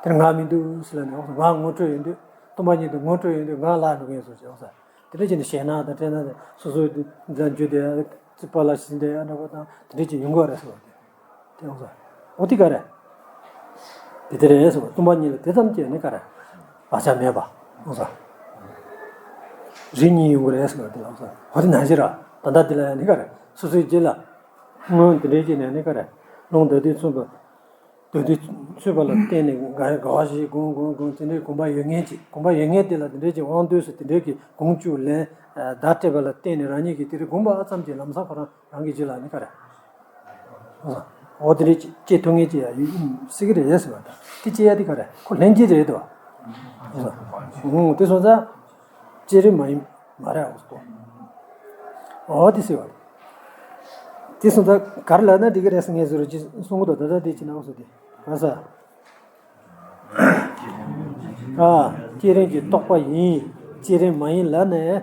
དེར་ང་མི་འདུག་ཟེར་ལབ་ནས། འོ་ས། ང་ངོ་འཕྲོད་ཡོང་དུས་སྟོང་པ་ཉིད་དུ་ངོ་འཕྲོད་ཡོང་དུས་ང་ལ་འགྲོ་གི་ཡིན་ཟེར་བྱས། འོ་ས། དེ་འདྲ་བྱས་ནས་ཞེད་སྣང་དང་སྐྲག་སྣང་དང་སོ་སོའི་འཛམ་རྒྱུད་དེ་རྩིག་པ་ལ་ཞིག་འདྲ་ཡ་འདྲ་པོ་དང་དེ་འདྲ་ཅིག་ཡོང་གི་རེད་ཟེར་བ་དེ། དེ་འོ་ས། འོ་དེ་ག་རེད། དེ་དེ་རེད་ཟེར་བ། སྟོང་པ་ཉིད་ལ་དེ་ཙམ་གྱིས་ནི་ག་རེ། བག་ཆགས་མེད་པ་ལོག་ས། རིགས་གཉིས་ཡོང་གི་རེད་ཟེར་བ་དེ་ལོག་ས། འོ་དེ་ནང་བཞིན་ར། ད་ལྟ་འདི་ལ་ཡང་ནི་ག་རེ། སོ་སོའི་རྒྱུད་ལ། སྔོན་དེ་འདྲའི་རྒྱུད་ནས་ནི་ག་རེ། རླུང་དག་དུས་མཚུངས་པ། དག་དུས་མཚུངས་པ་ལ་བརྟེན་ནས་འགའ་འགའ་བ་ཞིག་གོམས་གོམས་གོམས་དེ་འདྲའི་གོམས་པ་ཡོད་མཁན་ཅིག་གོམས་པ་ཡོད་མཁན་དེ་ལ་དེ་འདྲའི་ཅིག་དབང་དུས་སུ་དེ་འདྲའི་གི་གོམས་བཅུག་ལན་བརྡ་སྤྲད་པ་ལ་བརྟེན་ནས་རང་ཉིད་ཀྱིས་དེ་རིགས་གོམས་པ་ཙམ་གྱིས་ལམ་སང་ཁོ་རང་རང་གི་རྒྱུད་ལ་ནི་ག་རེ། འོ་དེ་འདྲའི་ཅིག་སྐྱེ་ཐུབ་མཁན་ཅིག་ཡང་ཡོད་སྲིད་ཀྱི་རེད་ཟེར་བ་དང་དེ་སྐྱེ་ཡ་དེ་ག་རེ་ཁོ་ལྷན་སྐྱེས་རེད་དོ། འོ་དེ་སོང་ཙང་། སྐྱེ་རིམ་མ་ཡིན་མ་རེད་འོ་སྐོ། འོ་དེ་ཟེར་བ་རེད། དེ་སོང་ཙང་ག་རེ་ལབ་ན་འགྲིག་གི་རེད་ཟེར་ངས་ཟེར་རོ་ཅི་གསུང་གི་འདུག་ད་ལྟ་དེ་ཅི་ན་འོ་ཟེར་དེ་ག་ས། ཨ། སྐྱེ་རིམ་གྱི་རྟོག་པ་ཡིན། སྐྱེ་རིམ་མ་ཡིན་ལབ་ནས།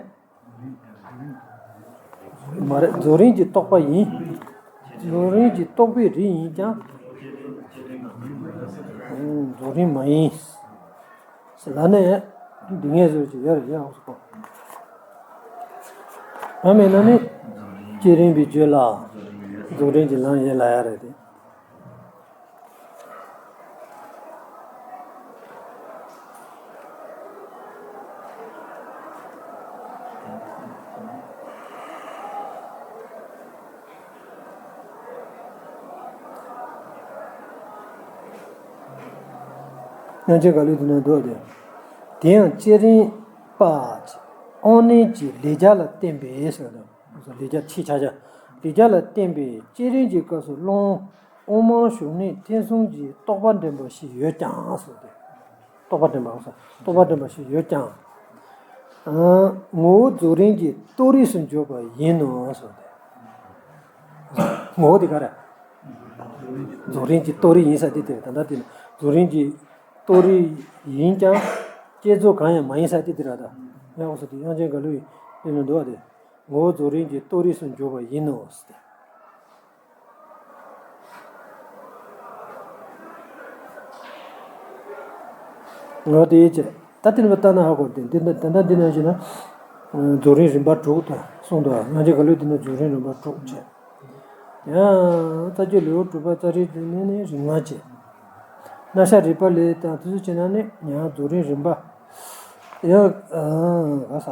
མ་རེད། རྫོགས་རིམ་གྱི་རྟོག་པ་ཡིན། རྫོགས་རིམ་གྱི་རྟོག་པའི་རིགས་ཡིན་ཀྱང་། རྫོགས་རིམ་མ་ཡིན། ལབ་ནས་འདི་ངས་བཟོས་ཀྱི་ཡོད་རེད་ཡ་འོ་སོ། ང་མེད་ན་ནི་བསྐྱེད་རིམ་པའི་རྒྱུད་ལ་རྫོགས་རིམ་གྱི་ལམ་ཡིན་ལ་ཡ་རེད་དེ། སྙན་ཆེན་ག་ལུས་དེ་ན་འདུག་སྟེ། དེ་ཡང་བསྐྱེད་རིམ་པ། དབང་རྣོན་གྱི་ལས་རྒྱ་ལ་བརྟེན་པའི་ཟེར་བ་དང་། ལས་རྒྱ་ཆེས་ཆ་བཞག་ལས་རྒྱ་ལ་བརྟེན་པའི་བསྐྱེད་རིམ་གྱི་སྐབས་སུ་རླུང་དབུ་མར་ཞུགས་ནས་ཐེ་ཚོམ་གྱི་རྟོག་པ་འདྲེན་པ་ཞིག་ཡོད་ཀྱང་ཟེར་ཏེ། རྟོག་པ་འདྲེན་པ་ཟེར། རྟོག་པ་འདྲེན་པ་ཞིག་ཡོད་ཀྱང་། ངོ་བོ་རྫོགས་རིམ་གྱི་རྟོགས་རིགས་སུ་འཇོག་པ་ཡིན་ནོ་ཟེར་ཏེ། ངོ་བོ་དེ་ག་རེ། རྫོགས་རིམ་གྱི་རྟོགས་རིགས་ཡིན་ས་དེ་དེ་ད་ལྟ་དེ་ནི་རྫོགས་རིམ་གྱི་རྟོགས་རིགས་ཡིན་ཀྱང་བསྐྱེད་རྫོགས་གང་ཡང་མ་ཡིན་ས་དེ་དེ་ར་ད། ཡང་འོ་ས་དེ་དབྱངས་ཅན་ག་ལུ་ཡིས་དེ་ནི་འདུག་བ་དེ། ངོ་བོ་རྫོགས་རིམ་གྱི་རྟོགས་རིགས་སུ་འཇོག་པ་ཡིན་ནོ་ཟེར་ཏེ། ངོ་དེའི་ཕྱིར་ད་དེ་ནི་ལྟ་ན་ཧ་གོ་སྟེ་འདི་འདི་འདི་འདི་འདི་ནང་བཞིན་ན། རྫོགས་རིམ་རིམ་པ་དྲུག་དང་གསུངས་འདུག་དབྱངས་ཅན་ག་ལུ་འདི་ནི་རྫོགས་རིམ་རིམ་པ་དྲུག་བྱས། ཡང་རྩ་རྒྱུད་ལེའུ་དྲུག་པ་ཙཱ་རི་དེ་ནས་ནི་རིམ་ལྔ་བྱས། སྣ་ཤ་རིག་པ་ལས་དང་དེ་ཚོ་བྱས་ན་ནི་ཡང་རྫོགས་རིམ་རིམ་པ། ཡང་ག་ས།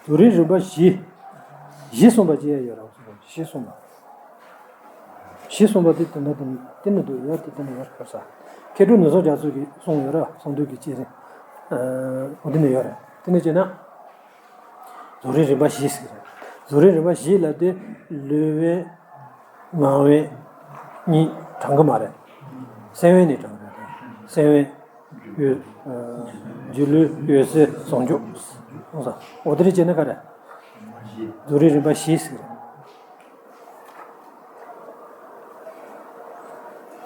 རྫོགས་རིམ་རིམ་པ་བཞི། བཞི་གསུངས་པ་ཅི་ཡང་ཡོད་རེད་བཞི་གསུངས་པ། བཞི་གསུངས་པ་དེ་དེ་འདྲ་དེ་དེ་ནི་འདུག་ཡོད་དེ་དེ་ནི་ཡོད་རེད་ས། མཁས་གྲུབ་ནུས་གསུམ་རྒྱ་མཚོ་གིས་གསུངས་ཡོད་རེད་གསང་འདུས་ཀྱི་བསྐྱེད་རིམ། འོ་དེ་ནི་ཡོད་རེད་དེ་ནི་བྱས་ན། རྫོགས་རིམ་རིམ་པ་བཞི་ཟེར་གི་རེད། རྫོགས་རིམ་རིམ་པ་བཞི་ལབ་དུས་ལུས་དབེན། ངག་དབེན། གཉིས་དྲང་གི་མ་རེད། སེམས་དབེན་ནི་དྲང་གི་རེད། སེམས་དབེན། འོད། སྒྱུ་ལུས་འོད་གསལ་ཟུང་འཇུག་འོ་དེ་རེད་བྱས་ན་ག་རེ། རྫོགས་རིམ་རིམ་པ་བཞི་ཟེར་གི་རེད།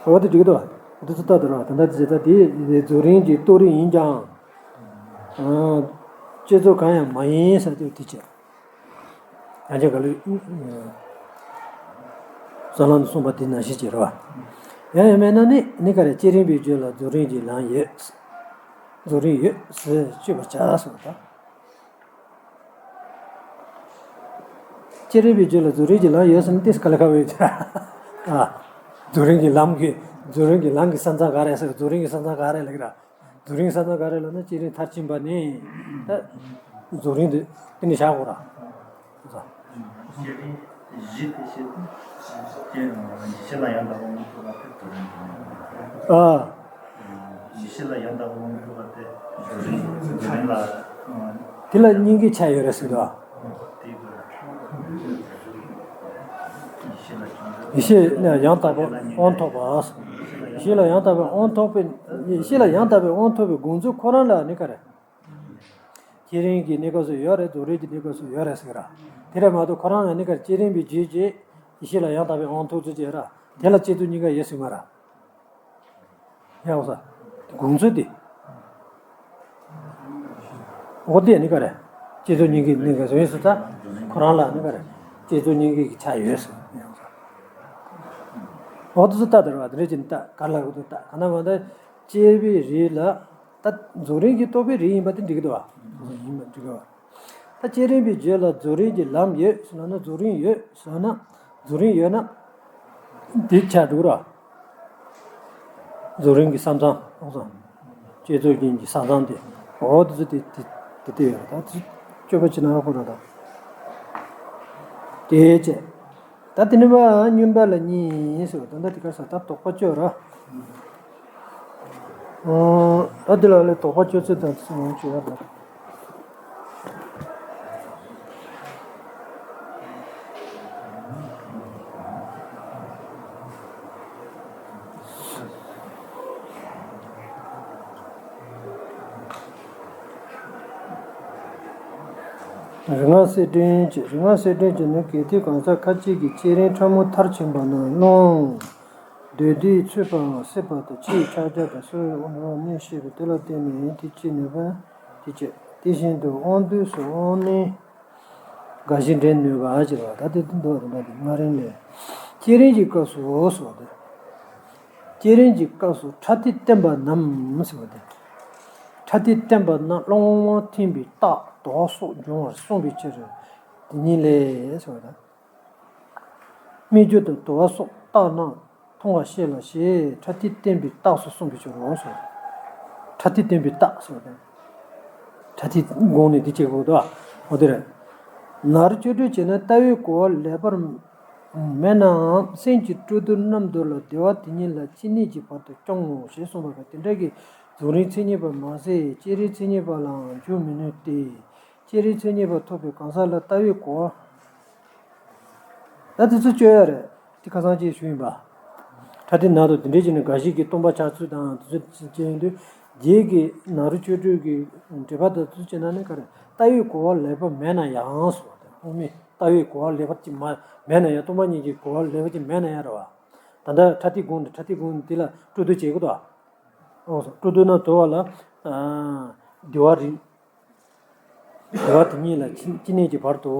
འོ་དེ་འགྲིག་གི་འདུག་འདི་ཚོ་ལྟ་དུ་ར་ད་ལྟ་ཇི་ལྟ་དེ་རྫོགས་རིམ་གྱི་རྟོགས་རིགས་ཡིན་ཀྱང་། བསྐྱེད་རྫོགས་གང་ཡང་མ་ཡིན་ཟེར་དུས་དེ་བྱས། ཡང་ཅིག་ག་ལུས། གསང་ལམ་དུ་གསུངས་པ་དེ་ནང་བཞིན་བྱས་རེད་བ། ཡང་ཡང་མེད་ན་ནི་ནི་ག་རེ་བསྐྱེད་རིམ་པའི་རྒྱུད་ལ་རྫོགས་རིམ་གྱི་ལམ་ཡོད། རྫོགས་རིམ་ཡོད་ཟེར་བརྗོད་པར་བྱ་གསུངས་པ་དང་། བསྐྱེད་རིམ་པའི་རྒྱུད་ལ་རྫོགས་རིམ་གྱི་ལམ་ཡོད་ཟེར་ན་ཏིས་ག་ལེ་ག་བའི་ཕྱིར། ཨ། རྫོགས་རིམ་གྱི་ལམ་གྱི་རྫོགས་རིམ་གྱི་ལམ་གྱི་ས་མཚམས་ག་རེ་ཟེར་རྫོགས་རིམ་གྱི་ས་མཚམས་ག་རེ་ལབ་ཀྱི་ར། རྫོགས་རིམ་ས་མཚམས་ག་རེ་ལབ་ན་བསྐྱེད་རིམ་མཐར་ཕྱིན་པ་ནི། ད། རྫོགས་རིམ་དེ་དེ་ནི་བཞག་དགོས་ར། བསྐྱེད་རིམ་བཞི་དེ་བཤད་དུས། བསྐྱེད་རིམ་བཞི་ལ་ཡང་དག་པར་དབང་ཐོབ་པ་དེ་རྫོགས་རིམ་དེ་ཡིན། ཨ། ཡེ་ཤེས་ལ་ཡང་དག་པར་དབང་ཐོབ་པ་དེ་རྫོགས་རིམ་རྫོགས་རིམ་ལ། དེ་ལ་སྙིང་གའི་ཆ་ཡོད་རེད་ཟེར་དོ། དེ་ཡེ་ཤེས་ལ་ཡང་དག་པར་དབང་ཐོབ་པ། ཡེ་ཤེས་ལ་ཡང་དག་པར་དབང་ཐོབ་པའི་ཡེ་ཤེས་ལ་ཡང་དག་པར་དབང་ཐོབ་པའི་དགོངས་ཚུལ་ཁོ་རང་ལ་ནི་ག་རེ། བསྐྱེད་རིམ་གྱི་གནས་སྐབས་སུ་ཡོད་རེད་རྫོགས་རིམ་གྱི་གནས་སྐབས་སུ་ཡོད་རེད་ཟེར་གི་ར། དེ་རེད་མ་གཏོགས་ཁོ་རང་ལ་ནི་ག་རེ་བསྐྱེད་རིམ་པའི་རྒྱུད་ཀྱི་ཡེ་ཤེས་ལ་ཡང་དག་པའི་དབང་ཐོབ་ཚུལ་གྱི་ར། དེ་ལ་བསྐྱེད་རྫོགས་གཉིས་ཀ་ཡོད་ཟེར་མ་ར། ཡང་ས། དགོངས་ཚུལ་དེ། འོ་དེ་ནི་ག་རེ། བསྐྱེད་རྫོགས་གཉིས་ཀའི་གནས་སྐབས་སུ་ཡིན་ཟེར་ད། ཁོ་རང་ལ་ནི་ག་རེ། བསྐྱེད་རྫོགས་གཉིས་ཀའི་གི་ཆ་ཡོད་ཟེར་ཡང་ས། འོ་དེ་ཚོ་ལྟ་དེར་བ་དེ་རེད་ཅེས་ནི་ལྟ་ག་ལ་གོ་དུ་ལྟ་ག་ན་མ་ད། བསྐྱེད་པའི་རིགས་ལ། ད་རྫོགས་རིམ་གྱི་རྟོགས་པའི་རིགས་ཡིན་པ་དེ་འགྲིག་གི་འདུག་བ། ཡིན་པ་འགྲིག་གི་བ། ད་བསྐྱེད་རིམ་པའི་རྒྱུད་ལ་རྫོགས་རིམ་གྱི་ལམ་ཡོད་ཟེར་ན་རྫོགས་རིམ་ཡོད་ཟེར་ན། རྫོགས་རིམ་ཡོད་ན། དེ་ཆ་འགྲིག་ར། རྫོགས་རིམ་གྱི་ས་མཚམས་ཨོ་ཙང་། བསྐྱེད་རྫོགས་རྒྱན་གྱི་ས་མཚམས་དེ། འོ་དེ་ཚོ་དེ་དེ་དེ་དེ་ཡོད་རེད། ད་དེ་ཚོ་སྤྱོད་པ་བྱེད་ན་ཁོ་ར་ད། དེ་བྱས། ད་དེ་ནི་མ་སྨྱོན་པ་ལ་གཉིས་ཟེར་བ་ད་ལྟ་དེ་ག་ས་ད་དོགས་པ་གཅོད་ར། ཨོ། ད་དེ་ལ་ལས་དོགས་པ་གཅོད་ཚུལ་དང་དེ་ཚོ་ཡང་གཅོད་ཡ་ར། རིག་སྔགས་གསལ་སྒྲོན་གྱི། རིག་སྔགས་གསལ་སྒྲོན་གྱི་ནི་གལ་ཏེ་གང་ཟག་ཁ་ཅིག་གིས་བསྐྱེད་རིམ་ཕྲ་མོ་མཐར་ཕྱིན་པ་ན་རླུང་འདུས་ཏེ་ཚུད་པའམ་སྲེད་པ་དང་ཕྱིའི་ཕྱག་རྒྱ་དང་སོ་སོའི་དབང་དུ་གནས་ཤེས་པས་དེ་ལ་བརྟེན་ནས་དེ་ཅི་ནུས་པ་དེ་བྱེད། དེ་བཞིན་དུ་དབང་འདུས་སུ་དབང་རྣོན་དགའ་བཞི་འདྲེན་ནུས་པ་ཟེར་བ་ད་དེ་འདུག་པ་དེ་འདྲ་དེ་སྔ་རིམ་ལས། བསྐྱེད་རིམ་གྱི་སྐབས་སུ་ཟེར་བ་དེ། བསྐྱེད་རིམ་གྱི་སྐབས་སུ་ཕྲ་ཏི་བསྟན་པ་རྣམས་ཟེར་བ་དེ། ཕྲ་ཏི་བསྟན་པ་རྣམས་སློབ་མ་ཐིམ་པའི་རྟགས་དོ་བ་སོགས་འབྱུང་བར་གསུངས་པའི་ཕྱིར། དེ་ཉིད་ལས་ཟེར་བ་དང་། སྨིག་རྒྱུ་དང་དོ་བ་སོགས་རྟགས་རྣམས་མཐོང་བར་བཤད་ལ་ཞེས་ཕྲ་ཏི་བསྟན་པའི་རྟགས་སུ་གསུངས་པའི་ཕྱིར་རོ་ཟེར། ཕྲ་ཏི་བསྟན་པའི་རྟགས་ཟེར་བ་དང་། ཕྲ་ཏི་དགོངས་ནས་འདི་བྱེད་དགོས་དོ། འོ་དེ་རེད། ནཱ་རོ་ཅོ་ཏྲི་བྱས་ན་ལྟ་བའི་གོ་བ་ལེགས་པར་མེད་ནའང་སེམས་ཀྱི་སྤྲོ་བསྡུ་རྣམས་དུ་ལ་བདེ་བ་དེ་ཉིད་ལ་ཅི་གནས་ཀྱི་བར་དུ་སྐྱོང་ངོ་ཞེས་གསུངས་པ་དང་དེ་འདྲ་གི་རྫོགས་རིམ་མཚན་ཉིད་པ་མ་ཟད་བསྐྱེད་རིམ་མཚན་ཉིད་པ་ལའང་འཇུག་མི་ནུས་ཏེ། བསྐྱེད་རིམ་མཚན་ཉིད་པ་ཐོབ་པའི་གང་ཟག་ལ་ལྟ་བའི་གོ་བ། ད་དེ་ཚོ་བཅོས་ཡ་རེད། དེ་ཁ་སང་ཅིག་ཞུས་ཡིན་པ། ཕྲ་ཏི་ནང་དུ་དེ་འདྲའི་བྱས་ནས་དགའ་བཞི་གི་སྟོང་པ་ཆགས་ཚུལ་དང་དེ་ཚོ་བྱས་ཡོང་དུས་རྗེས་ཀྱི་ནཱ་རོ་ཅོ་ཏྲི་གི་འགྲེལ་པ་དང་དེ་ཚོ་བྱས་ན་ནི་ག་རེ་ལྟ་བའི་གོ་བ་ལེགས་པ་མེད་ན་ཡང་ཟེར་བ་དང་དབུ་མའི་ལྟ་བའི་གོ་བ་ལེགས་པ་ཅིག་མ་མེད་ན་ཡང་སྟོང་པ་ཉིད་ཀྱི་གོ་བ་ལེགས་པ་ཅིག་མེད་ན་ཡང་རེད་བ། ད་ལྟ་ཕྲ་ཏི་དགོངས་འདི་ཕྲ་ཏི་དགོངས་འདི་ལ་སྤྲོ་བསྡུ་བྱེད་དགོས་དོ། ཨོ་སོ་སྤྲོ་བསྡུ་ན་དོ་བ་ལ་བདེ་བ་རིག་བདེ་བ་དེ་ཉིད་ལ་ཅི་ཅི་གནས་ཀྱི་བར་དུ་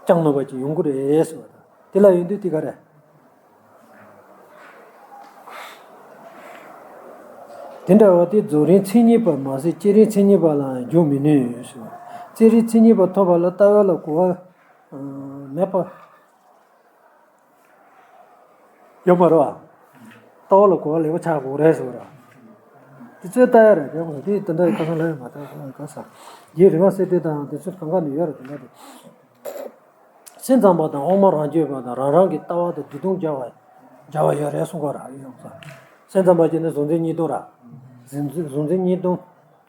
ཅང་ནོར་བ་ཅིག་ཡོང་གི་རེད་ཟེར་བ་དང་དེ་ལ་ཡོང་དུས་དེ་ག་རེ། དེ་འདྲ་བ་དེ་རྫོགས་རིམ་མཚན་ཉིད་པ་མ་ཟད་བསྐྱེད་རིམ་མཚན་ཉིད་པ་ལའང་འཇུག་མི་ནུས་ཟེར་བ། བསྐྱེད་རིམ་མཚན་ཉིད་པ་ཐོབ་པ་ལ་ལྟ་བ་ལ་གོ་བ་མེད་པ། ཡོད་མ་རེད་བ། ལྟ་བ་ལ་གོ་བ་ལེགས་པོ་ཆགས་དགོས་རེད་ཟེར་བ་རེད། དེ་ཚོའི་ལྟ་ཡ་རེད་དེ་དགོས་དེ་དེ་འདྲ་ཁ་སང་ལ་ཡོད་མ་ཐག་ག་ས། རྗེ་རིག་སྔགས་གསལ་སྒྲོན་དང་དེ་ཚོ་གང་ག་ནས་ཡོད་རེད་དེ་འདྲ་དེ། སེམས་ཙམ་པ་དང་དབུ་མ་རང་རྒྱུད་པ་དང་རང་རང་གི་ལྟ་བ་དང་བདེ་སྟོང་སྦྱར་བ་སྦྱར་བ་ཡོད་རེད་གསུང་གི་རེད་ཡོང་ས། སེམས་ཙམ་པ་བྱས་ན་གཟུང་འཛིན་གཉིས་སྟོང་ར། གཟུང་འཛིན་གཟུང་འཛིན་གཉིས་སྟོང་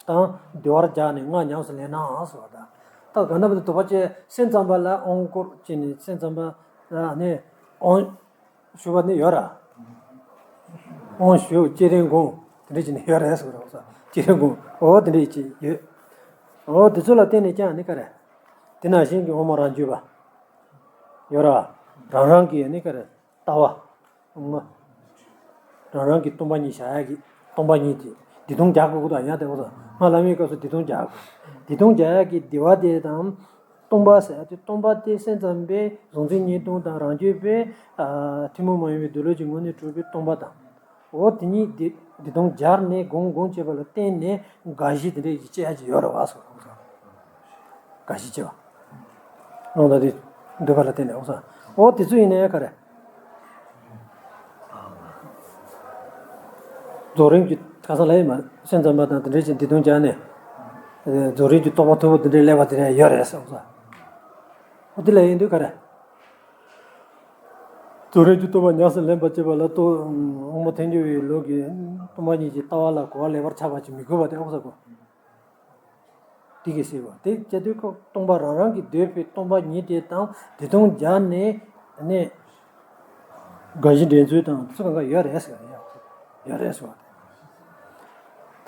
དང་བདེ་བར་སྦྱར་ནས་སྔགས་ཉམས་སུ་ལེན་ནའང་ཟེར་བ་དང་། ད་ག་ན་བ་དེ་དོགས་པ་ཅན་སེམས་ཙམ་པ་ལ་དབང་བསྐུར་བྱས་ནས་སེམས་ཙམ་པ་ལ་ནི་དབང་ཞུ་བ་ནི་ཡོད་ར། དབང་ཞུ་བསྐྱེད་རིམ་སྒོམ་དེ་འདྲ་བྱས་ནས་ཡོད་རེད་ཟེར་བ་རེད་བསྐྱེད་རིམ་སྒོམ་འོ་དེ་འདྲ་བྱས་ཡོད། འོ་དེ་ཚོ་ལ་བརྟེན་ནས་ཀྱང་ནི་ག་རེ། དེ་ནང་བཞིན་གྱི་དབུ་མ་རང་རྒྱུད་པ་ཡོད་ར། རང་རང་གི་ནི་ག་རེ་ལྟ་བ། ང་། རང་རང་གི་སྟོང་པ་ཉིད་བཞག་ཡག་གི་སྟོང་པ་ཉིད་དེ་བདེ་སྟོང་རྒྱག་དགོས་ཀྱི་འདུག་ཡང་དེ་འོ་ཙམ་ང་ལ་མའི་སྐབས་སུ་བདེ་སྟོང་རྒྱག་དགོས། བདེ་སྟོང་རྒྱག་ཡག་གི་བདེ་བ་དེ་དང་། སྟོང་པ་ཟེར་ཡག་དེ་སྟོང་པ་དེ་སེམས་ཙམ་པས་གཟུང་འཛིན་གཉིས་སྟོང་དང་རང་རྒྱུད་པས་ཐུན་མོང་མ་ཡིན་པའི་འདོད་ལུགས་ཀྱི་ངོས་ནས་གྲུབ་པའི་སྟོང་པ་དང་། འོ་དེ་གཉིས་བདེ་བདེ་སྟོང་སྦྱར་ནས་སྒོམ་སྒོམ་བྱེད་པ་ལ་བརྟེན་ནས་དགའ་བཞི་དེ་འདྲ་ཡི་སྐྱེ་ཡག་ཅིག་ཡོད་རེད་བ་སོ། དགའ་བཞི་སྐྱེ་བ། རང་ལ་དེ་འདོད་པ་ལ་བརྟེན་ནས་འོ་ས། འོ་དེ་ཚོ་ཡིན་ནའི་ག་རེ། རྫོགས་རིམ་གྱི་ཁ་སང་ལ་ཡིན་མ་སེམས་ཙམ་པ་དང་དེ་འདྲའི་ཅིག་བདེ་སྟོང་སྦྱར་ནས། རྫོགས་རིམ་གྱི་རྟོགས་པ་མཐོ་པོ་དེ་འདྲའི་སླེབས་པ་དེ་འདྲ་ཡོད་རེད་ཟེར་འོ་ས། འོ་དེ་ལ་ཡིན་དུས་ག་རེ། རྫོགས་རིམ་གྱི་རྟོགས་པ་ཉམས་སུ་ལེན་པར་བྱེད་པ་ལ་རྟོགས་དབུ་མ་ཐལ་འགྱུར་བའི་ལུགས་ཀྱི་སྟོང་པ་ཉིད་ཀྱི་ལྟ་བ་ལ་གོ་བ་ལེགས་པར་ཆགས་པ་ཅིག་མི་དགོས་པ་དེ་འོ་ས་གོ། དེ་གིས་ཟེར་བ་དེ་བྱ་དུས་ཁོ་སྟོང་པ་རང་རང་གིས་འདོད་པའི་སྟོང་པ་ཉིད་དེ་དང་བདེ་སྟོང་སྦྱར་ནས་ནས་དགའ་བཞི་འདྲེན་ཚུལ་དང་ཚུལ་གང་ག་ཡོད་རེད་ཟེར་བ་ཡོད་རེད་ཟེར་བ་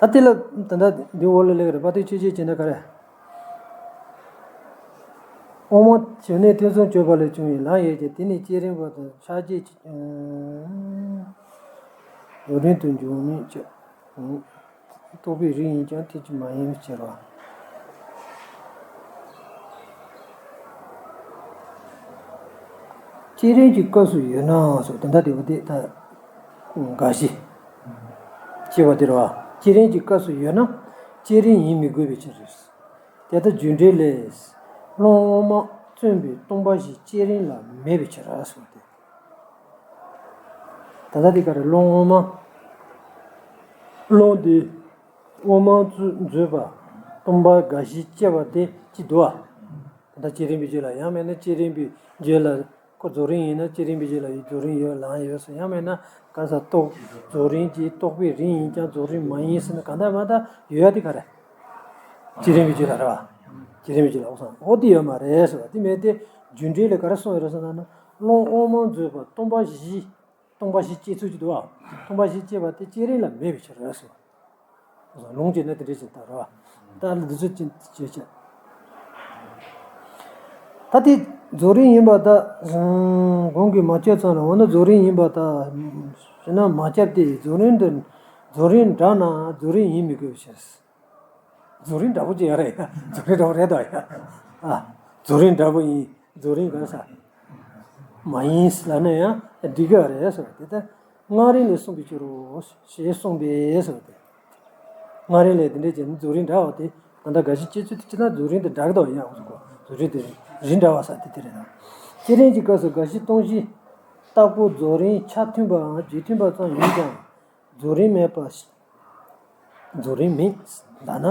དེ། ད་དེ་ལ་ད་ལྟ་འདི་འོག་ལ་སླེབས་རེད་པ་དེ་ཆོས་ཅན་བྱས་ན་ག་རེ། དབུ་མ་བྱས་ནས་ཐེ་ཚོམ་གཅོད་པ་ལས་བྱུང་བའི་ལམ་ཡོད་ཀྱང་དེ་ནི་བསྐྱེད་རིམ་པ་དང་ཕྱག་རྒྱའི་རོ་རིང་དུ་འབྱུང་མིན་བཅས། རྟོགས་པའི་རིགས་ཡིན་ཀྱང་དེ་ཅིག་མ་ཡིན་པའི་ཕྱིར་རོ། བསྐྱེད་རིམ་གྱི་སྐབས་སུ་ཡོད་ན་སོགས་དོན་དག་དེ་བ་དེ་ད་དགའ་བཞི་སྐྱེ་བ་དེ་རེད་བ། བསྐྱེད་རིམ་གྱི་སྐབས་སུ་ཡོད་ན་བསྐྱེད་རིམ་ཡིན་མི་དགོས་པའི་ཕྱིར་རེད། དེ་ལྟར་རྒྱུ་འབྲས་ལས། སློབ་མ་བརྩོན་པས་སྟོང་པ་བཞི་བསྐྱེད་རིམ་ལ་མེད་པའི་ཕྱིར་གསུངས་ཏེ། ད་ལྟ་དེ་ག་རེ། རླུང་དབུ་མ། རླུང་དེ་དབུ་མ་མཛོད་པ། སྟོང་པ་རྒ་ཤི་སྐྱེ་བ་དེ་ཅི་འདུག་ཨ། ད་ལྟ་བསྐྱེད་རིམ་པའི་རྗེས་ལ། ཡང་མིན་ན་བསྐྱེད་རིམ་པའི་རྗེས་ལ། ཁོ་རྫོགས་རིམ་ཡིན་ན་བསྐྱེད་རིམ་པའི་རྗེས་ལ་རྫོགས་རིམ་ཡོད་ལའང་ཡོད་ཟེར། ཡང་མིན་ན་ག་ས་རྟོགས། རྫོགས་རིམ་གྱི་རྟོགས་པའི་རིམ་ཡིན་ཀྱང་རྫོགས་རིམ་མ་ཡིན་ཟེར་ན། གང་ལྟར་མ་ལྟར་ཡོད་ཡ་དེ་ག་རེ། བསྐྱེད་རིམ་པའི་རྗེས་ལ་རེད་བ། བསྐྱེད་རིམ་པའི་རྗེས་ལ། འོ་སོང་། འོ་དེ་ཡོད་མ་རེད་ཟེར་བ་དེ་མེད་དེ། རྒྱུ་འབྲས་ལ་ག་རེ་གསུངས་ཡོད་རེད་ཟེར་ན། རླུང་དབུ་མ་མཛོད་པ། སྟོང་པ་གཞི། སྟོང་པ་གཞི་སྐྱེ་ཚུལ་གྱི་འདུག་བ། སྟོང་པ་གཞི་སྐྱེ་བ་དེ་བསྐྱེད་རིམ་ལ་མེད་པའི་ཕྱིར་རོ་ཟེར་བ། ལུང་བྱས་ན་དེ་འདྲ་ཞིག་ལྟར་རོ། ད་འདི་ཚོ་ཅི་བྱེད་བྱེད། ད་དེ་རྫོགས་རིམ་ཡིན་པ་ད་གོང་གི་མ་ཁྱབ་ཙམ་ལ། འོ་ན་རྫོགས་རིམ་ཡིན་པ་ད་ཞེ་ན་མ་ཁྱབ་སྟེ། རྫོགས་རིམ་འདི་རྫོགས་རིམ་འདྲ་ན་རྫོགས་རིམ་ཡིན་མི་དགོས་པའི་ཕྱིར། རྫོགས་རིམ་འདྲ་པོ་ཅིག་ཡོད་རེད་ཡ། རྫོགས་རིམ་འདྲ་པོ་རེད་དོ་ཡ། ཨ། རྫོགས་རིམ་འདྲ་པོ་ཡིན། རྫོགས་རིམ་ག་རེ་ཟེར། མ་ཡིན་ལབ་ན་ཡང་འགྲིག་གི་རེད་ཟེར་བ་དེ། ད་སྔགས་རིམ་ལས་གསུངས་པའི་ཕྱིར་རོ་ཞེས་གསུངས་པས་ཟེར་བ་དེ། སྔགས་རིམ་ལས་དེ་འདྲས་བྱས་ན་རྫོགས་རིམ་འདྲ་བ་དེ། ད་ལྟ་རྒ་ཤི་སྐྱེ་ཚུལ་དེ་ཅི་ན་རྫོགས་རིམ་དེ་འདྲ་གི་དོ་ཡ། འོ་ཟེར་གོ། རྫོགས་རིམ་དེ་རིམ་འདྲ་བ་ཟེར་དེ་དེ་རེད་ད། བསྐྱེད་རིམ་གྱི་སྐབས་སུ་རྒ་ཤི་སྟོང་གཞི་རྟག་པོ་རྫོགས་རིམ་ཆ་མཐུན་པའམ་རྗེས་མཐུན་པ་ཙམ་ཡིན་ཀྱང་། རྫོགས་རིམ་མེད་པ། རྫོགས་རིམ་མིན། ལབ་ན།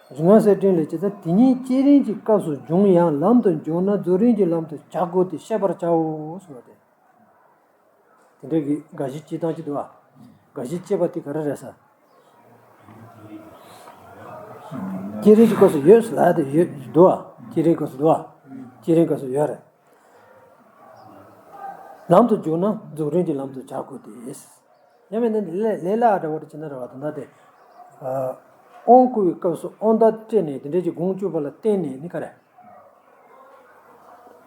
རིག་སྔགས་གསེར་ཕྲེང་ལས་ཇི་ལྟར། དེ་ཉིད་བསྐྱེད་རིམ་གྱི་སྐབས་སུ་འབྱུང་ཡང་ལམ་དུ་འཇུག་ན་རྫོགས་རིམ་གྱི་ལམ་དུ་བྱ་དགོས་ཏེ་ཤེས་པར་བྱའོ་ཟེར་བ་དེ། དེ་འདྲ་གི་རྒ་ཤི་སྐྱེ་སྟངས་ཅིག་འདུག་བ། རྒ་ཤི་སྐྱེ་བ་དེ་ག་རེ་རེད་ཟེར། བསྐྱེད་རིམ་གྱི་སྐབས་སུ་ཡོད་ཟེར་ལབ་དེ་ཡོད་འདུག་བ། བསྐྱེད་རིམ་སྐབས་སུ་འདུག་བ། བསྐྱེད་རིམ་སྐབས་སུ་ཡོད་རེད། ལམ་དུ་འཇུག་ན་རྫོགས་རིམ་གྱི་ལམ་དུ་བྱ་དགོས་ཏེ། ཡང་མིན་ན་ལས་ལས་སླ་བ་འདྲ་བོ་དེ་བྱས་ན་རེད་བ། ད་ལྟ་དེ། ཨ། དབང་བསྐུར་བའི་སྐབས་སུ་དབང་བརྡ་སྤྲད་ནས་དེ་འདྲའི་ཅིག་སྒོམ་བཅུག་པ་ལ་བརྟེན་ནས་ནི་ག་རེ།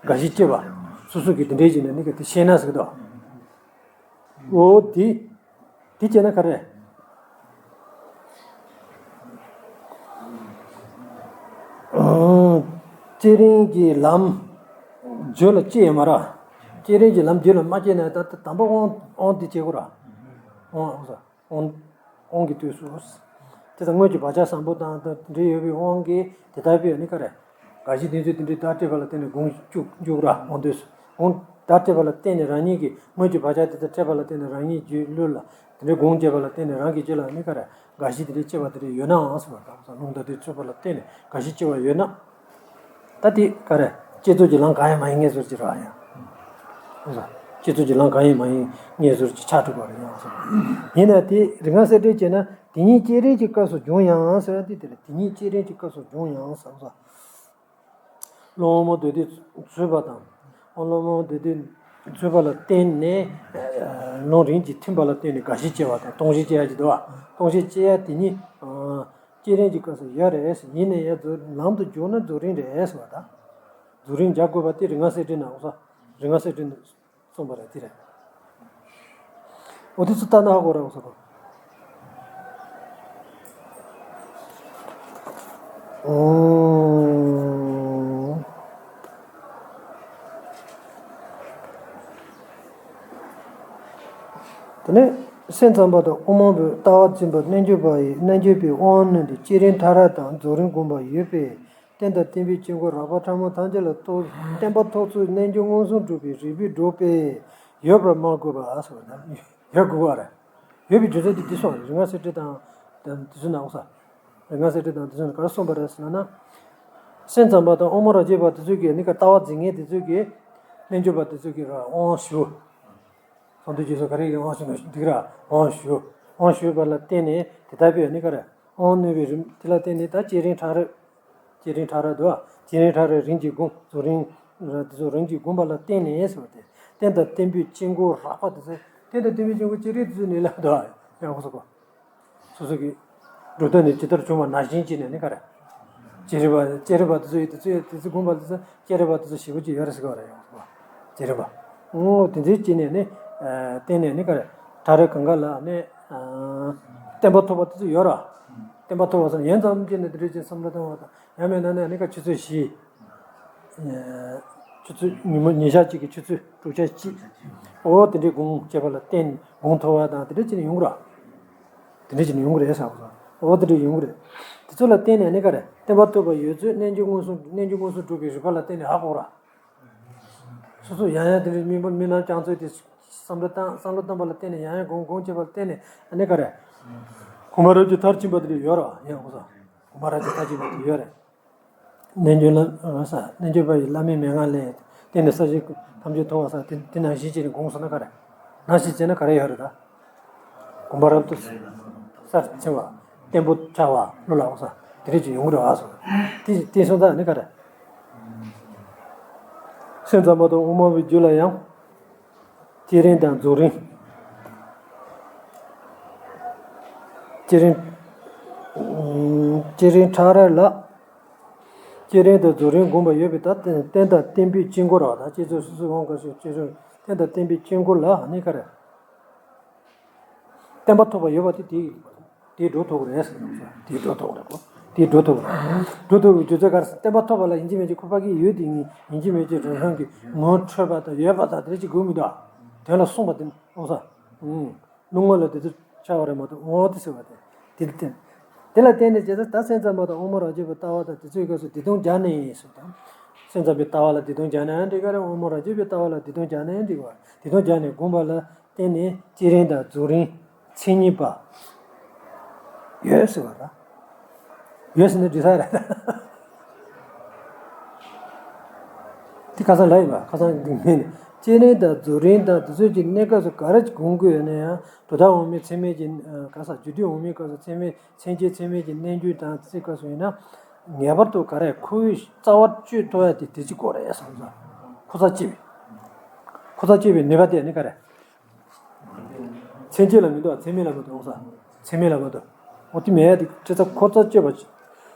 རྒ་ཤི་སྐྱེ་བ། སོ་སོ་གིས་དེ་འདྲའི་ཅིག་ནས་ནི་ག་དེ་ཤེས་ན་ཟེར་གི་འདུག་འོ་དེ། དེ་བྱས་ན་ག་རེ། ཨང་། བསྐྱེད་རིམ་གྱི་ལམ་རྒྱུད་ལ་སྐྱེས་ཡོད་མ་རེད། བསྐྱེད་རིམ་གྱི་ལམ་རྒྱུད་ལ་མ་སྐྱེས་ན་ད་ལྟ་དང་པོ་དབང་དབང་དེ་སྐྱེ་དགོས་ར། དབང་དབང་ས། དབང་དབང་གི་དུས་སུ། དེ་དང་དངོས་ཀྱི་བག་ཆགས་བཟང་པོ་དང་དང་འབྲེལ་ཡོད་པའི་དབང་གིས་དེ་ལྟ་བུའི་ནི་ག་རེ། རྒ་ཤི་དེ་ཚོས་དེ་འདྲའི་བརྡ་སྤྲད་པ་ལ་བརྟེན་ནས་སྒོམ་བཅུག་འཇུག་ར། དབང་དུས་སུ་དབང་བརྡ་སྤྲད་པ་ལ་བརྟེན་ནས་རང་ཉིད་ཀྱི་དངོས་ཀྱི་བག་ཆགས་དེ་དག་སྤྲད་པ་ལ་བརྟེན་ནས་རང་ཉིད་རྒྱུད་ལུས་ལ་དེ་འདྲའི་སྒོམ་བྱས་པ་ལ་བརྟེན་ནས་རང་གི་རྒྱུད་ལ་ནི་ག་རེ། རྒ་ཤི་དེ་འདྲའི་སྐྱེ་བ་དེ་འདྲ་ཡོད་ནའང་ཟེར་བ་དང་། ལུང་དང་དེ་ཚུད་པ་ལ་བརྟེན་ནས་རྒ་ཤི་སྐྱེ་བ་ཡོད་ན། ད་དེ་ག་རེ། བསྐྱེད་རྫོགས་ཀྱི་ལམ་གང་ཡང་མ་ཡིན་ངེས་ཟེར་གྱི་ར་ཡང་། བསྐྱེད་རྫོགས་ཀྱི་ལམ་གང་ཡང་མ་ཡིན་ངེས་ཟེར་གྱི་ཆགས་འགྲོ་བ་རེད་ཡང་ཟེར། ཡིན་ན་དེ་རིག་སྔགས་གསེར་ཕྲེང་བྱས་ན། དེ་ཉིད་བསྐྱེད་རིམ་གྱི་སྐབས་སུ་འབྱུང་ཡང་ཟེར་ཏེ། དེ་ལ་དེ་ཉིད་བསྐྱེད་རིམ་གྱི་སྐབས་སུ་འབྱུང་ཡང་ཟེར་བ། རླུང་དབུ་མ་རྡུལ་བདུན་ཚུད་པ་དང་། རླུང་དབུ་མ་རྡུལ་བདུན་ཚུད་པ་ལ་བརྟེན་ནས། རླུང་རིམ་གྱིས་ཐིམ་པ་ལ་བརྟེན་ནས་རྒ་ཤི་སྐྱེ་བ་དང་སྟོང་གཞི་སྐྱེ་ཡ་ཅིག་འདུག་བ། སྟོང་གཞི་སྐྱེ་ཡ་དེ་ཉིད། བསྐྱེད་རིམ་གྱི་སྐབས་སུ་ཡོད་རེད། ཡིན་ན་ཡང་རྫོགས་ལམ་དུ་འཇུག་ན་རྫོགས་རིམ་རེད་ཟེར་བ་དང་། རྫོགས་རིམ་བྱ་དགོས་པ་དེ་རིག་སྔགས་གསེར་ཕྲེང་ནང་འོ་ས། རིག་སྔགས་གསེར་ཕྲེང་གསུངས་པ་རེད་དེ་རེད། འོ་དེ་ཚོ་ལྟ་ན་ཧ་གོ་ར་འོ་ས་གོ། ཨོ། དེ་ནས་སེམས་ཙམ་པ་དང་དབུ་མ་པའི་ལྟ་བ་འཛིན་པ་རྣལ་འབྱོར་པ་ཡིས་རྣལ་འབྱོར་པའི་དབང་མངོན་དུ་བསྐྱེད་རིམ་ཕྲ་རགས་དང་རྫོགས་རིམ་བསྒོམ་པ་ཡོད་པས། རྟེན་དང་བརྟེན་པའི་དཀྱིལ་འཁོར་རགས་པ་ཕྲ་མོ་ཐམས་ཅད་ལ་རྟོགས་བརྟན་པ་ཐོབ་ཚུལ་རྣལ་འབྱོར་མངོན་སུམ་གྲུབ་པའི་རིགས་པས་སྒྲུབ་པས་ཡོད་པར་སྨྲ་དགོས་པ་ཟེར་བ་དང་། ཡོད་དགོས་པ་རེད། ཡོད་པའི་རྒྱུ་མཚན་དེ་འདི་སོང་རེད། རིག་སྔགས་གསེར་ཕྲེང་དང་དང་དེ་ཚོ་ནང་འོ་ས། རིག་སྔགས་གསེར་ཕྲེང་དང་དེ་ཚོ་ནང་ག་རེ་གསུངས་པ་རེད་ཟེར་ན། སེམས་ཙམ་པ་དང་དབུ་མ་རབ་བརྒྱུད་པ་དེ་ཚོ་གིས་ནི་ག་ལྟ་བ་འཛིན་མཁན་དེ་ཚོ་གིས་རྣལ་འབྱོར་པ་དེ་ཚོ་གིས་ར་དབང་ཞུ། གསང་འདུས་རྗེས་སུ་ག་རེ་ཡིན་དབང་ཞུ་ན་འགྲིག་ར། དབང་ཞུ། དབང་ཞུས་པ་ལ་བརྟེན་ནས་དེ་ལྟ་བུའི་ནི་ག་རེ། དབང་མངོན་པའི་རིམ་དེ་ལ་བརྟེན་ནས་ད་བསྐྱེད་རིམ་ཕྲ་རགས། བསྐྱེད་རིམ་ཕྲ་རགས་འདུག་བ། བསྐྱེད་རིམ་ཕྲ་རགས་རིམ་གྱིས་བསྒོམ། རྫོགས་རིམ་ར་དེ་ཚོ་རིམ་གྱིས་བསྒོམ་པ་ལ་བརྟེན་ནས་ཟེར་བ་དེ། རྟེན་དང་བརྟེན་པའི་དཀྱིལ་འཁོར་རགས་པ་དེ་ཚོ། རྟེན་དང་བརྟེན་པའི་དཀྱིལ་འཁོར་བསྐྱེད་རིམ་དེ་ཚོ་ནི་ལ་འདུག་བ། ཡང་ཁོ་ཚོ་གོ། སོ་སོ་གི་འགྲོ་དོན་ནི་ཇི་ལྟར་བྱུང་བ་ནང་བཞིན་བྱས་ནས་ནི་ག་རེ། བསྐྱེད་རིམ་པ་བསྐྱེད་རིམ་པ་དེ་ཚོ་ཡོད་དེ་ཚོ་ཡོད་དེ་ཚོ་བསྒོམ་པ་དེ་ཚོ་བསྐྱེད་རིམ་པ་དེ་ཚོ་ཞེ་པོ་ཅིག་ཡོད་རེད་ཟེར་གི་བ་རེད་ཡང་ཁོ། བསྐྱེད་རིམ་པ། ཨོ་དེ་འདྲའི་བྱས་ནས་ནི། བརྟེན་ནས་ནི་ག་རེ། ཕྲ་རགས་གང་ག་ལ་ནི། བརྟན་པ་ཐོབ་པ་དེ་ཚོ་ཡོད་ར། བརྟན་པ་ཐོབ་པ་སོགས་ཡོན་ཙམ་བྱས་ནས་དེ་འདྲའི་ཅིག་བསམ་བློ་གཏོང་བ་དང་ཡང་མིན་ན་ནི་ནི་ག་ཆུ་ཚོད་བཞི། ཆུ་ཚོད་ཉིན་མོ་ཉིན་ཞག་གཅིག་གི་ཆུ་ཚོད་དྲུག་ཆ་གཅིག་འོ་དེ་འདྲའི་གོང་བྱས་པ་ལ་བརྟེན་གོང་མཐོ་བ་དང་དེ་འདྲ་བྱས་ནས་ཡོང་གི་ར། དེ་འདྲ་བྱས་ནས་ཡོང་གི་རེད་ཟེར་བ། འོ་དེ་འདྲ་ཡོང་གི་རེད། དེ་ཚོ་ལ་བརྟེན་ནས་ནི་ག་རེ་བརྟན་པ་ཐོབ་པ་ཡོད་ཚོད་རྣལ་འབྱོར་མངོན་སུམ་རྣལ་འབྱོར་མངོན་སུམ་གྲུབ་པའི་རིགས་པ་ལ་བརྟེན་ནས་ཧ་གོ་ར། སོ་སོ་ཡང་ཡང་དེ་འདྲའི་དམིགས་པ་དམིགས་རྣམ་བསྐྱང་ཚུལ་དེ་ བསམ་བློ་བཏང་བསམ་བློ་བཏང་པ་ལ་བརྟེན་ནས་ཡང་ཡང་སྒོམ་སྒོམ་བྱེད་པ་ལ་བརྟེན་ནས་ཨ་ནི་ག་རེ། གོམས་པ་རབ་ཀྱིས་མཐར་ཕྱིན་པ་དེ་ཡོད་ར་ཡང་གོ་ས། གོམས་པ་རབ་ཀྱིས་མཐར་ཕྱིན་པ་དེ་ཡོད་རེད། རྣལ་འབྱོར་ལ་ས་རྣལ་འབྱོར་པ་ཡི་བླ་མའི་མན་ངག་ལས་བརྟེན་ནས་ས་གཞི་ཐམས་ཅད་ཐོབ་པ་ས་དེ་དེ་ནང་བཞིན་བྱས་ནས་སྒོམ་སོང་ན་ག་རེ། ནང་བཞིན་བྱས་ན་ག་རེ་ཡོད་རེད་ད། གོམས་པ་རབ་ཏུ་སར་ཕྱིན་པ། བརྟན་པོ་ཆགས་པ་བློ་ལ་འོང་ས་དེ་རིགས་ཀྱི་ཡོང་གི་རེད་བ་སོ། དེ་དེ་སོང་ཙང་ནི་ག་རེ། སེམས་ཙམ་པ་དང་དབུ་མ་པའི་རྒྱུད་ལ་ཡང་། བསྐྱེད་རིམ་དང་རྫོགས་རིམ། བསྐྱེད་རིམ། བསྐྱེད་རིམ་ཕྲ་རགས་ལ། བསྐྱེད་རིམ་དང་རྫོགས་རིམ་བསྒོམ་པ་ཡོད་པའི་ད་རྟེན་དང་བརྟེན་པའི་དཀྱིལ་འཁོར་བ་དང་བསྐྱེད་རྫོགས་སོ་སོའི་དབང་བཀའ་སོགས་བསྐྱེད་རིམ་རྟེན་དང་བརྟེན་པའི་དཀྱིལ་འཁོར་ལ་ནི་ག་རེ། བརྟན་པ་ཐོབ་པ་ཡོད་པ་དེ་དེ་དེའི་སྒྲོ་ཐོབ་ཀྱི་རེད་ཟེར་གྱི་འདུག་དེའི་སྒྲོ་ཐོབ་ཀྱི་རེད་གོ། དེའི་སྒྲོ་ཐོབ་ཀྱི་རེད། སྒྲོ་ཐོབ་ཀྱི་རྒྱུ་མཚན་ག་རེ་ཟེར་བརྟན་པ་ཐོབ་པ་ལ་ཡིན་གཅིག་མིན་གཅིག་ཁོ་ཕ་གི་ཡོད་དེ་ཡིན་ཡིན་གཅིག་མིན་གཅིག་རང་རང་གི་ངོ་འཕྲོད་པ་དང་ཡོད་པ་དང་དེ་འདྲ་ཅིག་དགོས་མི་འདུག་དོན་ལ་གསུངས་པ་དེ་ཨོ་ས། ཨུང་། སྣང་ངོ་ལ་དེ་ཚོ་ཆགས་པ་རེད་མ་གཏོགས་འོ་དེ་ཟེར་བ་དེ། དེ་ལ་བརྟེན། དེ་ལ་བརྟེན་ནས་བྱས་ཙང་ད་སེམས་ཙམ་པ་དང་དབུ་མ་རབ་བྱེད་པའི་ལྟ་བ་དང་དེ་ཚོའི་སྐབས་སུ་བདེ་སྟོང་བརྒྱ་ནས་ཟེར་དང་། སེམས་ཙམ་པའི་ལྟ་བ་ལ་བདེ་སྟོང་བརྒྱ་ནས་འགྲིག་ག་རེད། དབུ་མ་རབ་བྱེད་པའི་ལྟ་བ་ལ་བདེ་སྟོང་བརྒྱ་ནས་འགྲིག་པ། བདེ་སྟོང་བརྒྱ་ནས་བསྒོམ་པ་ལ་བརྟེན་ནས་བསྐྱེད་རིམ་དང་རྫོགས་རིམ་མཚན་ཉིད་པ་ཡོད་ཟེར་བ་དང་། ཡོད་ཟེར་ན་འགྲིག་ས་རེད། དེ་ཁ་སང་ལབ་ཡིན་པ་ཁ་སང་གི་ངས་ནི་བསྐྱེད་རིམ་དང་རྫོགས་རིམ་དང་དེ་ཚོའི་གི་གནས་སྐབས་སུ་ག་རེ་སྒོམ་དགོས་ཡོད་ན་ཡང་གྲུབ་མཐའ་འོག་མའི་ཚད་མའི་གི་ག་ས་རྒྱུ་དུས་འོག་མའི་སྐབས་སུ་ཚད་མའི་མཚན་བཅས་ཚད་མའི་གི་རྣལ་འབྱོར་དང་དེ་ཚོའི་སྐབས་སུ་ཡིན་ན་ངེས་པར་དུ་ག་རེ་ཁོའི་རྩ་བ་གཅོད་ཐུབ་ཡ་དེ་དེ་གཅིག་པོ་རེད་བསམ་སོང་། ཁོ་ཚ་གཅིག་པའི་ཁོ་ཚ་གཅིག་པའི་ནུས་པ་དེ་ནི་ག་རེ། མཚན་བཅས་ལ་མི་འདུག་ཚད་མིན་ལ་མི་འདུག་འོང་ས། ཚད་མིན་ལ་མི་འདུག་འོ་དེ་མེད་ཡ་དེ་ཁྱེད་ཚ་ཁོ་ཚ་གཅོད་པ་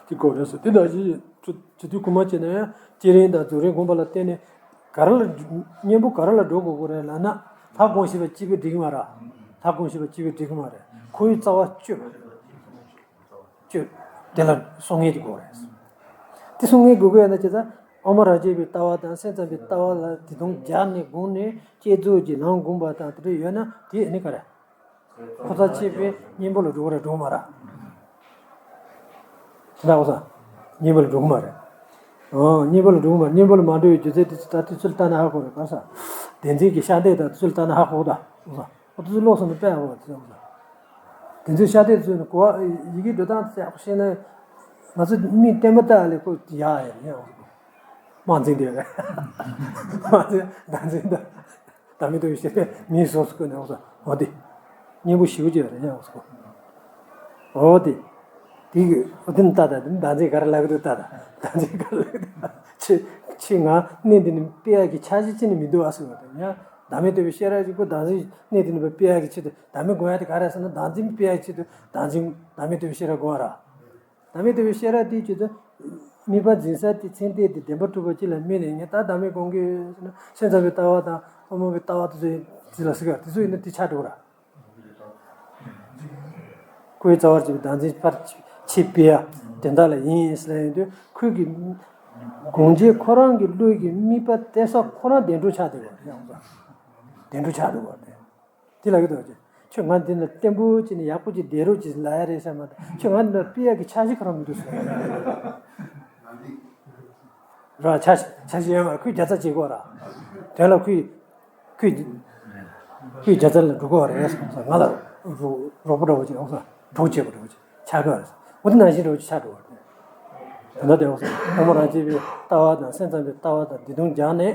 དེ་དགོས་རེད་ཟེར། དེ་འདྲ་ཞིག་བྱེད་དུས་ཁུ་མ་བྱས་ན་ཡང་བསྐྱེད་རིམ་དང་རྫོགས་རིམ་སྒོམ་པ་ལ་བརྟེན་ནས་ག་རེ་ལ་གཉེན་པོ་ག་རེ་ལ་འགྲོ་དགོས་དགོས་རེད་ལབ་ན་ལྷ་སྒོམ་ཤེས་པ་གཅིག་པུས་འགྲིག་གི་མ་རེད། ལྷ་སྒོམ་ཤེས་པ་གཅིག་པུས་འགྲིག་གི་མ་རེད། ཁོ་བོའི་རྩ་བ་གཅོད་པ། གཅོད། དེ་ལ་གསུང་ངེས་དེ་དགོས་རེད། དེ་གསུང་ངེས་དགོས་དགོས་ཡོད་ན་བྱས་ཙང་དབུ་མ་རབ་བྱེད་པའི་ལྟ་བ་དང་སེམས་ཙམ་པའི་ལྟ་བ་ལ་དེ་དུང་རྒྱག་ནས་དགོངས་ནས་བསྐྱེད་རྫོགས་ཀྱི་ལམ་བསྒོམ་པ་དང་དེ་འདྲ་ཡོད་ན་དེ་ནི་ག་རེ། ཁོ་ཚ་གཅིག་པའི་གཉེན་པོ་ལ་འགྲོ་གི་རེད་འགྲོ་གི་མ་རེད། དེ་འདྲ་འོ་ས། གཉེན་པོ་ལ་འགྲོ་གི་མ་རེད། ཨང་གཉེན་པོ་ལ་འགྲོ་གི་མ་རེད། གཉེན་པོ་ལ་མ་འགྲོ་བའི་རྒྱུ་མཚན་དེ་ད་དུས་ཚོད་ལྟ་ན་ཧ་གོ་རེད་ག་ས། བདེན་འཛིན་གྱི་ཤ་འདེད་དང་དུས་ཚོད་ལྟ་ན་ཧ་གོ་ད་འོ་ས། ཁོ་ཚོ་ཀློག་སོང་ན་དཔེ་ཡག་པོ་ཡོད་ཟེར་བ། དེ་ཚོའི་ཤ་སྟག་ཚོས་ནི་གོ་བ་ཡི་གེ་འགྲོ་སྟངས་ཚོ་ཡག་པོ་ཤེས་ན། ང་ཚོ་མི་བསྟན་པ་ལྟ་ལས་ཁོ་ཡག་ཡག་ཡག་དམག་འཛིང་དེ་རེད། དམག་འཛིང་བདག་འཛིན་དང་། བདག་མེད་རྟོགས་པའི་ཤེས་རབ་མིའི་གཟུགས་སུ་བཀོད་ནས་འོ་ཟེར་འོ་དེ། སྙིང་པོ་ཞེ་པོ་ཅིག་རེད་ཡག་ཟེར། འོ་དེ། དེ་གི་འོ་དེ་ནི་ལྟ་ད་དེ་ནི་བདག་འཛིན་ག་རེ་ལབ་གི་འདུག་ལྟ་ད་བདག་འཛིན་ག་རེ་ལབ་གི་འདུག་ཁྱེད་ཁྱེད་ང་གནས་འདི་ནས་སྤེལ་ཡག་གི་འཆར་གཞི་ཅི་ནས་མི་འདུག་ཨ་ཟེར་བ་དང་ཡང་བདག་མེད་རྟོགས་པའི་ཤེས་རབ་ཅིག་པོ་བདག་འཛིན་གནས་འདི་ནས་སྤེལ་ཡག་གི་ཆེད་དུ་བདག་མེད་སྒོམ་ཡག་དེ་ག་རེ་ཟེར་ན་བདག་འཛིན་སྤེལ་ཡག་གི་ཆེད་དུ་བདག་འཛིན་བདག་མེད་རྟོགས་པའི་ཤེས་རབ་སྒོམ་པ་ར། བདག་མེད་རྟོགས་པའི་ཤེས་རབ་དེའི་ཆེད་དུ་དམིགས་པ་འཛིན་ས་དེ་མཚན་ལྡན་དེ་བདེན་པ་གྲུབ་པ་ཅིག་ལ་དམིགས་ནས་ངས་ད་བདག་མེད་སྒོམ་གི་ཡོད་ཟེར་ན་སེམས་ཙམ་པའི་ལྟ་བ་དང་དབུ་མ་པའི་ལྟ་བ་དེ་ཚོ་ཡིན་དེ་ལ་ཟེར་ག་དེ་ཚོ་ཡིན་ན་དེ་ཆགས་འགྲོ་གི་ར། ཁོའི་རྩ་བར་གྱུར་པའི་བདག་འཛིན་ཕར་ཕྱིར་སྤེལ་ཡ་དོན་དག་ལ་ཡིན་ཟེར་ཡོང་དུས་ཁོའི་གི་སྒོམ་བྱེད་ཁོ་རང་གི་བློའི་གི་དམིགས་པ་གཏད་ས་ཁོ་རང་བདེན་གྲུབ་ཆགས་བསྡད་པ་རེད། བདེན་གྲུབ་ཆགས་འགྲོ་བ་རེད། དེ་ལ་གི་འདུག་ཅེས་ཁྱོད་ང་འདི་ན་བརྟན་པོ་ཅིག་ནས་ཡག་པོ་ཅིག་བསྡད་རོགས་ཅིག་ལབ་ཡ་རེད་ཤག་མ་གཏོགས་ཁྱོད་ང་འདི་ན་སྤེལ་ཡ་གི་འཆར་གཞི་ཁོ་རང་མི་འདུག་ཟེར། ར་འཆར་འཆར་གཞི་ཡོད་མ་རེད། ཁོས་རྒྱ་ཚ་བྱེད་དགོས་ར། དོན་ལ་ཁོས་ཁོས་ཁོས་རྒྱ་ཚ་ལ་འགྲོ་དགོས་རེད་ཟེར། ང་ལ་རོགས་རོགས་པ་འདྲ་བོ་ཅིག་ཡོང་ས་གྲོགས་བྱེད་པ་འདྲ་བོ་ཅིག་ཆགས་དགོས་རེད་ཟེར། འོ་དེ་ནང་བཞིན་འདྲ་བོ་ཅིག་ཆགས་འགྲོ་བ་རེད། དོན་དག་དེ་ཡོང་ས་ཨ་མ་རང་བྱེད་པའི་ལྟ་བ་དང་སེམས་ཙམ་པའི་ལྟ་བ་དང་བདེ་སྟོང་སྦྱངས་ནས།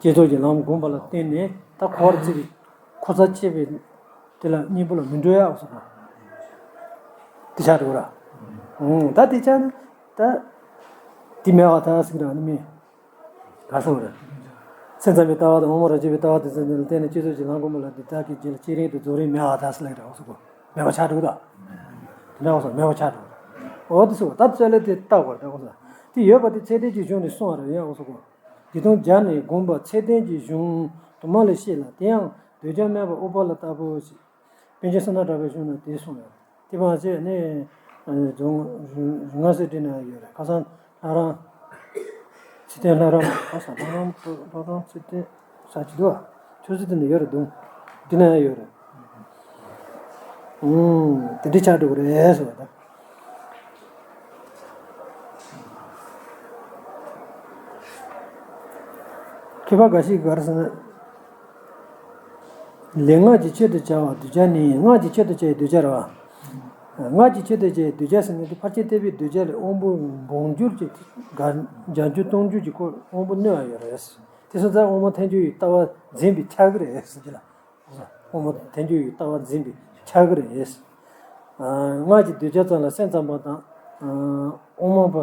བསྐྱེད་རྫོགས་ཀྱི་ལམ་བསྒོམས་པ་ལ་བརྟེན་ནས་ད་འཁོར་བར་བརྩིས་པའི་ཁོ་ཚ་གཅིག་པའི་དེ་ལ་གཉེན་པོ་ལ་མི་འགྲོ་ཡག་སོགས་དེ་ཆགས་འགྲོ་ར། ཨང་ད་དེ་ཆགས་ན་ད་དེ་མེད་པར་ཐལ་ཟེར་གི་ར་ནི་མིན། ག་སོང་ར། སེམས་ཙམ་པའི་ལྟ་བ་དང་དབུ་མ་རབ་བྱེད་པའི་ལྟ་བ་དེ་ཚོ་ལ་བརྟེན་ནས་བསྐྱེད་རྫོགས་ཀྱི་ལམ་བསྒོམས་པ་ལ་དེ་དག་གི་རྗེས་ལ་བསྐྱེད་རིམ་དང་རྫོགས་རིམ་མེད་པར་ཐལ་ཟེར་ལབ་ཀྱི་ར་སོགས་མེད་པ་ཆགས་འགྲོ་གི་ད། དེ་འདྲ་སོགས་མེད་པ་ཆགས་འགྲོ་གི་ར། འོ་དེ་སོགས་ད་རྩ་ལས་དེ་བལྟ་དགོས་ར་ད་སོགས་དེ་ཡོད་པ་དེ་ཚད་ལྡན་གྱི་གཞུང་ནས་གསུངས་པ་རེད་ཡ་སོགས། བདེ་སྟོང་སྦྱངས་ནས་བསྒོམས་པ་ཚད་ལྡན་གྱི་གཞུང་དུ་མ་ལ་བཤད་ལ། དེ་ཡང་འདོད་ཆགས་མེད་པར་ཨུཏྤ་ལ་ལྟ་བུ་ཞིག་པཎ་ཆེན་བསོད་ནམས་གྲགས་པའི་གཞུང་ན་དེ་གསུངས་ཡོད། དེ་བང་ཆེ་ནས་རྫོང་རྫོང་ང་སེ་འབྲི་ན་ཡོད་རེད། ཁ་སང་ལྷ་རམས་ཚེ་བརྟན་ལྷ་རམས་ཁ་སང་ལྷ་རམས་ལྷ་རམས་ཚེ་བརྟན་ས་ཅི་དུ་ཆུ་ཚོད་དེ་ནས་ཡོད་རེད་འདུག་འདི་ན་ཡོད་རེད། ཨུམ། དེ་འདྲ་ཆགས་འགྲོ་གི་རེད་ཟེར་བ་དང་། མཁས་པ་འགའ་ཞིག་གིས་ག་རེ་ཟེར་ན། ལས་སྔགས་ཀྱི་ཆེད་དུ་བྱ་བ་གདུལ་བྱ་ནི། སྔགས་ཀྱི་ཆེད་དུ་བྱ་བའི་གདུལ་བྱ་རེད་བ། སྔགས་ཀྱི་ཆེད་དུ་བྱ་བའི་གདུལ་བྱ་ཟེར་མཁན་དེ་ཕལ་ཆེར་བསྟན་པའི་གདུལ་བྱ་ལས་དབང་པོ་འབུམ་འགྱུར་གྱི་བརྒྱ་འགྱུར་སྟོང་འགྱུར་གྱི་སྐོར་དབང་པོ་གནོད་པ་ཡོད་རེད། དེ་སོང་ཙང་དབང་མོ་ཐལ་འགྱུར་ཡི་ལྟ་བ་འཛིན་པས་ཁྱབ་ཀྱི་རེད་ཟེར་གྱི་ལ། དབང་མོ་ཐལ་འགྱུར་ཡི་ལྟ་བ་འཛིན་པས་ཁྱབ་ཀྱི་རེད། སྔགས་ཀྱི་གདུལ་བྱ་ཙམ་ལ་སེམས་ཙམ་པ་དང་། དབང་མོ་པ།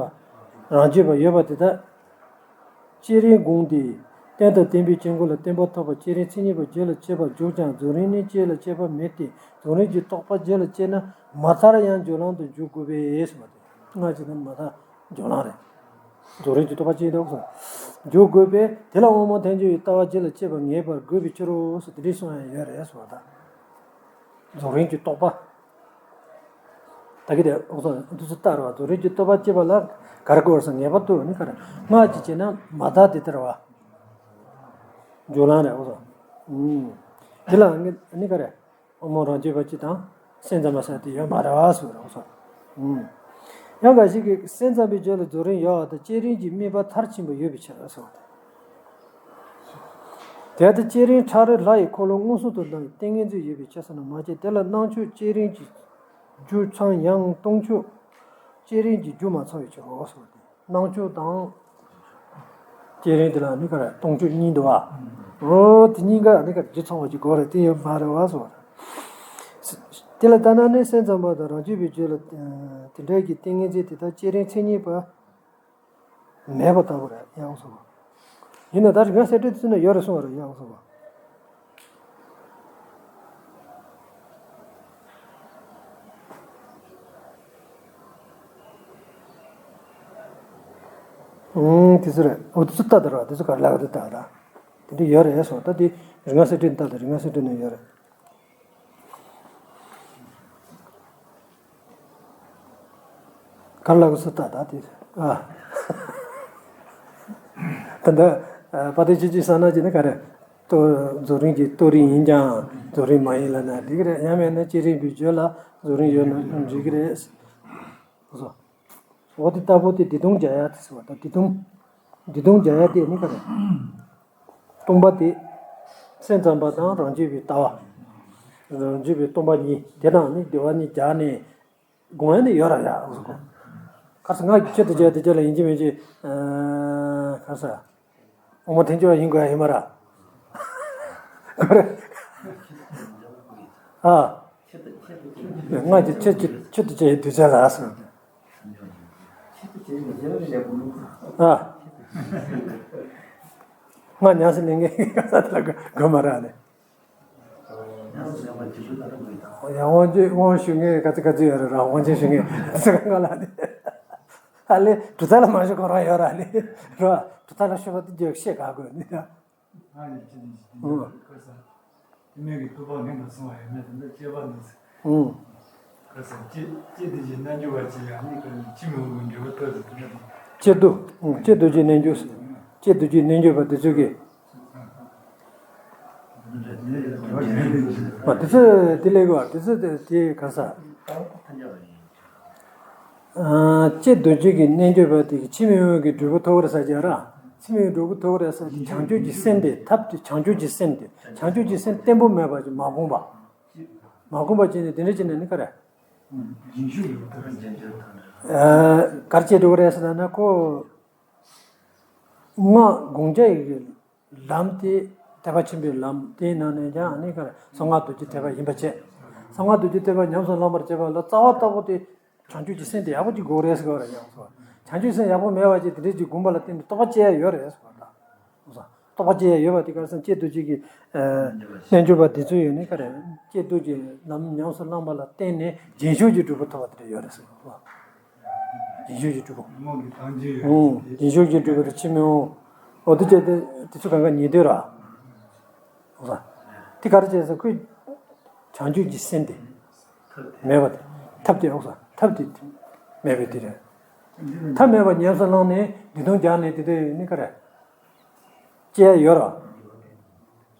རང་རྒྱུད་པ་ཡོད་པ་དེ་དག་བསྐྱེད་རིམ་དགོངས་ཏེ། རྟེན་དང་བརྟེན་པའི་དཀྱིལ་འཁོར་ལ་བརྟན་པ་ཐོབ་པ། བསྐྱེད་རིམ་མཚན་ཉིད་པ་རྒྱུད་ལ་སྐྱེས་པར་འཇུག་ཀྱང་། རྫོགས་རིམ་ནི་རྐྱེན་ལ་སྐྱེས་པ་མེད་དེ། རྫོགས་རིམ་གྱི་རྟོགས་པ་རྒྱུད་ལ་སྐྱེས་ན་མ་མཐར་ཡང་སྦྱོར་ལམ་དུ་འཇུག་དགོས་པས་ཟེར་བ་དེ། སྔགས་ཀྱི་ནི་མ་མཐར་སྦྱོར་ལམ་རེད། རྫོགས་རིམ་གྱི་རྟོགས་པ་སྐྱེས་འདུག་སོ། འཇུག་དགོས་པས་དེ་ལ་དབང་མོ་ཐལ་འགྱུར་ཡི་ལྟ་བ་རྒྱུད་ལ་སྐྱེས་པ་ངེས་པར་དགོས་པའི་ཕྱིར་རོ་ཟེར་དེ་འདྲའི་གསུང་ཡང་ཡོད་རེད་ཟེར་བ་དང་། རྫོགས་རིམ་གྱི་རྟོགས་པ། ད་གི་དེ་འོག་སོ་འདི་ཚོ་ལྟར་བ་རྫོགས་རིམ་གྱི་རྟོགས་པ་སྐྱེས་པ་ལ་ག་རེ་དགོས་སོ། ངེས་པར་དུ་ནི་ག་རེ་སྔགས་ཀྱི་བྱས་ན་མ་མཐའ་དེ་ལྟར་བ། སྦྱོར་ལམ་རེད་འོག་སོ། འདི་ལ་ནི་ག་རེ། དབང་མོ་རང་རྒྱུད་པ་གཅིག་དང་སེམས་ཙམ་པ་ཟེར་དེ་ཡོད་མ་རེད་བ་ཟེར་རོགས་སོ། ཡང་འགའ་ཞིག་གིས་སེམས་ཙམ་པའི་རྒྱུད་ལ་རྫོགས་རིམ་ཡོད་པ་དང་བསྐྱེད་རིམ་གྱི་དམིགས་པ་མཐར་ཕྱིན་པ་ཡོད་པའི་ཕྱིར་ཟེར་བ་དང་། དེ་ལྟར་བསྐྱེད་རིམ་ཕྲ་རབ་ལྷ་ཡི་འཁོར་ལོ་མངོན་སུམ་དུ་ལྡང་བའི་ཏིང་ངེ་འཛིན་ཡོད་པའི་ཕྱིར་ཟེར་ན་མ་བྱས། དེ་ལ་སྣང་ཕྱོགས་བསྐྱེད་རིམ་གྱི་རྒྱུ་ཚང་ཡང་སྟོང་ཕྱོགས་བསྐྱེད་རིམ་གྱི་རྒྱུ་མ་ཚང་བའི་ཕྱིར་རོ་ཟེར་བ་དང་། སྣང་ཕྱོགས་དང་། བསྐྱེད་རིམ་དེ་ལ་ནི་ག་རེ་སྟོང་ཕྱོགས་གཉིས་འདུག་བ། འོ་དེ་གཉིས་ཀ་ནི་ག་རེ་རྒྱུ་ཚང་བ་ཅིག་དགོས་རེད་དེ་ཡོད་མ་རེད་བ་ཟེར་བ། དེ་ལ་ལྟ་ན་ནི་སེམས་ཙམ་པ་དང་རང་རྒྱུད་པའི་རྒྱུད་ལ་དེ་འདྲའི་གི་ཏིང་ངེ་འཛིན་དེ་དག་བསྐྱེད་རིམ་མཚན་ཉིད་པ་མེད་པ་ལྟ་བུ་རེད་ཡང་ཟེར་བ། ཡིན་ན་ད་རིག་པ་གསལ་སྒྲོན་དེ་ཚོ་ན་ཡོད་རེད་གསུང་བ་རེད་ཡང་ཟེར་བ། ཨང་། དེ་ཚོ་རེད། འོ་དེ་ཚོ་ལྟ་དང་ར་དེ་ཚོ་ག་རེ་ལབ་ཀྱི་འདུག་ལྟ་དང་། དེ་འདྲ་ཡོད་རེད་སོང་ད་དེ་རིག་སྔགས་གསལ་སྒྲོན་ལྟ་དང་རིག་སྔགས་གསལ་སྒྲོན་ནང་ཡོད་རེད། ག་རེ་ལབ་ཀྱི་སོང་ལྟ་དང་དེ། ཨ། ད་ལྟ་དཔལ་ལྡན་ཆོས་ཀྱི་གསང་སྔགས་ཀྱི་ནི་ག་རེ། རྫོགས་རིམ་གྱི་རྟོགས་རིམ་ཡིན་ཀྱང་རྫོགས་རིམ་མ་ཡིན་ལབ་ན་འགྲིག་གི་རེད། ཡང་མིན་ན་བསྐྱེད་རིམ་པའི་རྒྱུད་ལ་རྫོགས་རིམ་ཡོད་ན་འགྲིག་གི་རེད། འོ་དེ་ལྟ་བུ་དེ་བདེ་སྟོང་རྒྱ་ཡ་དེ་ཟེར་བ་དང་བདེ་སྟོང་། བདེ་སྟོང་རྒྱ་ཡ་དེ་ནི་ག་རེ། སྟོང་པ་དེ། སེམས་ཙམ་པ་དང་རང་རྒྱུད་པའི་ལྟ་བ། རང་རྒྱུད་པའི་སྟོང་པ་ཉིད་དེ་དང་ནི་བདེ་བ་གཉིས་སྦྱར་ནས། དགོངས་ཡ་ནི་ཡོད་ར་ཡ་ཟེར་གོ། ག་རེ་ཟེར་སྔགས་ཀྱི་ཆེད་དུ་བྱས་དེ་ཆེད་ལ་ཡིན་གཅིག་མིན་གཅིག་ག་རེ་ཟེར། དབང་མོ་ཐལ་འགྱུར་བ་ཡིན་དགོས་ཡ་ཡིན་མ་ར། ག་རེ། ཨ། སྔགས་ཀྱི་ཆེད་ཀྱི་ཆེད་དུ་བྱས་ཡི་དུས་ཆད་ལ་ཟེར། ཨ། སྔགས་ཉམས་སུ་ལེན་མཁན་ག་ས་དེ་ལ་དགོས་མ་ར་ནི། ཡང་དབང་ཆེན་དབང་ཞུ་མཁན་ག་ཚོད་ག་ཚོད་ཡོད་རེད་ར། དབང་ཆེན་ཞུ་མཁན་ཚོ་གང་ག་ལ་ནི། ཨ་ལེ་གྲུབ་མཐའ་ལ་མ་ཞུ་ཁོ་རང་ཡོད་ར་ནི། ར་གྲུབ་མཐའ་ལ་ཞུ་བ་དེ་རྒྱུ་བཤད་ག་དགོས་ནི་ད། ཨ་ཡིན་ཅི་ནི་ཞིག་ཨུ། དེ་མིན་གྱི་ཐུབ་པ་སྔོན་དུ་སོང་བ་ཡོད་མེད་དེ་འདྲ་དཔྱད་པ་འདུག་ཟེར། ཨུ། ཁ་སང་སྐྱེ་སྐྱེ་དེ་ཀྱི་རྣལ་འབྱོར་པ་ཅིག་ཡང་ནི་ཁོ་ནི་ཕྱི་མི་འོང་བའི་འབྲས་བུ་ཐོབ་ཟེར་དེ་འདྲ་དང་། སྐྱེ་སྡུག་ཨུ། སྐྱེ་སྡུག་ཅིག་རྣལ་འབྱོར། སྐྱེ་སྡུག་ཅིག་རྣལ་འབྱོར་པ་དེ་ཚོ་གིས། མ་དེ་ཚོ་དེ་ལས་གོ་དེ་ཚོ་དེ་དེ་ག་ས། ཨ། སྐྱེ་སྡུག་ཅིག་གི་རྣལ་འབྱོར་པ་དེ་གིས་ཕྱི་མི་འོང་བའི་འབྲས་བུ་ཐོབ་པར་ཟེར་གྱི་ར། ཕྱི་མི་འོང་བའི་འབྲས་བུ་ཐོབ་པར་ཟེར་གྱི་བྱང་ཆུབ་ཀྱི་སེམས་དེ་ཐབས་དེ་བྱང་ཆུབ་ཀྱི་སེམས་དེ་བྱང་ཆུབ་ཀྱི་སེམས་བརྟན་པོ་མེད་པ་ཅིག་མ་བསྒོམས་པ། མ་བསྒོམས་པ་ཅིག་ནི་དེ་འདྲ་ཅིག་ནི་ནི་ག་རེ། ཨ། གར་བྱེད་འགྲོ་གི་རེད་ཟེར་ན་ཁོ། སྔགས་དགོངས་འཆར་ཡི་ལམ་དེ་དད་པ་ཆེན་པོའི་ལམ་དེའི་ནང་ནས་ཀྱང་ཨ་ནི་ག་རེ་གསང་སྔགས་རྡོ་རྗེ་ཐེག་པ་ཡིན་པ་བྱས། གསང་སྔགས་རྡོ་རྗེ་ཐེག་པ་ཉམས་སུ་བླང་བར་བྱེད་པ་ལ་རྩ་བ་ལྟ་བུ་དེ་བྱང་ཆུབ་ཀྱི་སེམས་དེ་ཡག་པོ་ཅིག་དགོས་རེད་ཟེར་བ་རེད་ཡང་སོ། བྱང་ཆུབ་སེམས་ཡག་པོ་མེད་པ་ཅིག་དེ་འདྲས་ཅིག་བསྒོམ་པ་ལ་བརྟེན་ནས་རྟོགས་པ་སྐྱེ་ཡ་ཡོད་རེད་ཟེར་བ་ལ། རྟོགས་པ་སྐྱེ་ཡ་ཡོད་པ་དེ་ག་རེ་ཟེར་ན་སྐྱེ་སྡུག་ཅིག་གི་རྣལ་འབྱོར་པ་དེ་ཚོ་ཡོད་ནི་ག་རེ་སྐྱེ་སྡུག་ཅིག་ལམ་ཉམས་སུ་བླངས་པ་ལ་བརྟེན་ནས་རྒྱུན་ཞུགས་ཀྱི་གྲུབ་པ་ཐོབ་པ་དེ་འདྲ་ཡོད་རེད་ཟེར་བ། རྒྱུན་ཞུགས་ཀྱི་གྲུབ་པ། ཨོ། རྒྱུན་ཞུགས་ཀྱི་གྲུབ་པ་དེ་ཕྱི་མི་འོང་། འོ་དེ་བྱས་ཏེ་དེ་ཚོ་གང་ག་ཉེ་དུས་ར། འོ། དེ་ག་རེ་བྱས་ཟེར་ཁོས་བྱང་ཆུབ་ཀྱི་སེམས་དེ་མེད་པ་དེ་ཐབས་དེ་འོ་ས་ཐབས་དེ་མེད་པའི་དེ་རེད། ཐབས་མེད་པ་ཉམས་སུ་བླངས་ནས་བདེ་སྟོང་རྒྱག་ནས་དེ་དེ་ནི་ག་རེ། སྐྱེ་ཡ་ཡོད་ར།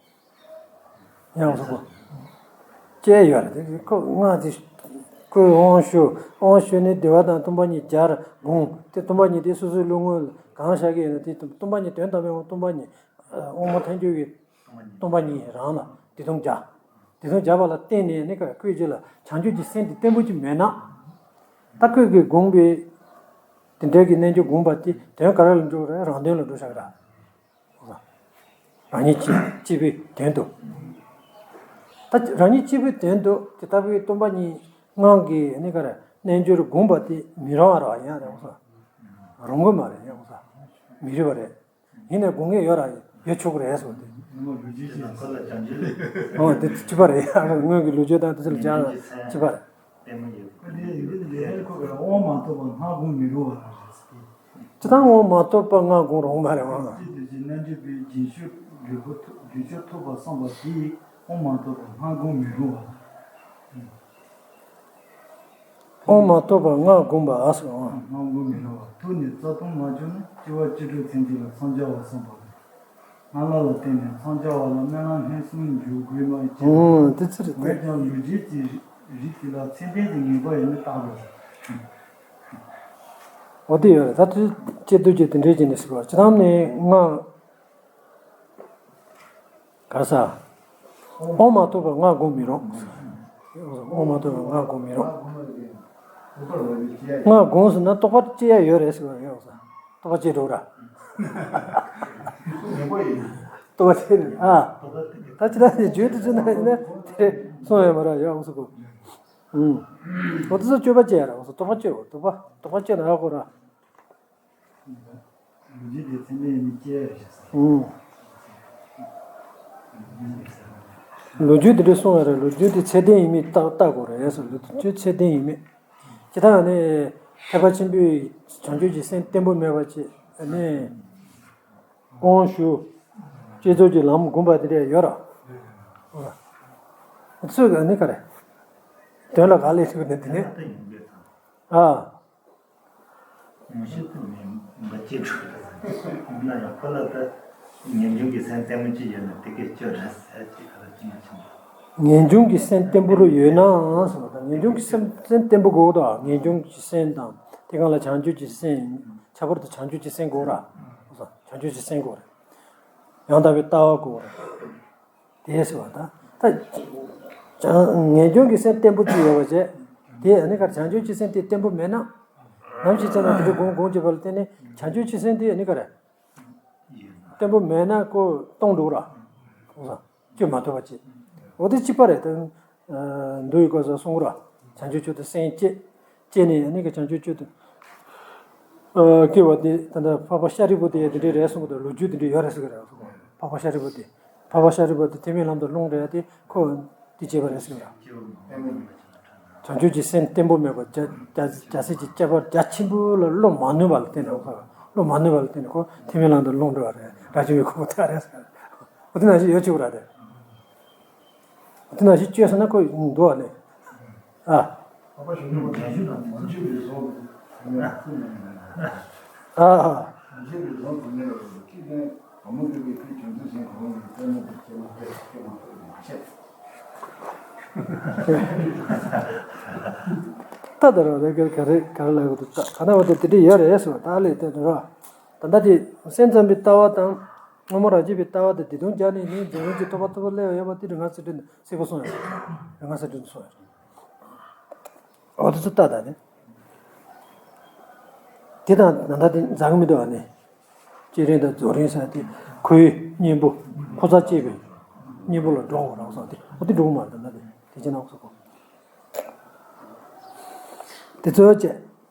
ཡང་སོ་སོ། སྐྱེ་ཡོད་རེད་དེ་ཁོ་སྔགས་དེ། ཁོས་དབང་ཞུ། དབང་ཞུས་ནས་བདེ་བ་དང་སྟོང་པ་ཉིད་སྦྱར་དགོངས་ཏེ་སྟོང་པ་ཉིད་དེ་སོ་སོའི་བློ་ངོ་ལ་གང་ཤར་གྱི་ཡོད་ན་དེ་སྟོང་པ་ཉིད་དོན་དམ་པའི་དབང་སྟོང་པ་ཉིད། དབང་མོ་ཐལ་འགྱུར་གྱི་སྟོང་པ་ཉིད་རང་ལ་བདེ་སྟོང་རྒྱ། དེ་ཚོ་བརྒྱབ་པ་ལ་བརྟེན་ནས་ནི་ཁོས་ཀྱི་ལ་བྱང་ཆུབ་ཀྱི་སེམས་དེ་བརྟན་པོ་ཅིག་མེད་ན། ད་ཁོས་ཀྱི་དགོངས་པའི་དེ་འདྲའི་གི་རྣལ་འབྱོར་དགོངས་པ་དེ་དོན་ག་རེ་ལ་འགྲོ་རེད། རང་དོན་ལ་འགྲོ་ཤག་ར། རང་ཉིད་གཅིག་གཅིག་པུའི་དོན་དུ། ད་རང་ཉིད་གཅིག་པུའི་དོན་དུ་དེ་ལྟ་བུའི་སྟོང་པ་ཉིད་ངང་གི་ནི་ག་རེ་རྣལ་འབྱོར་དགོངས་པ་དེ་མི་རུང་བ་ར་ཡང་རེད་འོ་ས། རུང་གི་མ་རེད་ཡང་འོ་ས། མི་རུང་བ་རེད། ཡིན་ནའི་དགོངས་ངེས་ཡོད་ར་ཡོད་ཆོག་གི་རེད་ཟེར་བ་དེ། ཨོ་དེ་གཅིག་པ་རེད་ཡང་སྔོན་གྱི་ལོ་རྒྱུས་དང་དེ་ཚོ་ལ་སྦྱར་ན་གཅིག་པ་རེད། དབང་མ་ཐོབ་པ་སྔགས་དགོངས་མི་རུང་བ་རེད། ཅི་ལྟར་དབང་མ་ཐོབ་པ་སྔགས་དགོངས་རུང་མ་རེད་དབང་། ཅི་དེ་ཅི་རྣལ་འབྱོར་པའི་རྒྱུན་ཆོད་རྒྱུན་ཆོད་ཐོབ་པར་བསམ་པ་དེས་དབང་མ་ཐོབ་པ་སྔགས་དགོངས་མི་རུང་བ། དབང་མ་ཐོབ་པ་སྔགས་དགོངས་པ་ཨ་སོ། སྔགས་དགོངས་མི་རུང་བ། ཐུགས་ནི་རྩ་ལྟུང་མ་བྱུང་ན་སྐྱེ་བ་བཅུ་དྲུག་ཚན་ཅིག་ལ་འཚང་རྒྱ་བར་བསམ་པ་དང་། སྔགས་ལ་བརྟེན་ནས་འཚང་རྒྱ་བ་ལ་སྨོན་ལམ་ལྷུན་སུམ་འཇུག་དགོས་མ་ཅི། ཨོ་དེ་ཚོ་རེད་དེ། འོན་ཀྱང་ལོ་རྒྱུས་ཀྱི་རིགས་དེ་ལ་ཚད་ལྡན་གྱི་ངེས་པ་ཡོད་མེད་བརྟག་དགོས། འོ་དེ་ཡོད་རེད། ད་དེ་སྐྱེ་སྡུག་ཅེས་དེ་འདྲའི་ཅིག་ནས་ཟེར་བ་ཅི་ཐམ་ནས་སྔགས་ག་ས། དབང་མ་ཐོབ་པར་སྔགས་དགོངས་མི་རུང་། དབང་མ་ཐོབ་པར་སྔགས་དགོངས་མི་རུང་། སྔགས་དགོངས་ཟེར་ན་རྟོགས་པ་སྐྱེ་ཡ་ཡོད་རེད་ཟེར་བ་ཡོད་ས། རྟོགས་པ་སྐྱེ་འགྲོ་ར། རྟོགས་པ་སྐྱེ་ནས་ཨ། ད་ཅི་ད་ནི་བརྗོད་དུ་བཅུག་ན་ཡིན་ན་དེ་སོང་ཡ་མ་ར་ཡ་འོ་ས་གོ། ཨུམ། འོ་དེ་ཚོ་སྤྱོད་པ་སྐྱེ་ཡ་ར་འོ་ས་རྟོགས་པ་སྐྱེ་འོ་རྟོགས་པ་རྟོགས་པ་སྐྱེ་ན་ཡ་གོ་ར། ལོ་རྒྱུས་དེ་ཚད་ལྡན་ཡིན་མིན་སྐྱེ་ཡ་རེད་ཟེར། ཨུམ། ལོ་རྒྱུས་དེ་འདྲ་གསུངས་ཡ་རེད། ལོ་རྒྱུས་དེ་ཚད་ལྡན་ཡིན་མིན་བརྟག་བརྟག་དགོས་རེད་ཟེར། ལོ་རྒྱུས་ཚད་ལྡན་ཡིན་མིན། ཇི་ལྟར་ནི་ཐེག་པ་ཆེན་པོའི་བྱང་ཆུབ་ཀྱི་སེམས་བརྟན་པོ་མེད་པ་ཅིག་ནི་དབང་ཞུ། བསྐྱེད་རྫོགས་ཀྱི་ལམ་བསྒོམ་པ་དེ་འདྲ་ཡོད་ར། ཚུལ་ག་ནི་ག་རེ། དོན་ལ་ག་ལས་ཐུག་ནི་དེ་ནི། ཨ། ངོ་ཤེས་ཐུབ་མིན་མ་སྐྱེས་འགྲོ་ན་ཡང་ཁོ་ལ་ད་ངེས་འབྱུང་གི་སེམས་བརྟན་པོ་ཅིག་ཡོད་ན་དེ་སྐད་སྐྱོ་ར་ཟེར་ཅིག་ག་ལ་ཅི་མ་བྱུང་། ངེས་འབྱུང་གི་སེམས་བརྟན་པོ་རུ་ཡོད་ན་ཟེར་བ་དང་ངེས་འབྱུང་གི་སེམས་སེམས་བརྟན་པོ་དགོས་དང་ངེས་འབྱུང་གི་སེམས་དང་དེ་གང་ལ་བྱང་ཆུབ་ཀྱི་སེམས་ཁྱད་པར་དུ་བྱང་ཆུབ་ཀྱི་སེམས་དགོས་ར། བྱང་ཆུབ་ཀྱི་སེམས་དགོས་ར། ཡང་དག་པའི་ལྟ་བ་དགོས་ར། དེ་ཟེར་བ་དང་། ད་བྱང་ངེས་འབྱུང་གི་སེམས་བརྟན་པོ་ཅིག་ཡོད་པ་བྱས། དེ་ཨ་ནི་ཀར་བྱང་ཆུབ་ཀྱི་སེམས་དེ་བརྟན་པོ་མེད་ན། ནམ་ཞིག་ཙམ་ལ་དེ་འདྲའི་སྒོམ་སྒོམ་བྱེད་པ་ལ་བརྟེན་ནས་བྱང་ཆུབ་ཀྱི་སེམས་དེ་ཨ་ནི་ཀར་བརྟན་པོ་མེད་ན་ཁོ་སྟོང་འགྲོ་ར། སོང་ཙང་སྐྱོ་མ་ཐུབ་པ་བྱེད། འོ་དེ་གཅིག་པ་རེད་དེ། མདོ་ཡི་སྐབས་སུ་གསུང་ར། བྱང་ཆུབ་མཆོག་ཏུ་སེམས་བསྐྱེད། བསྐྱེད་ནས་ཨ་ནི་ཀ་བྱང་ཆུབ་མཆོག་ཏུ་སྐྱེ་བ་དེ་ད་ལྟ་འཕགས་པ་ཤཱ་རིའི་བུ་དེ་དེ་འདྲའི་རེད་གསུངས་པ་དང་ལོ་རྒྱུས་དེ་འདྲའི་ཡོད་རེད་ཟེར་གི་རེད། འཕགས་པ་ཤཱ་རིའི་བུ་དེ། འཕགས་པ་ཤཱ་རིའི་བུ་དེ་ཐེག་དམན་ལམ་དུ་ལྷུང་རེད་དེ་ཁོ་དེ་བྱས་པ་རེད་ཟེར་གི་རེད། བྱང་ཆུབ་ཀྱི་སེམས་བརྟན་པོ་མེད་པ་རྒྱ་རྒྱ་རྒྱལ་སྲས་ཀྱི་སྐྱེ་བ་རྒྱ་ཆེན་པོ་ལ་བློ་མ་ནུས་པ་ལ་བརྟེན་ནས་འོ་བློ་མ་ནུས་པ་ལ་བརྟེན་ནས་ཁོ་ཐེག་དམན་ལམ་དུ་ལྷུང་འགྲོ་བ་རེད། ར་ཅིག་གི་ཁོ་པོ་ཐག་རེད་ཟེར། འོ་དེ་ནང་བཞིན་ཡོད་ཅིག་ར་རེད། དེ་ནང་བཞིན་བཅོས་སོང་ན་ཁོ་འདུག་བ་ལས། ཨ། ཨ། ད་ད་ར་རེ་ག་ག་རེ་ག་རེ་ལ་ཡོད་དུ་ད་ག་ན་བ་དེ་དེ་འདྲ་ཡོད་རེད་ཟེར་བ་ད་ལས་དེ་ར། ད་ལྟ་དེ་སེམས་ཙམ་པའི་ལྟ་བ་དང་། སྔོན་མ་རང་རྒྱལ་པའི་ལྟ་བ་དང་དེ་དོན་སྦྱར་ནས་ནི་འཛམ་གླིང་གི་རྟོགས་པ་རྟོགས་པ་སླེབས་ཡོད་པ་དེ་རིག་སྔགས་གསེར་ཕྲེང་གསལ་པོ་གསུངས་ཡོད། རིག་སྔགས་གསེར་ཕྲེང་གསུངས་ཡོད། འོ་དེ་ཚོ་ལྟ་ད་ནི། དེ་དང་ད་ལྟ་དེ་འཛག་མི་འདུག་བ་ནི། བསྐྱེད་རིམ་དང་རྫོགས་རིམ་ཟེར་དེ་ཁོའི་གཉེན་པོ་ཁོ་ཚ་བསྐྱེད་པའི་གཉེན་པོ་ལ་འགྲོ་འོང་རང་སོང་དེ་འོ་དེ་འགྲོ་གི་མ་རེད་ད་ལྟ་དེ་དེ་ཅི་ན་འོ་ཚོ་གོ། དེ་ཚོ་བཅས་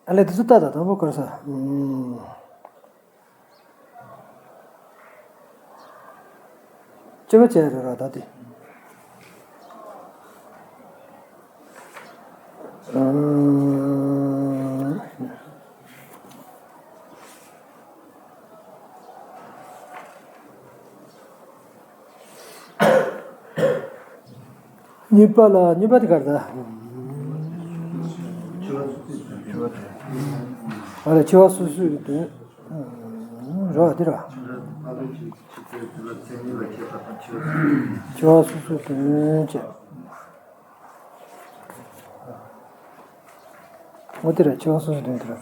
ཨ་ལས་དེ་ཚོ་ལྟ་ད་དང་པོ་གར་ས། ཅི་བ་བྱས་རེད་ར་ད་དེ། གཉིས་པ་ལ་གཉིས་པ་དེ་གར་ད། ཨ་ལ་འཆི་བ་སོ་སོའི་དོན། རོ་དེ་ར། འཆི་བ་སོ་སོའི་དོན་བྱས། འོ་དེ་ར་འཆི་བ་སོ་སོའི་དོན་དེ་ར།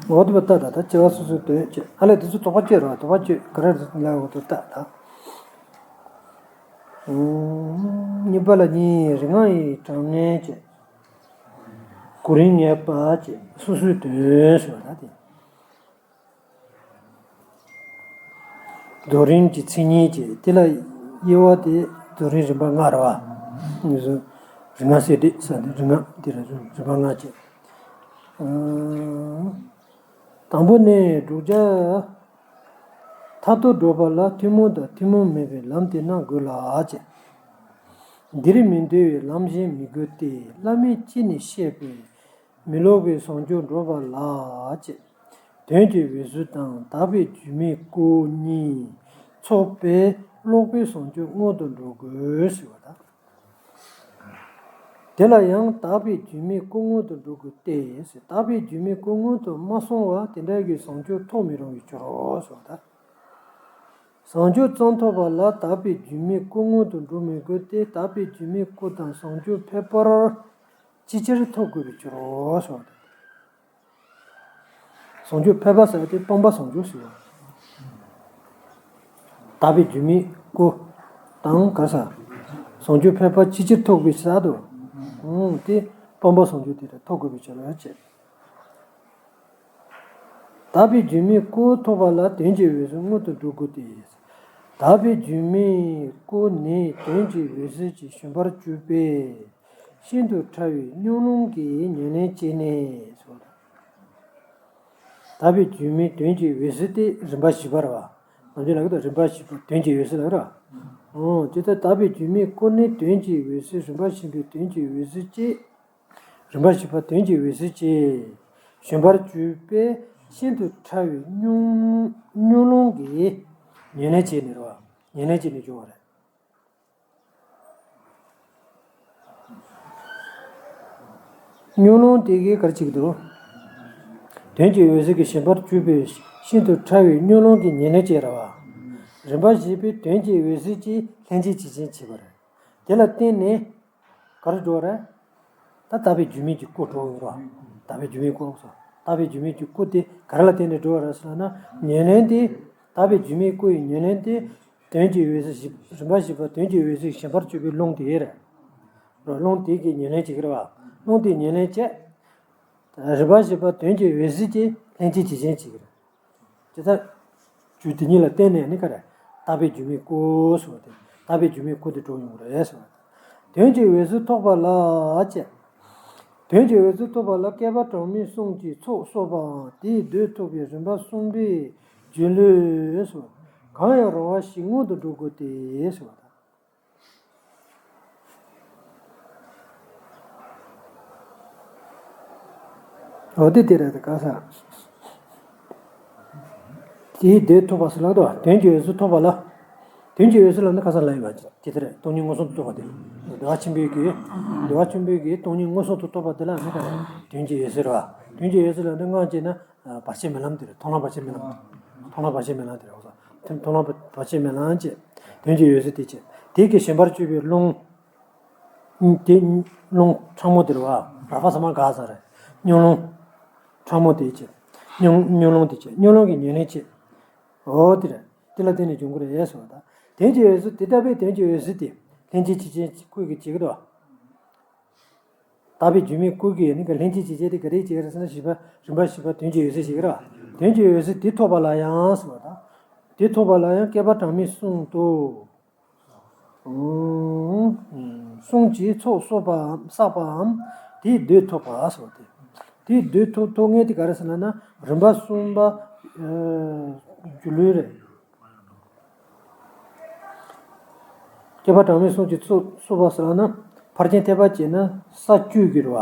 འོ་དེ་བ་ལྟ་ད་ད་འཆི་བ་སོ་སོའི་དོན་བྱས་ཨ་ལས་དེ་ཚོ་དོགས་པ་བཅད་རོ་དོགས་པ་བཅད་ག་རེ་ལ་འོ་དེ་ལྟ་ད། གཉིས་པ་ལ་གཉིས། རིག་སྔགས་ཡི་གྲངས་ངེས་བཅས། གོ་རིམ་ངེས་པ་བཅས་སོ་སོའི་དོན་ཞེས་པ་དང་། རྫོགས་རིམ་གྱི་མཚན་ཉིད་བཅས། དེ་ལ་དབྱེ་བ་དེ་རྫོགས་རིམ་རིམ་པ་ལྔ་རེད་བ། ངེས་སོ། རིག་སྔགས་གསལ་འགྲེལ་ཟེར་ཏེ་རིག་སྔགས་འདི་ར་རིམ་པ་ལྔ་བཅས། དང་པོ་ནི་བསྒྲུབ་བྱ། མཐར་ཐུག་བསྒྲུབ་པ་ལ་ཐུན་མོང་དང་ཐུན་མོང་མིན་པའི་ལམ་དེ་རྣམས་དགོས་ལ་བྱེད། འདིར་མི་འདོད་པའི་ལམ་གཞན་མི་དགོས་ཏེ། བླ་མེད་ཅི་ནས་བཤད་པའི་མི་སློབ་པའི་བཟང་སྤྱོད་བསྒྲུབ་པ་ལ་བྱེད། དོན་གྱི་འོད་ཟེར་དང་དག་པའི་སྒྱུ་མའི་སྐུ་གཉིས་ཚོགས་པས་སློབ་པའི་བཟང་སྤྱོད་མངོན་དུ་འགྲོ་དགོས་ཟེར་བ་དང་། དེ་ལ་ཡང་དག་པའི་སྒྱུ་མའི་སྐུ་མངོན་དུ་འགྲོ་དགོས་ཏེ། དག་པའི་སྒྱུ་མའི་སྐུ་མངོན་དུ་མ་སོང་བ་དེ་འདྲ་གི་བཟང་སྤྱོད་ཐོབ་མི་རུང་བའི་ཕྱིར་རོ་ཞེས་པ་དང་། བཟང་སྤྱོད་ཙམ་ཐོབ་པ་ལ་དག་པའི་སྒྱུ་མའི་སྐུ་མངོན་དུ་འགྲོ་མི་དགོས་ཏེ། དག་པའི་སྒྱུ་མའི་སྐུ་དང་བཟང་སྤྱོད་ཕལ་པར་ཅི་ཕྱིར་ཐོབ་དགོས་པའི་ཕྱིར་རོ་ཞེས་པ་དང་། བཟང་སྤྱོད་ཕལ་པ་ཟེར་ཏེ་སྤངས་པ་བཟང་སྤྱོད་ཟེར་བ། དག་པའི་སྒྱུ་མའི་སྐུ་དང་ག་ས། བཟང་སྤྱོད་ཕལ་པ་ཅི་ཕྱིར་ཐོབ་པའི་ས་དོ། ཨང་དེ་སྤངས་པ་བཟང་སྤྱོད་དེ་ལ་ཐོབ་དགོས་པའི་ཕྱིར་རོ་ཞེས། དག་པའི་སྒྱུ་མའི་སྐུ་ཐོབ་པ་ལ་དོན་གྱི་འོད་ཟེར་མངོན་དུ་འགྲོ་དགོས་ཏེ། དག་པའི་སྒྱུ་མའི་སྐུ་ནི་དོན་གྱི་འོད་ཟེར་གྱིས་ཞུམ་པར་གྱུར་པས། ཤིན་ཏུ་ཕྲ་བའི་ཉམས་ལེན་གྱིས་ཉམས་ལེན་བྱས་ནས་སོ། དག་པའི་སྒྱུ་མའི་དོན་གྱི་འོད་ཟེར་དེ་རིམ་པ་བཞི་པ་རེད་བ། ནམ་རྒྱུན་ལབ་ཀྱི་འདུག་རིམ་པ་བཞི་པ་དོན་གྱི་འོད་ཟེར་ལབ་ར། འོ་དེ་ལྟར་དག་པའི་སྒྱུ་མའི་སྐུ་ནི་དོན་གྱི་འོད་ཟེར་རིམ་པ་བཞི་པའི་དོན་གྱི་འོད་ཟེར་གྱིས། རིམ་པ་བཞི་པ་དོན་གྱི་འོད་ཟེར་གྱིས་ཞུམ་པར་གྱུར་པས། ཤིན་ཏུ་ཕྲ་བའི་ཉམས་ཉམས་ལེན་གྱིས་ཉམས་ལེན་བྱས་ནས་རེད་བ། ཉམས་ལེན་བྱས་ནས་བྱུང་བ་རེད། ཉམས་ལེན་དེ་གིས་ག་རེ་བྱེད་ཀྱི་འདུག་དོན་གྱི་འོད་ཟེར་གྱིས་ཞུམ་པར་གྱུར་པས་ཤིན་ཏུ་ཕྲ་བའི་ཉམས་ལེན་གྱིས་ཉམས་ལེན་བྱས་རེད་བ། རིམ་པ་བཞི་པའི་དོན་གྱི་འོད་ཟེར་གྱིས་ལྷན་ཅིག་བྱེད་ཅན་བྱས་པ་རེད། དེ་ལ་བརྟེན་ནས་ག་རེ་འགྲོ་བ་རེད། ད་དག་པའི་སྒྱུ་མའི་གི་སྐུ་འགྲོ་ཡོང་རོགས། དག་པའི་སྒྱུ་མའི་སྐུ་སོ། དག་པའི་སྒྱུ་མའི་གི་སྐུ་དེ་ག་རེ་ལ་བརྟེན་ནས་འགྲོ་བ་རེད་ཟེར་ན། ཉམས་ལེན་དེ། དག་པའི་སྒྱུ་མའི་སྐུ་ཡི་ཉམས་ལེན་དེ། དོན་གྱི་འོད་ཟེར་བཞི། རིམ་པ་བཞི་པ་དོན་གྱི་འོད་ཟེར་ཞུམ་པར་གྱུར་པའི་རླུང་དེ་རེད། རླུང་དེ་གི་ཉམས་ལེན་བྱེད་ཀྱི་རེད་བ། རླུང་དེ་ཉམས་ལེན་བྱས། རིམ་པ་བཞི་པ་དོན་གྱི་འོད་ཟེར་གྱིས་ལྷན་ཅིག་བྱེད་ཅན་བྱེད་ཀྱི་རེད། དེ་ལྟར། རྒྱུ་དེ་ཉིད་ལ་བརྟེན་ནས་ནི་ག་རེ། དག་པའི་སྒྱུ་མའི་སྐུ་ཟེར་བ་དེ། དག་པའི་སྒྱུ་མའི་སྐུ་དེ་འགྲོ་ཡོང་གི་རེད་ཟེར་བ་དེ། དོན་གྱི་འོད་ཟེར་ཐོབ་པ་ལ་བྱེད། དོན་གྱི་འོད་ཟེར་ཐོབ་པ་ལ་བསྐལ་པ་གྲངས་མེད་གསུམ་གྱི་ཚོགས་གསོག་པའམ་དེའི་དོན་ཐོབ་པའི་རིམ་པ་གསུམ་པའི་སྦྱིན་ལུས་སོ། གང་ཡང་རུང་བ་ཞིག་མངོན་དུ་འགྲོ་དགོས་ཏེ་ཟེར་བ་དང་། འོ་དེ་དེ་རེད་དེ་ག་ས། དེའི་དོན་ཐོབ་པ་ཟེར་ལབ་དོ། དོན་གྱི་འོད་ཟེར་ཐོབ་པ་ལ། དོན་གྱི་འོད་ཟེར་ལབ་ན་ག་ས་ལ་ཡོད་པ་དེ་དེ་རེད། སྟོང་ཉིད་མངོན་སུམ་དུ་རྟོགས་པ་དེ། བདེ་བ་ཆེན་པོའི་གི། བདེ་བ་ཆེན་པོའི་གི་སྟོང་ཉིད་མངོན་སུམ་དུ་རྟོགས་པ་དེ་ལ་ནི་ག་རེ། དོན་གྱི་འོད་ཟེར་བ། དོན་གྱི་འོད་ཟེར་ལབ་ན་སྔགས་ཀྱི་ན། བར་ཆད་མེད་ལམ་དེ་རེད། མཐོང་ལམ་བར་ཆད་མེད་ལམ། མཐོང་ལམ་བར་ཆད་མེད་ལམ་དེ་རེད། འོ་ས། མཐོང་ལམ་བར་ཆད་མེད་ལམ་བྱེད། དོན་གྱི་འོད་ཟེར་དེ་བྱེད། དེ་གི་ཞུམ་པར་གྱུར་པའི་རླུང་། དེ་རླུང་ཕྲ་མོ་དེ་རེད་བ། ར་ཕ་ས་མ་ག་ས་རེད། ཉམས་ལེན། ཕྲ་མོ་དེ་བྱེད། ཉམས་ཉམས་ལེན་དེ་བྱེད། ཉམས་ལེན་གྱི་ཉམས་ལེན་བྱེད། འོ་དེ་རེད། དེ་ལ་བརྟེན་ནས་འབྱུང་གི་རེད་ཟེར་བ་དང་། དོན་གྱི་འོད་ཟེར་དེ་ལྟ་བུའི་དོན་གྱི་འོད་ཟེར་དེ་ལྷན་ཅིག་བྱེད་ཅན་སྐུ་གིས་བྱེད་ཀྱི་འདུག་དག་པའི་སྒྱུ་མའི་སྐུ་གིས་ནི་ག་ལྷན་ཅིག་བྱེད་ཅན་དེ་ག་རེ་བྱེད་ཀྱི་རེད་ཟེར་ན། བཞི་པ་རིམ་པ་བཞི་པ་དོན་གྱི་འོད་ཟེར་བྱེད་ཀྱི་རེད་བ། དོན་གྱི་འོད་ཟེར་དེ་ཐོབ་པ་ལ་ཡང་ཟེར་བ་དང་། དེ་ཐོབ་པ་ལ་ཡང་བསྐལ་པ་གྲངས་མེད་གསུམ་དུ། གསུམ་གྱི་ཚོགས་གསོག་པའམ་བསགས་པའམ་དེའི་དོན་ཐོབ་པ་ཟེར་བ་དེ། དེའི་དོན་ཐོབ་ཐོབ་མཁན་དེ་ག་རེ་ཟེར་ན། རིམ་པ་གསུམ་པ། སྦྱིན་ལུས་རེད། བསྐལ་པ་གྲངས་མེད་གསུམ་གྱི་ཚོགས་གསོག་པ་ཟེར་ན། ཕར་ཕྱིན་ཐེག་པ་བྱས་ན་ས་བཅུ་གི་རེད་བ།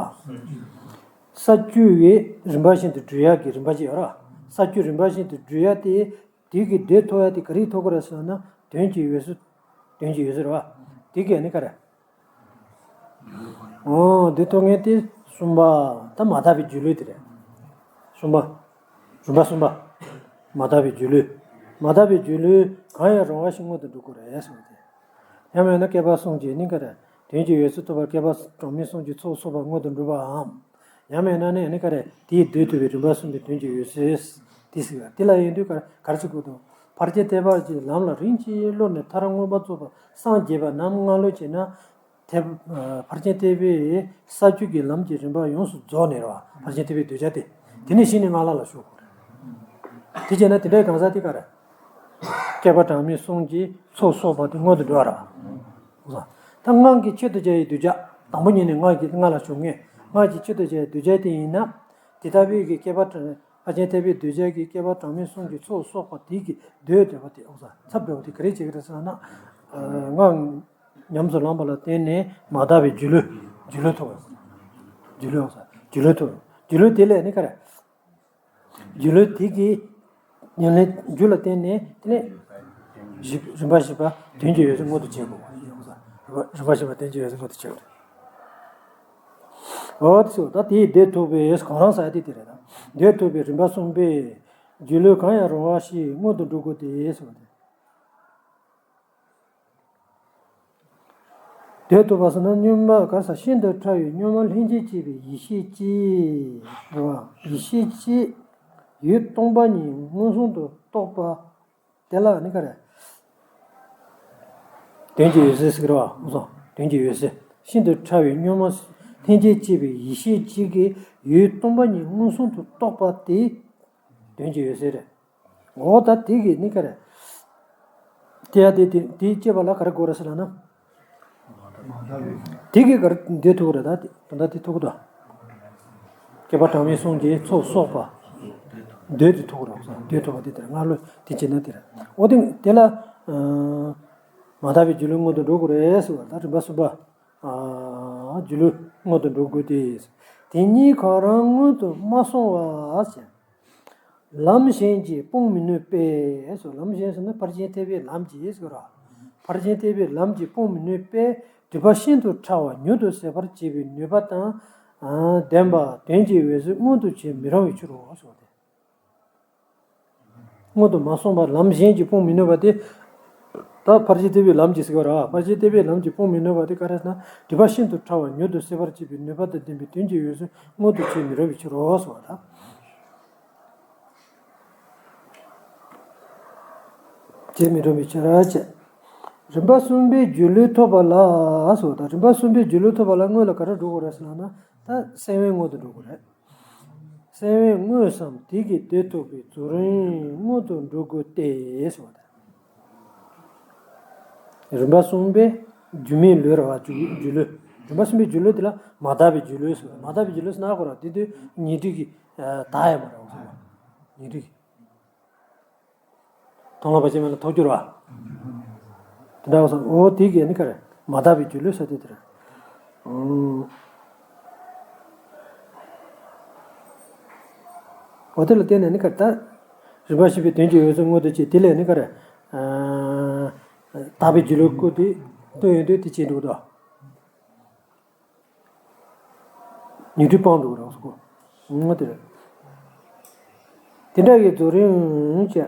ས་བཅུ་ཡི་རིམ་པ་བཞིན་དུ་བགྲོད་ཡག་གི་རིམ་པ་ཅིག་ཡོད་རེད་བ། ས་བཅུ་རིམ་པ་བཞིན་དུ་བགྲོད་ཡག་དེ། དེ་གི་དོན་ཐོབ་ཡག་དེ་ག་རེ་ཐོབ་ཀྱི་རེད་ཟེར་ན། དོན་གྱི་འོད་ཟེར། དོན་གྱི་འོད་ཟེར་རེད་བ། དེ་གི་ནི་ག་རེ། འོ་དེ་ཐོབ་མཁན་དེ་གསུམ་པ། ད་མ་དག་པའི་སྒྱུ་ལུས་དེ་རེད། གསུམ་པ། རིམ་པ་གསུམ་པ། མ་དག་པའི་སྒྱུ་ལུས། མ་དག་པའི་སྒྱུ་ལུས་གང་ཡང་རུང་བ་ཞིག་མངོན་དུ་འགྲོ་དགོས་རེད་ཟེར་བ་དེ། ཡང་མིན་ན་བསྐལ་པ་གསུམ་གྱི་ནི་ག་རེ། དོན་གྱི་འོད་ཟེར་ཐོབ་པར་བསྐལ་པ་གྲངས་མེད་གསུམ་གྱི་ཚོགས་གསོག་པ་མངོན་དུ་འགྲོ་བའམ། ཡང་མིན་ན་ནི་ནི་ག་རེ། དེའི་དོན་ཐོབ་པའི་རིམ་པ་གསུམ་པའི་དོན་གྱི་འོད་ཟེར། དེ་ཟེར་བ་དེ་ལ་ཡིན་དུས་ག་རེ་ག་རེ་ཟེར་དགོས་དང་། ཕར་ཕྱིན་ཐེག་པ་གི་ལམ་ལ་རིམ་གྱིས་བསླབས་ནས་མཐར་མངོན་པར་རྫོགས་པར་སངས་རྒྱས་པ་རྣམས་སྔ་ལོས་བྱས་ན། ཐེག་ཕར་ཕྱིན་ཐེག་པའི་ས་བཅུ་གི་ལམ་གྱི་རིམ་པ་ཡོངས་སུ་རྫོགས་ནས་རེད་བ། ཕར་ཕྱིན་ཐེག་པའི་གདུལ་བྱ་དེ། དེ་ནས་གཞི་ནས་སྔགས་ལམ་ལ་ཞུགས་དགོས་རེད། དེ་བྱས་ན་དེ་འདྲའི་གང་ཟག་དེ་ག་རེད། བསྐལ་པ་གྲངས་མེད་གསུམ་གྱི་ཚོགས་བསགས་པ་དེ་མངོན་དུ་འགྲོ་བ་རེད་བ། ད་སྔགས་ཀྱི་ཆེད་དུ་བྱ་བའི་གདུལ་བྱ། དང་པོ་ཉིད་ནས་སྔགས་ཀྱི་སྔགས་ལ་ཞུགས་མཁན། སྔགས་ཀྱི་ཆེད་དུ་བྱ་བའི་གདུལ་བྱ་དེ་ཡིན་ན། དེ་ལྟ་བུའི་གི་བསྐལ་པ་གྲངས་ཕར་ཕྱིན་ཐེག་པའི་གདུལ་བྱ་གི་བསྐལ་པ་གྲངས་མེད་གསུམ་གྱི་ཚོགས་བསགས་པ་དེ་གི་མདོའི་འདོད་པ་དེ་འོང་ས་ཚབ་འདྲ་བོ་དེ་ག་རེ་བྱེད་ཀྱི་རེད་ཟེར་ན། སྔགས་ཉམས་སུ་བླངས་པ་ལ་བརྟེན་ནས་མ་དག་པའི་སྒྱུ་ལུས། སྒྱུ་ལུས་ཐོབ་པ། སྒྱུ་ལུས་འོང་ས། སྒྱུ་ལུས་ཐོབ། སྒྱུ་ལུས་དེ་ལས་ནི་ག་རེ། སྒྱུ་ལུས་དེ་གི་ཉམས་ལེན་རྒྱུ་ལ་བརྟེན་ནས་དེ་ནས་བཞི་རིམ་པ་བཞི་པ་དོན་གྱི་འོད་གསལ་མངོན་དུ་བྱེད་དགོས། རིམ་པ་བཞི་པ་དོན་གྱི་འོད་གསལ་མངོན་དུ་བྱེད་དགོས། འོ་དེ་ཚོ་ད་དེའི་འདོད་ཐོབ་པའི་གང་རང་ཟེར་ཡ་དེ་དེ་རེད་ད། འདོད་ཐོབ་པའི་རིམ་པ་གསུམ་པས་སྒྱུ་ལུས་གང་ཡང་རུང་བ་ཞིག་མངོན་དུ་འགྲོ་དགོས་ཏེ་ཟེར་བ་དེ། འདོད་ཐོབ་པ་ཟེར་ན་གཉུག་མ་ག་ས་ཤིན་ཏུ་ཕྲ་བའི་གཉུག་མ་ལྷན་ཅིག་སྐྱེས་པའི་ཡེ་ཤེས་ཀྱིས་རེད་བ། ཡེ་ཤེས་ཀྱིས་འོད་སྟོང་པ་ཉིད་མངོན་སུམ་དུ་རྟོགས་པ་དེ་ལ་ནི་ག་རེ། དོན་གྱི་འོད་གསལ་ཟེར་གི་རེད་བ། དོན་གྱི་འོད་གསལ། ཤིན་ཏུ་ཕྲ་བའི་གཉུག་མ་ལྷན་ཅིག་སྐྱེས་པའི་ཡེ་ཤེས་གཅིག་གིས་འོད་སྟོང་པ་ཉིད་མངོན་སུམ་དུ་རྟོགས་པ་དེ་དོན་གྱི་འོད་གསལ་རེད། འོ་ད་དེ་གི་ནི་ག་རེ། དེ་ཡང་དེ་དེ་དེ་སྐྱེས་པ་ལ་ག་རེ་དགོས་རེད་ཟེར་ལབ་ན། དེ་གི་ག་རེ་འདོད་ཐུག་རེད་ད་དེ་ད་ལྟ་དེ་ཐུག་གི་འདུག་བསྐལ་པ་གྲངས་མེད་གསུམ་གྱི་ཚོགས་བསགས་པ། འདོད་དེ་ཐུག་རེད། འདོད་ཐུག་པ་དེ་དེ་རེད། སྔགས་ལུགས་དེ་བྱས་ན་དེ་རེད། འོ་དེ་དེ་ལ། མ་དག་པའི་སྒྱུ་ལུས་མངོན་དུ་འགྲོ་དགོས་རེད་ཟེར་བ་ད་རིམ་པ་གསུམ་པ། སྒྱུ་ལུས་མངོན་དུ་འགྲོ་དགོས་ཏེ། དེ་གཉིས་གང་རུང་མངོན་དུ་མ་སོང་བ་ཞེས། ལམ་གཞན་གྱིས་སྤོང་མི་ནུས་པས་སོ། ལམ་གཞན་ཟེར་ན་ཕར་ཕྱིན་ཐེག་པའི་ལམ་གྱིས་ཟེར་ར། ཕར་ཕྱིན་ཐེག་པའི་ལམ་གྱིས་སྤོང་མི་ནུས་པས་སྒྲིབ་པ་ཤིན་ཏུ་ཕྲ་བ་མྱུར་དུ་ཟད་པར་བྱེད་པའི་ནུས་པ་དང་ལྡན་པ་དོན་གྱི་འོད་གསལ་མངོན་དུ་བྱེད་མི་རུང་བའི་ཕྱིར་རོ་ཞེས་པ་སྟེ། མངོན་དུ་མ་སོང་བར་ལམ་གཞན་གྱིས་སྤོང་མི་ནུས་པ་སྟེ། ད་ཕར་ཕྱིན་ཐེག་པའི་ལམ་གྱིས་ཟེར་བ་ར། ཕར་ཕྱིན་ཐེག་པའི་ལམ་གྱིས་སྤོང་མི་ནུས་པ་དེ་ག་རེ་ཟེར་ན། སྒྲིབ་པ་ཤིན་ཏུ་ཕྲ་བ་མྱུར་དུ་ཟད་པར་བྱེད་པའི་ནུས་པ་དང་ལྡན་པའི་དོན་གྱི་འོད་གསལ་མངོན་དུ་བྱེད་མི་རུང་བའི་ཕྱིར་རོ་ཞེས་པ་དང་། བྱེད་མི་རུང་བའི་ཕྱིར་བྱས། རིམ་པ་གསུམ་པའི་སྒྱུ་ལུས་ཐོབ་པ་ལ་ཟེར་བ་དང་། རིམ་པ་གསུམ་པའི་སྒྱུ་ལུས་ཐོབ་པ་ལ་སྔོན་ལ་ག་རེ་འགྲོ་དགོས་རེད་ཟེར་ན། ད་སེམས་དབེན་སྔོན་དུ་འགྲོ་དགོས་རེད། སེམས་དབེན་དངོས་སམ་དེ་གི་འདོད་ཐོབ་པའི་རྫོགས་རིམ་སྔོན་དུ་འགྲོ་དགོས་ཏེ་ཟེར་བ་དང་། རིམ་པ་གསུམ་པའི་སྒྱུ་མའི་ལུས་རེད་བ། སྒྱུ་སྒྱུ་ལུས། རིམ་པ་གསུམ་པའི་སྒྱུ་ལུས་དེ་ལ་མ་དག་པའི་སྒྱུ་ལུས་ཟེར་བ། མ་དག་པའི་སྒྱུ་ལུས་ཟེར་ན་ཁོ་རང་དེ་དུས་ཉེ་སྒྲིབ་ཀྱིས་དག་ཡ་མ་རེད་བ། ཉེ་སྒྲིབ་ཀྱིས། མཐོང་ལམ་བར་ཆད་མེད་ལ་ཐོབ་འགྱུར་བ། དེ་འདྲ་བ་སོང་། འོ་དེ་གས་ནི་ག་རེ། མ་དག་པའི་སྒྱུ་ལུས་ས་དེ་དེ་རེད། འོ་དེ་ལ་བརྟེན་ནས་ནི་ག་རེ་ད། རིམ་པ་བཞི་པའི་དོན་གྱི་འོད་གསལ་མངོན་དུ་བྱེད། དེ་ལས་ནི་ག་རེ། དག་པའི་སྒྱུ་ལུས་སྐུ་དེ་སྟོན་ཡོང་དུས་དེ་བྱེད་འགྲོ་གི་འདུག་ཉེ་སྒྲིབ་སྤངས་འགྲོ་གི་རེད་ཟེར་གོ། ངོ་དེ་རེད། དེ་འདྲ་གི་རྫོགས་རིམ་བྱས།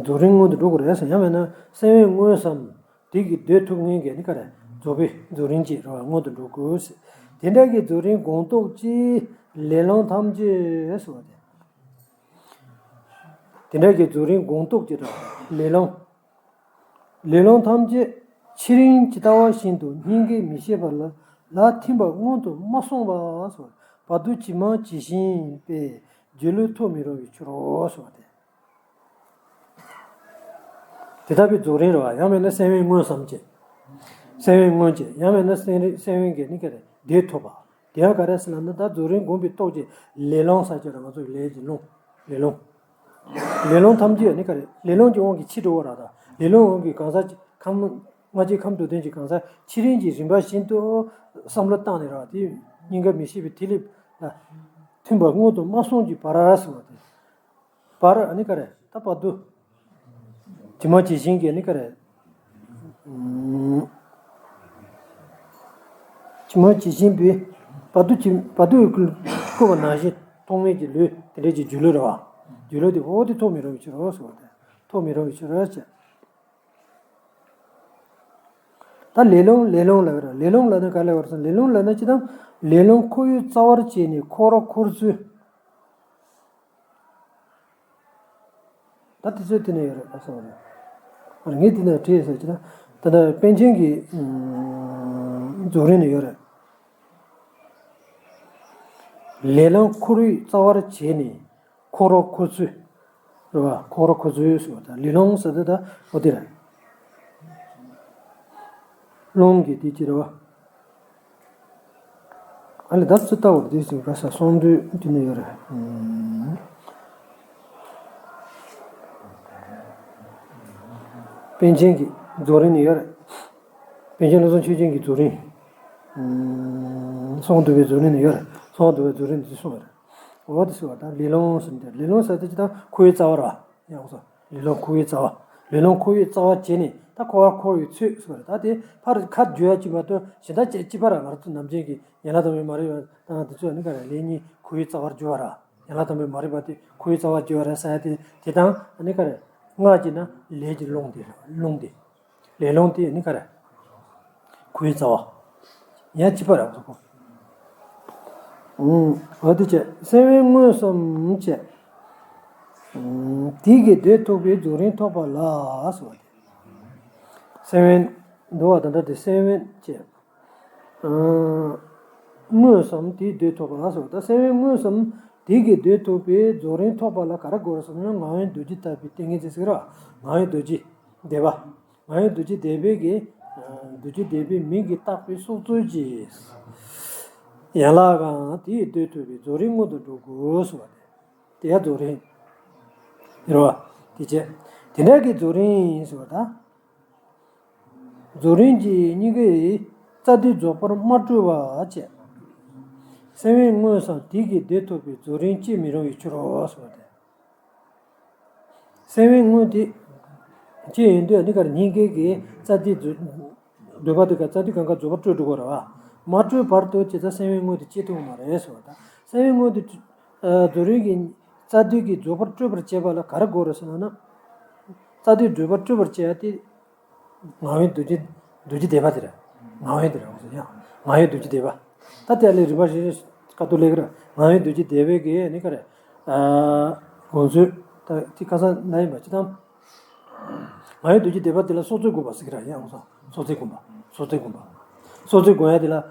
རྫོགས་རིམ་སྔོན་དུ་འགྲོ་དགོས་རེད་ཟེར། ཡང་མིན་ན་སེམས་དབེན་དངོས་སམ་དེ་གི་འདོད་ཐུག་མཁན་གྱི་ནི་ག་རེ། རྫོགས་པའི་རྫོགས་རིམ་གྱི་རེད་བ། སྔོན་དུ་འགྲོ་དགོས་ཟེར། དེ་འདྲ་གི་རྫོགས་རིམ་དགོངས་རྟོགས་ཀྱི་ལེ་ལོང་ཐམས་ཅད་ཟེར་བ་དེ། དེ་འདྲ་གི་རྫོགས་རིམ་དགོངས་རྟོགས་ཀྱི་རེད་བ། ལེ་ལོང་། ལེ་ལོང་ཐམས་ཅད་ཕྱི་རིམ་ཇི་ལྟ་བ་བཞིན་དུ་སྙིང་གའི་མི་ཤེས་པ་ལ་ལ་ཐིམ་པ་མངོན་དུ་མ་སོང་བ་སོགས་བར་དུ་ཇི་མ་ཇི་བཞིན་པའི་སྒྱུ་ལུས་ཐོབ་མི་རུང་བའི་ཕྱིར་རོ་ཞེས་པ་སྟེ། དེ་ལྟ་བུའི་རྫོགས་རིམ་རེད་བ། ཡང་མིན་ན་སེམས་དབེན་མངོན་སམ་བྱེད། སེམས་དབེན་མངོན་བྱེད། ཡང་མིན་ན་སེམས་རིག་སེམས་དབེན་གྱི་ནི་ག་རེ་འདོད་ཐོབ་པ། དེ་ཡང་ག་རེ་ཟེར་ལབ་ན་ད་རྫོགས་རིམ་སྒོམ་པའི་སྟོབས་ཀྱིས་ལེ་ལོང་ཟེར་གྱི་རེད། ང་ཚོའི་ལས་ཀྱི་ལོང་། ལེ་ལོང་། ལེ་ལོང་ཐམས་ཅད་ནི་ག་རེ། ལེ་ལོང་གི་དབང་གིས་འཆི་འགྲོ་བ་ར། ད་ལེ་ལོང་དབང་གིས་གང་ཟག་ཁམས་ལྔ་བརྒྱ་ཁམས་དྲུག་ལྡན་གྱི་གང་ཟག་ཕྱི་རིམ་གྱི་རིམ་པ་བཞིན་དུ་བསམ་བློ་བཏང་ནས་ར། དེ་སྙིང་ག་མི་ཤེས་པའི་ཐིག་ལེ་ལ་ཐིམ་པ་མངོན་དུ་མ་སོང་གི་བར་ཟེར་བ་དེ། བར་ནི་ག་རེ། ད་བར་དུ། ཇི་མ་ཇི་བཞིན་གྱི་ནི་ག་རེ། ཇི་མ་ཇི་བཞིན་པའི་བར་དུ་ཇི་བར་དུ་བསྐུལ་བ་ནང་བཞིན་ཐོགས་མེད་ཀྱི་ལུས་དེ་འདྲའི་གྱི་སྒྱུ་ལུས་རེད་བ། སྒྱུ་ལུས་དེ་འོ་དེ་ཐོབ་མི་རུང་བའི་ཕྱིར་རོ་ཟེར་བ་དེ། ཐོབ་མི་རུང་བའི་ཕྱིར་རོ་ཟེར། ད་ལེ་ལོང་ལེ་ལོང་ལབ་ཀྱི་རེད། ལེ་ལོང་ལབ་ན་ག་ལབ་ཀྱི་རེད་ཟེར་ན། ལེ་ལོང་ལབ་ན་ཅི་ལྟར་ལེ་ལོང་ཁོར་ཡུག་རྩ་བར་བྱས་ནས་འཁོར་འཁོར་ཚུལ། ད་དེ་ཚོ་དེ་ནས་ཡོད་རེད། ད་སོང་རེད། ཨ་ངས་དེ་ནས་བྲིས་ཡོད་ཟེར་གྱི་ན། ད་ལྟ་པཎ་ཆེན་གྱི་ཨམ་རྫོགས་རིམ་ནས་ཡོད་རེད། ལས་ལམ་ཁོར་ཡུག་རྩ་བར་བྱས་ནས་འཁོར་བ་འཁོར་ཚུལ། རེད་བ། འཁོར་བ་འཁོར་ཚུལ་ཟེར་བ་དང་ལས་ལམ་ཟེར་དུས་ད་འོ་དེ་རེད། ལམ་གྱི་དེ་ཅི་རེད་བ། ཨ་ལས་ད་ཚུར་ལྟ་བར་དེ་ཟེར་ག་ས་གསང་འདུས་དེ་ནས་ཡོད་རེད། ཨམ། པཎ་ཆེན་གྱི་རྫོགས་རིམ་ནས་ཡོད་རེད། པཎ་ཆེན་བློ་བཟང་ཆོས་རྒྱན་གྱི་རྫོགས་རིམ། ཨམ། གསང་འདུས་པའི་རྫོགས་རིམ་ནས་ཡོད་རེད། གསང་འདུས་པའི་རྫོགས་རིམ་འདི་གསུངས་པ་རེད། འོ་དེ་ཟེར་བ་དང་ལས་ལམ་ཟེར་འདི་ལས་ལམ་ཟེར་དེ་ཅི་དང་ཁོར་ཡུག་རྩ་བ་རེད་བ། ཡང་སོ། ལས་ལམ་ཁོར་ཡུག་རྩ་བ། ལས་ལམ་ཁོར་ཡུག་རྩ་བ་བྱས་ནས་ད་འཁོར་བ་འཁོར་བའི་ཚུལ་ཟེར་བ་རེད། ད་དེ་ཕར་ཁ་བརྗོད་ཡ་གཅིག་མ་གཏོགས་གཞན་དག་ཅི་ཅི་པ་ར་ང་རང་ཚོ་ནམ་རྒྱུན་གྱི་ཡན་ལག་དང་པོའི་མ་རིག་པ་དང་དེ་ཚོ་ནི་ག་རེ་ལས་གཉིས་ཁོར་ཡུག་རྩ་བར་གྱུར་བ་ར། ཡན་ལག་དང་པོའི་མ་རིག་པ་དེ་ཁོར་ཡུག་རྩ་བར་གྱུར་བ་རེད་ཟེར་ཡ་དེ་དེ་དང་ནི་ག་རེ་སྔགས་ཀྱི་ན་ལས་ཀྱི་ལམ་དེ་རེད། ལམ་དེ། ལས་ལམ་དེ་ནི་ག་རེ། ཁོར་ཡུག་རྩ་བ། ཡང་གཅིག་པ་རེད་ཁོ། ཨུམ། འོ་དེ་བྱས་སེམས་དབེན་མངོན་སུམ་བྱས། ཨུམ། དེ་གི་དོན་ཐོབ་པའི་རྫོགས་རིམ་ཐོབ་པ་ལ་ཟེར་བ་དེ། སེམས་དབེན། འདུལ་བ་དང་འདྲ་སྟེ་སེམས་དབེན་བྱས། ཨུམ། མངོན་སུམ་དེའི་དོན་ཐོབ་པ་ལ་ཟེར་བ་དང་སེམས་དབེན་མངོན་སུམ་དེ་གི་དོན་ཐོབ་པའི་རྫོགས་རིམ་ཐོབ་པ་ལ་ག་རེ་དགོས་རེད་ཟེར་ན་ངག་དབང་རྡོ་རྗེ་བཏབ་པའི་ཏིང་ངེ་འཛིན་ཟེར་གི་རེད་བ། ངག་དབང་རྡོ་རྗེ་བཟླས་པ། ང་ཡི་རྡོ་རྗེ་བཟླས་པའི་གི། རྡོ་རྗེ་བཟླས་པའི་མིང་གིས་བཏགས་པའི་སྲོག་རྩོལ་གྱི། ཡན་ལག་གང་དེའི་དོན་ཐོབ་པའི་རྫོགས་རིམ་མངོན་དུ་འགྲོ་དགོས་ཟེར་བ་དེ། དེ་ཡང་རྫོགས་རིམ། ཡོད་རེད་བ། དེ་བྱས། དེ་འདྲ་གི་རྫོགས་རིམ་ཟེར་བ་དང་། རྫོགས་རིམ་གྱི་སྙིང་གའི་རྩ་མདུད་རྫོགས་པར་མ་གྲོལ་བ་བྱས། སེམས་དབེན་མངོན་སུམ་དེ་གི་དོན་ཐོབ་པའི་རྫོགས་རིམ་བསྐྱེད་མི་རུང་བའི་ཕྱིར་རོ་ཟེར་བ་དེ། སེམས་དབེན་མངོན་དེ་ཅི་ཡིན་དུས་ཨ་ནི་གར་སྙིང་གའི་གི་རྩ་མདུད་རྫོགས་འདོད་པ་དེ་ག་རྩ་མདུད་གང་ག་རྫོགས་པར་སྤྲོད་འགྲོ་དགོས་རེད་བ། མ་སྤྲོད་བར་དུ་ཇི་ལྟར་སེམས་དབེན་མངོན་དེ་སྐྱེ་ཐུབ་མ་རེད་ཟེར་བ་དང་། སེམས་དབེན་མངོན་དེ་རྫོགས་རིམ་གྱི་རྩ་མདུད་ཀྱི་རྫོགས་པར་སྤྲོད་པར་བྱེད་པ་ལ་ག་རེ་དགོས་རེད་ཟེར་ན། རྩ་མདུད་རྫོགས་པར་སྤྲོད་པར་བྱེད་ཡ་དེ། ངག་དབང་རྡོ་རྗེ། རྡོ་རྗེ་བཟླས་པ་དེ་རེད། ངག་དབང་དེ་རེད་འོང་ཟེར་ཡང་། ངག་དབང་རྡོ་རྗེ་བཟླས་པ། ད་དེ་ལས་རིམ་པ་རེ་རེ་ཁ་ཐུག་ལས་ཀྱི་རེད། ངག་དབང་རྡོ་རྗེ་བཟླས་པའི་གི་ནི་ག་རེ། ཨ། དགོངས་ཚུལ། ད་དེ་ཁ་སང་ན་ཡིན་པ་ཅི་དང་། ངག་དབང་རྡོ་རྗེ་བཟླས་པ་དེ་ལ་སྲོག་རྩོལ་བསྒོམ་པ་ཟེར་གི་རེད་ཡང་འོང་ས། སྲོག་རྩོལ་བསྒོམ་པ། སྲོག་རྩོལ་བསྒོམ་པ། སྲོག་རྩོལ་བསྒོམ་ཡ་དེ་ལ། ཨ།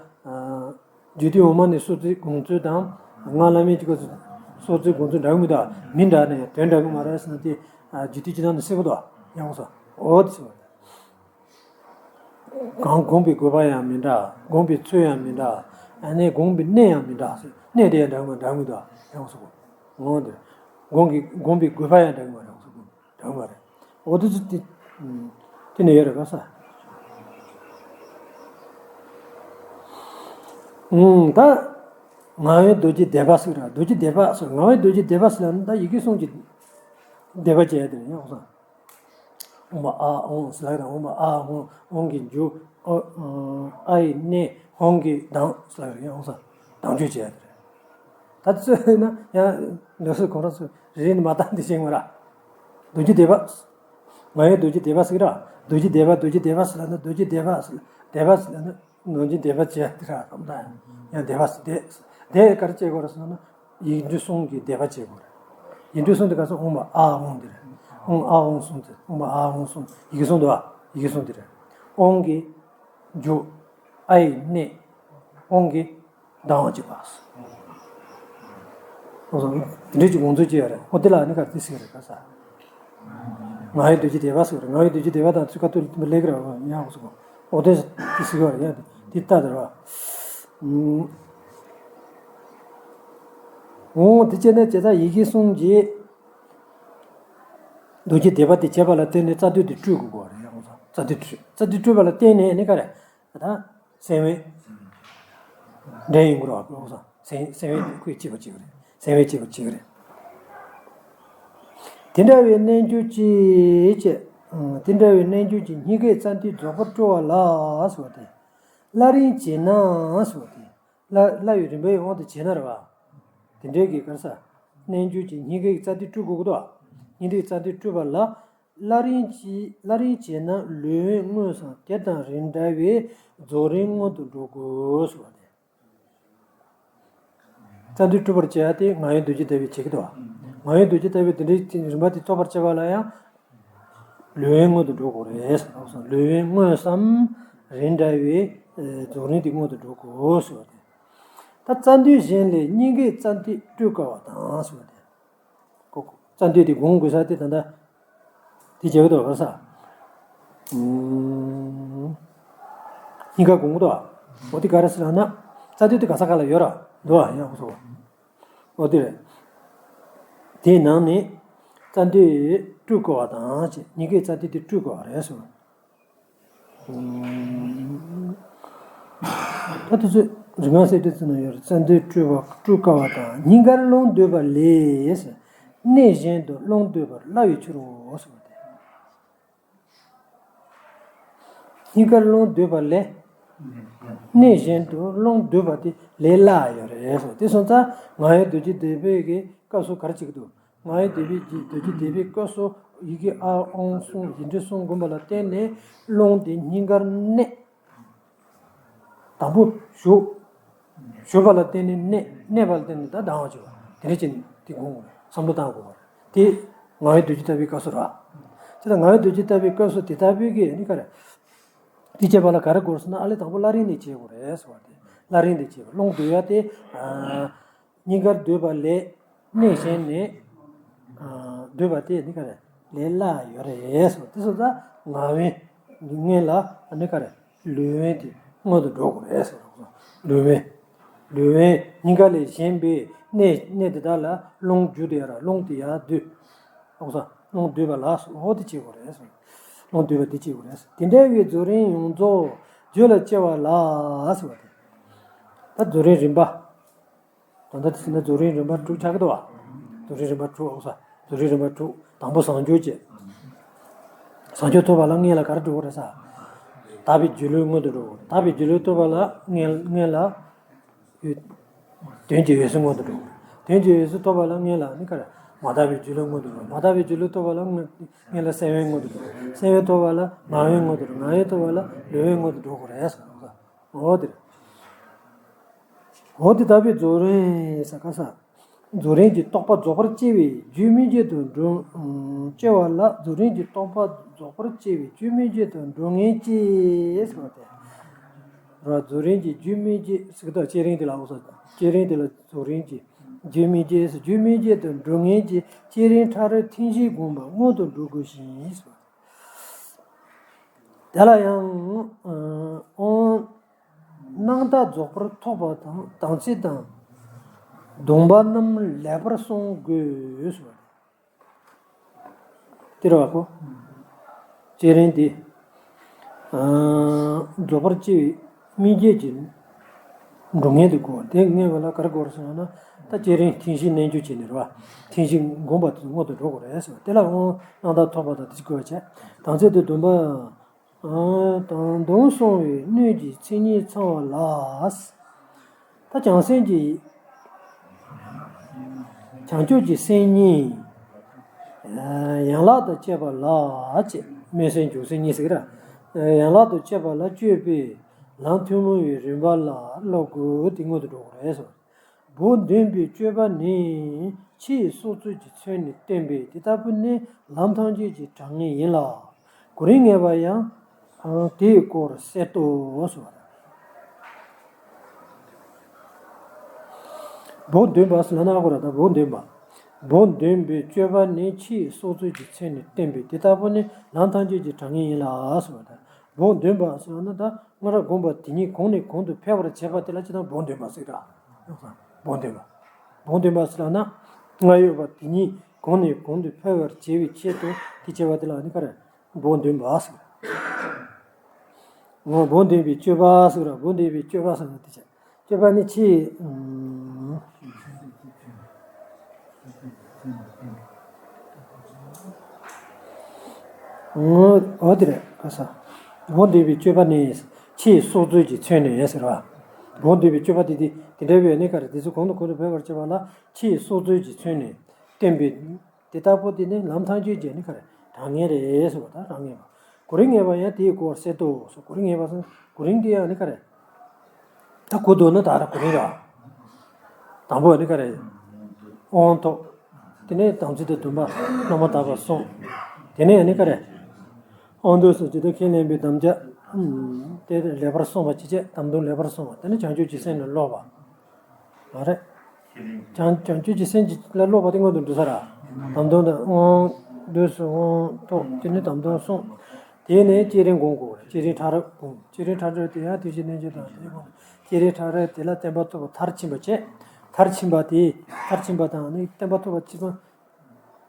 རྒྱུད་སྡེ་འོག་མ་ནས་སྲོག་རྩོལ་དགོངས་ཚུལ་དང་། སྔགས་བླ་མེད་ཀྱི་སྐབས་སུ་སྲོག་རྩོལ་དགོངས་ཚུལ་འདྲ་གི་མི་འདུག་མི་འདྲ་ནས་དོན་འདྲ་གི་མ་རེད་ཟེར་ན་དེ། རྒྱུད་སྡེ་སྤྱི་དང་ནས་གསལ་པོ་འདུག་ཡང་འོང་ས། འོ་དེ་ཟེར་བ། གང་བསྒོམས་པའི་དགོས་པ་ཡང་མི་འདྲ། བསྒོམས་པའི་ཚུལ་ཡང་མི་འདྲ། ཨ་ནི་བསྒོམས་པའི་གནས་ཡང་མི་འདྲ། གནས་དེ་ཡང་འདྲ་མི་འདྲ་མི་འདུག་ཡང་སོ། འོ་འདིར། བསྒོམས་ཀྱི་བསྒོམས་པའི་དགོས་པ་ཡང་འདྲ་མི་འདྲ་སོ། འདྲ་མ་རེད། འོ་དེ་ཚོ་དེ། དེ་ནས་ཡོད་རེད་ག་ས། ད། ངག་དབང་རྡོ་རྗེ་བཟླས་པ་ཟེར་ར། རྡོ་རྗེ་བཟླས་པ་ཟེར། ངག་དབང་རྡོ་རྗེ་བཟླས་པ་ཟེར་ལ་ད་ཡི་གེ་གསུམ་གྱི་བཟླས་པ་བྱས་ཏེ་ཡང་སོང་། ཨོཾ་ཨཱཿཧཱུྃ་ཟེར་ལ་ཡང་ཨོཾ་ཨཱཿཧཱུྃ། ཨོཾ་གྱི་མཇུག་ཨ་ཡི་གནས། ཧཱུྃ་གྱི་གདངས་ཟེར་ལ་ཡང་ཨོཾ་ཟེར་གདངས་བཅོས་བྱས་ཏེ། ད་ཚོད་ན་ཡང་ལོ་སུ་གོང་ར་སུ་རེ་ནི་མ་བཏང་དེ་ཤེས་མ་ར། རྡོ་རྗེ་བཟླས་པ། ང་ཡང་རྡོ་རྗེ་བཟླས་པ་ཟེར་ར། རྡོ་རྗེ་བཟླས་པ་རྡོ་རྗེ་བཟླས་པ་ཟེར་ལ་ན་རྡོ་རྗེ་བཟླས་པ་ཟེར་ལ་བཟླས་པ་ཟེར་ལ་ན། ནང་བཞིན་བཟླས་པ་བྱས་དེ་ར་རམ་ད་ཡང་བཟླས་པ་བཟླས་བཟླས་ག་རེ་བྱེད་དགོས་རེད་ཟེར་ན། ཡིག་འབྲུ་གསུམ་གྱི་བཟླས་པ་བྱེད་དགོས་རེད། ཡིག་འབྲུ་གསུམ་དེ་ག་ཚོད་ཨོཾ་ཨཱཿཧཱུྃ་དེ་རེད། ཨོཾ་ཨཱཿཧཱུྃ་གསུམ་དེ་ཨོཾ་ཨཱཿཧཱུྃ་གསུམ་ཡི་གེ་གསུམ་འདུག་བ། ཡི་གེ་གསུམ་དེ་རེད། ཨོཾ་གྱི་མཇུག་ཨ་ཡི་གནས། ཨོཾ་གྱི་གདངས་བཅས་པ། ཨོ་སོ། དེ་འདྲའི་ཅིག་དགོངས་ཚུལ་ཅིག་ཡོད་རེད། ཨོ་དེ་ལ་ནི་ག་རེ་ཟེར་རེད་ག་ས། ངག་དབང་རྡོ་རྗེ་བཟླས་པ་ཟེར་རེད། ངག་དབང་རྡོ་རྗེ་བཟླས་པ་དང་ཚུལ་ཁ་ཐུག་ལེགས་རེད་ཡང་ཟེར་གོ། ཨོ་དེ་དེ་ཟེར་གོ་རེད་ཡང་དེ་ལྟ་དེ་རེད་བ། ཨོ་དེ་བྱས་ན་བྱས་ཙང་ཡི་གེ་གསུམ་གྱིས་རྡོ་རྗེ་བཟླས་པ་དེ་བྱས་པ་ལ་བརྟེན་ནས་རྩ་མདུད་དེ་སྤྲོད་དགོས་གོ་རེད་ཡང་ཟེར། རྩ་མདུད་སྤྲོད། རྩ་མདུད་སྤྲོད་པ་ལ་བརྟེན་ནས་ནི་ག་རེ། ད་སེམས་དབེན་འདྲེན་ཡོང་གི་རེད་བ། སེམས་སེམས་དབེན་ཁོས་བྱེད་པ་བྱེད་ཀྱི་རེད། སེམས་དབེན་བྱེད་པ་བྱེད་ཀྱི་རེད། དེ་འདྲ་བའི་རྣལ་འབྱོར་གྱིས་བྱས། དེ་འདྲ་བའི་རྣལ་འབྱོར་གྱིས་སྙིང་གའི་རྩ་མདུད་རྫོགས་པར་སྤྲོ་བ་ལ་ཟེར་བ་དེ། སླར་ཡང་བྱས་ན་ཟེར་བ་དེ། སླར་སླར་ཡང་རིམ་པའི་དབང་དུ་བྱས་ན་རེད་བ། དེ་འདྲའི་གི་ག་རེ་ཟ། རྣལ་འབྱོར་གྱིས་སྙིང་གའི་རྩ་མདུད་སྤྲོད་དགོས་ཀྱི་འདུག་སྙིང་གའི་རྩ་མདུད་སྤྲོད་པ་ལ། སླར་ཡང་བྱས་སླར་ཡང་བྱས་ན་ལུས་དབེན་མངོན་སུམ་དེ་དང་རིགས་འདྲ་བའི་རྫོགས་རིམ་མངོན་དུ་འགྲོ་དགོས་ཟེར་བ་དེ། རྩ་མདུད་སྤྲོད་པར་བྱེད་ཡ་དེ་ངག་དབང་རྡོ་རྗེ་བཟླས་པས་བྱེད་ཀྱི་འདུག་ངག་དབང་རྡོ་རྗེ་ལྟ་བུའི་དེ་འདྲའི་རིམ་པ་དེ་རྟོགས་པར་བྱ་བ་ལ་ཡང་ལུས་དབེན་སྔོན་དུ་འགྲོ་དགོས་རེད་ཟེར། ལུས་དབེན་དངོས་སམ་རེད་འདྲ་བའི་རྫོགས་རིམ་དེ་སྔོན་དུ་འགྲོ་དགོས་ཟེར་བ་དེ། ད་རྩ་མདུད་གཞན་ལས་སྙིང་གའི་རྩ་མདུད་སྤྲོད་དཀའ་བ་དང་ཟེར་བ་དེ། ཀོ་ཀོ། རྩ་མདུད་དེ་སྒོམ་དགོས་ས་དེ་ད་ལྟ་དེ་བྱེད་པ་དང་བར་ས། སྙིང་ག་སྒོམ་གོ་དོ། འོ་དེ་ག་རེ་ཟེར་ན། རྩ་མདུད་དེ་ག་ས་ག་ལ་ཡོད་ར་འདུག་ཨ། ཡང་ཧུ་སོ། འོ་དེ་རེད། དེའི་ནང་ནས་རྩ་མདུད་སྤྲོད་དཀའ་བ་དང་ཅེས། སྙིང་གའི་རྩ་མདུད་དེ་སྤྲོད་དཀའ་བ་རེད་ཟེར། ད་དེ་ཚོ་རིག་སྔགས་གསེར་ཕྲེང་ཚོ་ན་ཡོད་རེད། རྩ་མདུད་སྤྲོད་པ་སྤྲོད་དཀའ་བ་དང་། སྙིང་གར་རླུང་སྡུད་པ་ལས་གནས་གཞན་དུ་རླུང་སྡུད་པར་སླ་བའི་ཕྱིར་རོ་ཟེར་བ་དེ། སྙིང་གར་རླུང་སྡུད་པ་ལས། གནས་གཞན་དུ་རླུང་སྡུད་པ་དེ་ལས་སླ་ཡོད་རེད་ཟེར། དེ་སོང་ཙང་ངག་དབང་རྡོ་རྗེ་ལྡན་པའི་གི་སྐབས་སུ་ག་རེ་བྱེད་ཀྱི་འདུག་ངག་དབང་རྡོ་རྗེ་རྡོ་རྗེ་ལྡན་པའི་སྐབས་སུ་ཡི་གེ་ཨ་ཨོང་གསུམ་ཡིག་འབྲུ་གསུམ་བསྒོམ་པ་ལ་བརྟེན་ནས་རླུང་དེ་སྙིང་གར་གནས། དང་པོ་ཞུགས། ཞུགས་པ་ལ་བརྟེན་ནས་གནས། གནས་པ་ལ་བརྟེན་ནས་ད་ལྡང་བ་བྱེད་པ། དེ་འདྲ་བྱས་ནས་དེ་སྒོམ་དགོས། བསམ་བློ་བཏང་དགོས་པ་དེ་ངག་དབང་རྡོ་རྗེ་ལྟ་བུའི་སྐབས་སུ་རེད། དེ་ལ་ངག་དབང་རྡོ་རྗེ་ལྟ་བུའི་སྐབས་སུ་དེ་ལྟ་བུའི་གི་ནི་ག་རེ། དེ་བྱེད་པ་ལ་ག་རེ་དགོས་ཟེར་ན། ཨ་ལས་དང་པོ་སླར་ཡང་ནས་བྱེད་དགོས་རེད་ཟེར་བ་དེ། སླར་ཡང་ནས་བྱེད་པ། རླུང་སྡུད་ཡ་དེ། སྙིང་གར་སྡུད་པ་ལས་གནས་གཞན་ནས། སྡུད་པ་དེ་ནི་ག་རེ་ལས་སླ་ཡོད་རེད་ཟེར། དེ་སོང་ཙང་ངག་དབང་སྔོན་ལ་ནི་ག་རེ་ལུས་དབེན་དེ་སྔོན་དུ་འགྲོ་དགོས་རེད་ཟེར། ལུས་དབེན། ལུས་དབེན་སྙིང་ག་ལས་གཞན་པའི་གནས་གནས་དེ་དག་ལ་རླུང་རྒྱུ་དེ་ཡ་ར་རླུང་དེ་ཡར་སྡུད། ཨོ་ས། རླུང་སྡུད་པ་ལ་སོགས་དེ་བྱེད་དགོས་རེད་ཟེར། རླུང་སྡུད་པ་དེ་བྱེད་དགོས་རེད་ཟེར། དེ་འདྲ་བའི་རྫོགས་རིམ་ཡོངས་རྫོགས་རྒྱུད་ལ་སྐྱེ་བ་ལ་ཟེར་བ་དེ། ད་རྫོགས་རིམ་རིམ་པ། ད་ལྟ་དེ་ཟེར་ན་རྫོགས་རིམ་རིམ་པ་དྲུག་ཆགས་ཀྱི་འདུག་བ། རྫོགས་རིམ་རིམ་པ་དྲུག་ཨོ་ས། རྫོགས་རིམ་རིམ་པ་དྲུག་དང་པོ་བཟང་སྤྱོད་བྱེད། བཟང་སྤྱོད་ཐོབ་པ་ལ་སྔོན་ལ་ག་རེ་འགྲོ་དགོས་རེད་ཟེར། དག་པའི་སྒྱུ་ལུས་སྔོན་དུ་འགྲོ་དགོས། དག་པའི་སྒྱུ་ལུས་ཐོབ་པ་ལ་སྔོན་སྔོན་ལ། དོན་གྱི་འོད་གསལ་སྔོན་དུ་འགྲོ། དོན་གྱི་འོད་གསལ་ཐོབ་པ་ལ་སྔོན་ལ་ནི་ག་རེ། མ་དག་པའི་སྒྱུ་ལུས་སྔོན་དུ་འགྲོ། མ་དག་པའི་སྒྱུ་ལུས་ཐོབ་པ་ལ་སྔོན་སྔོན་ལ་སེམས་དབེན་སྔོན་དུ་འགྲོ། སེམས་དབེན་ཐོབ་པ་ལ་ངག་དབེན་སྔོན་དུ་འགྲོ། ངག་དབེན་ཐོབ་པ་ལ་ལུས་དབེན་སྔོན་དུ་འགྲོ་དགོས་རེད་ཟེར། འོ་དེ་རེད། འོ་དེ་ལྟ་བུའི་རྫོགས་རིམ་ཟེར་ག་ས། རྫོགས་རིམ་གྱི་རྟོགས་པ་རྫོགས་པར་བྱེད་པའི་རྒྱུ་མི་བརྗོད་དུ་འགྲོ། སྐྱེ་བ་ལ་རྫོགས་རིམ་གྱི་རྟོགས་པ་རྫོགས་པར་བྱེད་པའི་རྒྱུ་མི་བརྗོད་དུ་འགྲོ་ངེས་ཀྱི་ཟེར་བ་སྟེ། ར་རྫོགས་རིམ་གྱི་རྒྱུ་མི་བརྗོད་ཟེར་གི་ད་བསྐྱེད་རིམ་དེ་ལ་འོ་ས། བསྐྱེད་རིམ་དེ་ལ་རྫོགས་རིམ་གྱི་རྒྱུ་མི་བརྗོད་ཟེར། རྒྱུ་མི་བརྗོད་དུ་འགྲོ་ངེས་ཀྱི་བསྐྱེད་རིམ་ཕྲ་རབ་ཐེངས་བཞི་བསྒོམ་པ་སྔོན་དུ་འགྲོ་དགོས་ཤིང་ཟེར་བ། དེ་ལ་ཡང་ཨོ། སྣང་མཐའ་རྫོགས་པར་ཐོབ་པ་དང་དམ་ཚིག་དང་། སྡོམ་པ་རྣམས་ལེགས་པར་བསྲུང་དགོས་ཟེར་བ་རེད། དེ་རེད་བ་ཁོ། བསྐྱེད་རིམ་འདི། རྫོགས་པར་བྱེད་པའི་སྨིན་བྱེད་ཀྱི་འགྲོ་ངེས་དེ་དགོས། དེ་ངེས་པ་ལ་ག་རེ་དགོས་རེད་ཟེར་ན། ད་བསྐྱེད་རིམ་ཐེངས་བཞི་རྣལ་འབྱོར་བྱས་ནས་རེད་བ། ཐེངས་བཞི་བསྒོམ་པ་དེ་སྔོན་དུ་འགྲོ་དགོས་རེད་ཟེར་བ། དེ་ལ་འོ་སྣང་མཐའ་ཐོབ་པ་དང་དེ་བཞི་དགོས་པ་བྱས། དམ་ཚིག་དང་སྡོམ་པ། དང་སྡོམ་བསྲུང་བའི་སྣོད་ཀྱི་མཚན་ཉིད་ཚང་བ་ལ། ད་བྱང་སེམས་ཀྱི། བྱང་ཆུབ་ཀྱི་སེམས་གཉིས། ཡན་ལག་དང་བཅས་པ་ལ་བཅས། སྨོན་སེམས་འཇུག་སེམས་གཉིས་ཟེར་གི་ར། ཡན་ལག་ཏུ་བཅས་པ་ལ་སྤྱོད་པའི་ལམ་ཐུན་མོང་བའི་རིམ་པ་ལ་བསླབ་དགོས་དེ་སྔོན་དུ་འགྲོ་དགོས་རེད་ཟེར། བོགས་འདོན་པའི་སྤྱོད་པ་ནི་ཕྱིའི་སྲོག་རྩོལ་གྱི་མཚོན་ནས་བསྟན་པས་དེ་ལྟ་བུ་ནི་ལམ་ཐམས་ཅད་ཀྱི་གྲངས་ངེས་ཡིན་ལ། གོ་རིམ་ངེས་པ་ཡང་དེའི་སྐོར་གསལ་ཏོ་ཟེར་བ་རེད། བོགས་འདོན་པ་ཟེར་ན་ཨ་ཁོ་ར་ད་བོགས་འདོན་པ། བོགས་འདོན་པའི་སྤྱོད་པ་ནི་ཕྱིའི་སྲོག་རྩོལ་གྱི་མཚོན་ནས་བསྟན་པས་དེ་ལྟ་བུ་ནི་ལམ་ཐམས་ཅད་ཀྱི་གྲངས་ངེས་ཡིན་ལ་ཟེར་བ་དང་། བོགས་འདོན་པ་ཟེར་ན་ད་སྔར་བསྒོམས་པ་དེ་ཉིད་གོང་ནས་གོང་དུ་འཕེལ་བར་བྱེད་པ་དེ་ལ་ཅི་དང་བོགས་འདོན་པ་ཟེར་ག་བོགས་འདོན་པ། བོགས་འདོན་པ་ཟེར་ན་སྔར་ཡོད་པ་དེ་ཉིད་གོང་ནས་གོང་དུ་འཕེལ་བར་བྱེད་པའི་ཆེད་དུ་དེ་བྱེད་པ་དེ་ལ་ནི་ག་རེ་བོགས་འདོན་པ་ཟེར། ངོ་བོགས་འདོན་པའི་སྤྱོད་པ་ཟེར་ར། བོགས་འདོན་པའི་སྤྱོད་པ་ཟེར་ན་དེ་བྱ། སྤྱོད་པ་ནི་ཕྱིའི། ངོ་། འོ་དེ་རེད་ག་ས། བོགས་འདོན་པའི་སྤྱོད་པ་ནི་ཕྱིའི་སྲོག་རྩོལ་གྱི་མཚོན་ནས་ཟེར་བ། བོགས་འདོན་པའི་སྤྱོད་པ་དེ་དེ་དེ་འདྲ་བའི་ནི་ག་རེ་དེ་ཚོ་གོང་དུ་གོང་དུ་འཕེལ་བར་བྱེད་པ་ལ་ཕྱིའི་སྲོག་རྩོལ་གྱི་མཚོན་ནས་བསྟན་པའི། དེ་ལྟ་བུ་དེ་ནི་ལམ་ཐམས་ཅད་ཀྱི་ནི་ག་རེ་གྲངས་ངེས་རེད་ཟེར་བ་དང་གྲངས་ངེས་པ། གོ་རིམ་ངེས་པ་ཡང་དེའི་སྐོར་གསལ་ཏོ་ཟེར། གོ་རིམ་ངེས་པ་ཟེར་གོ་རིམ་དེ་ཡང་ནི་ག་རེ། ད་གོ་འདུག་ན་ད་ར་གོ་རིམ་ར། དང་པོ་ནི་ག་རེ། དབང་ཐོབ། དེ་ནས་དམ་ཚིག་དང་སྡོམ་པ་སློབ་མ་དག་པར་སྲུང་། དེ་ནས་ཨ་ནི་ག་རེ། དབང་དུ་སོང་ཇི་ལྟར་ཁས་ལེན་པའི་དམ་བཅའ། ཨམ། དེ་ལེགས་པར་སྲུང་བ་ཅི་བྱེད་དམ་དོན་ལེགས་པར་སྲུང་བ་དེ་ནི་བྱང་ཆུབ་ཀྱི་སེམས་ལ་སློབ་པ། མ་རེད། བྱང་བྱང་ཆུབ་ཀྱི་སེམས་ཀྱི་ལ་སློབ་པ་དེ་སྔོན་དུ་འགྲོ་ས་ར། དམ་དོན་དང་དབང་དུ་སོང་དབང་ཐོབ་དེ་ནི་དམ་དོན་སྲུང་། དེ་ནས་བསྐྱེད་རིམ་སྒོམ་དགོས། བསྐྱེད་རིམ་ཕྲ་རགས་སྒོམ། བསྐྱེད་རིམ་ཕྲ་རགས་དེ་ཡང་དེ་བཞིན་གནས་ཆེན་དང་དེ་སྒོམ། བསྐྱེད་རིམ་ཕྲ་རགས་དེ་ལ་བརྟན་པ་ཐོབ་པ་མཐར་ཕྱིན་པ་བྱས། མཐར་ཕྱིན་པ་དེ་མཐར་ཕྱིན་པ་དང་ནི་བརྟན་པ་ཐོབ་པ་ཅི་ཙམ།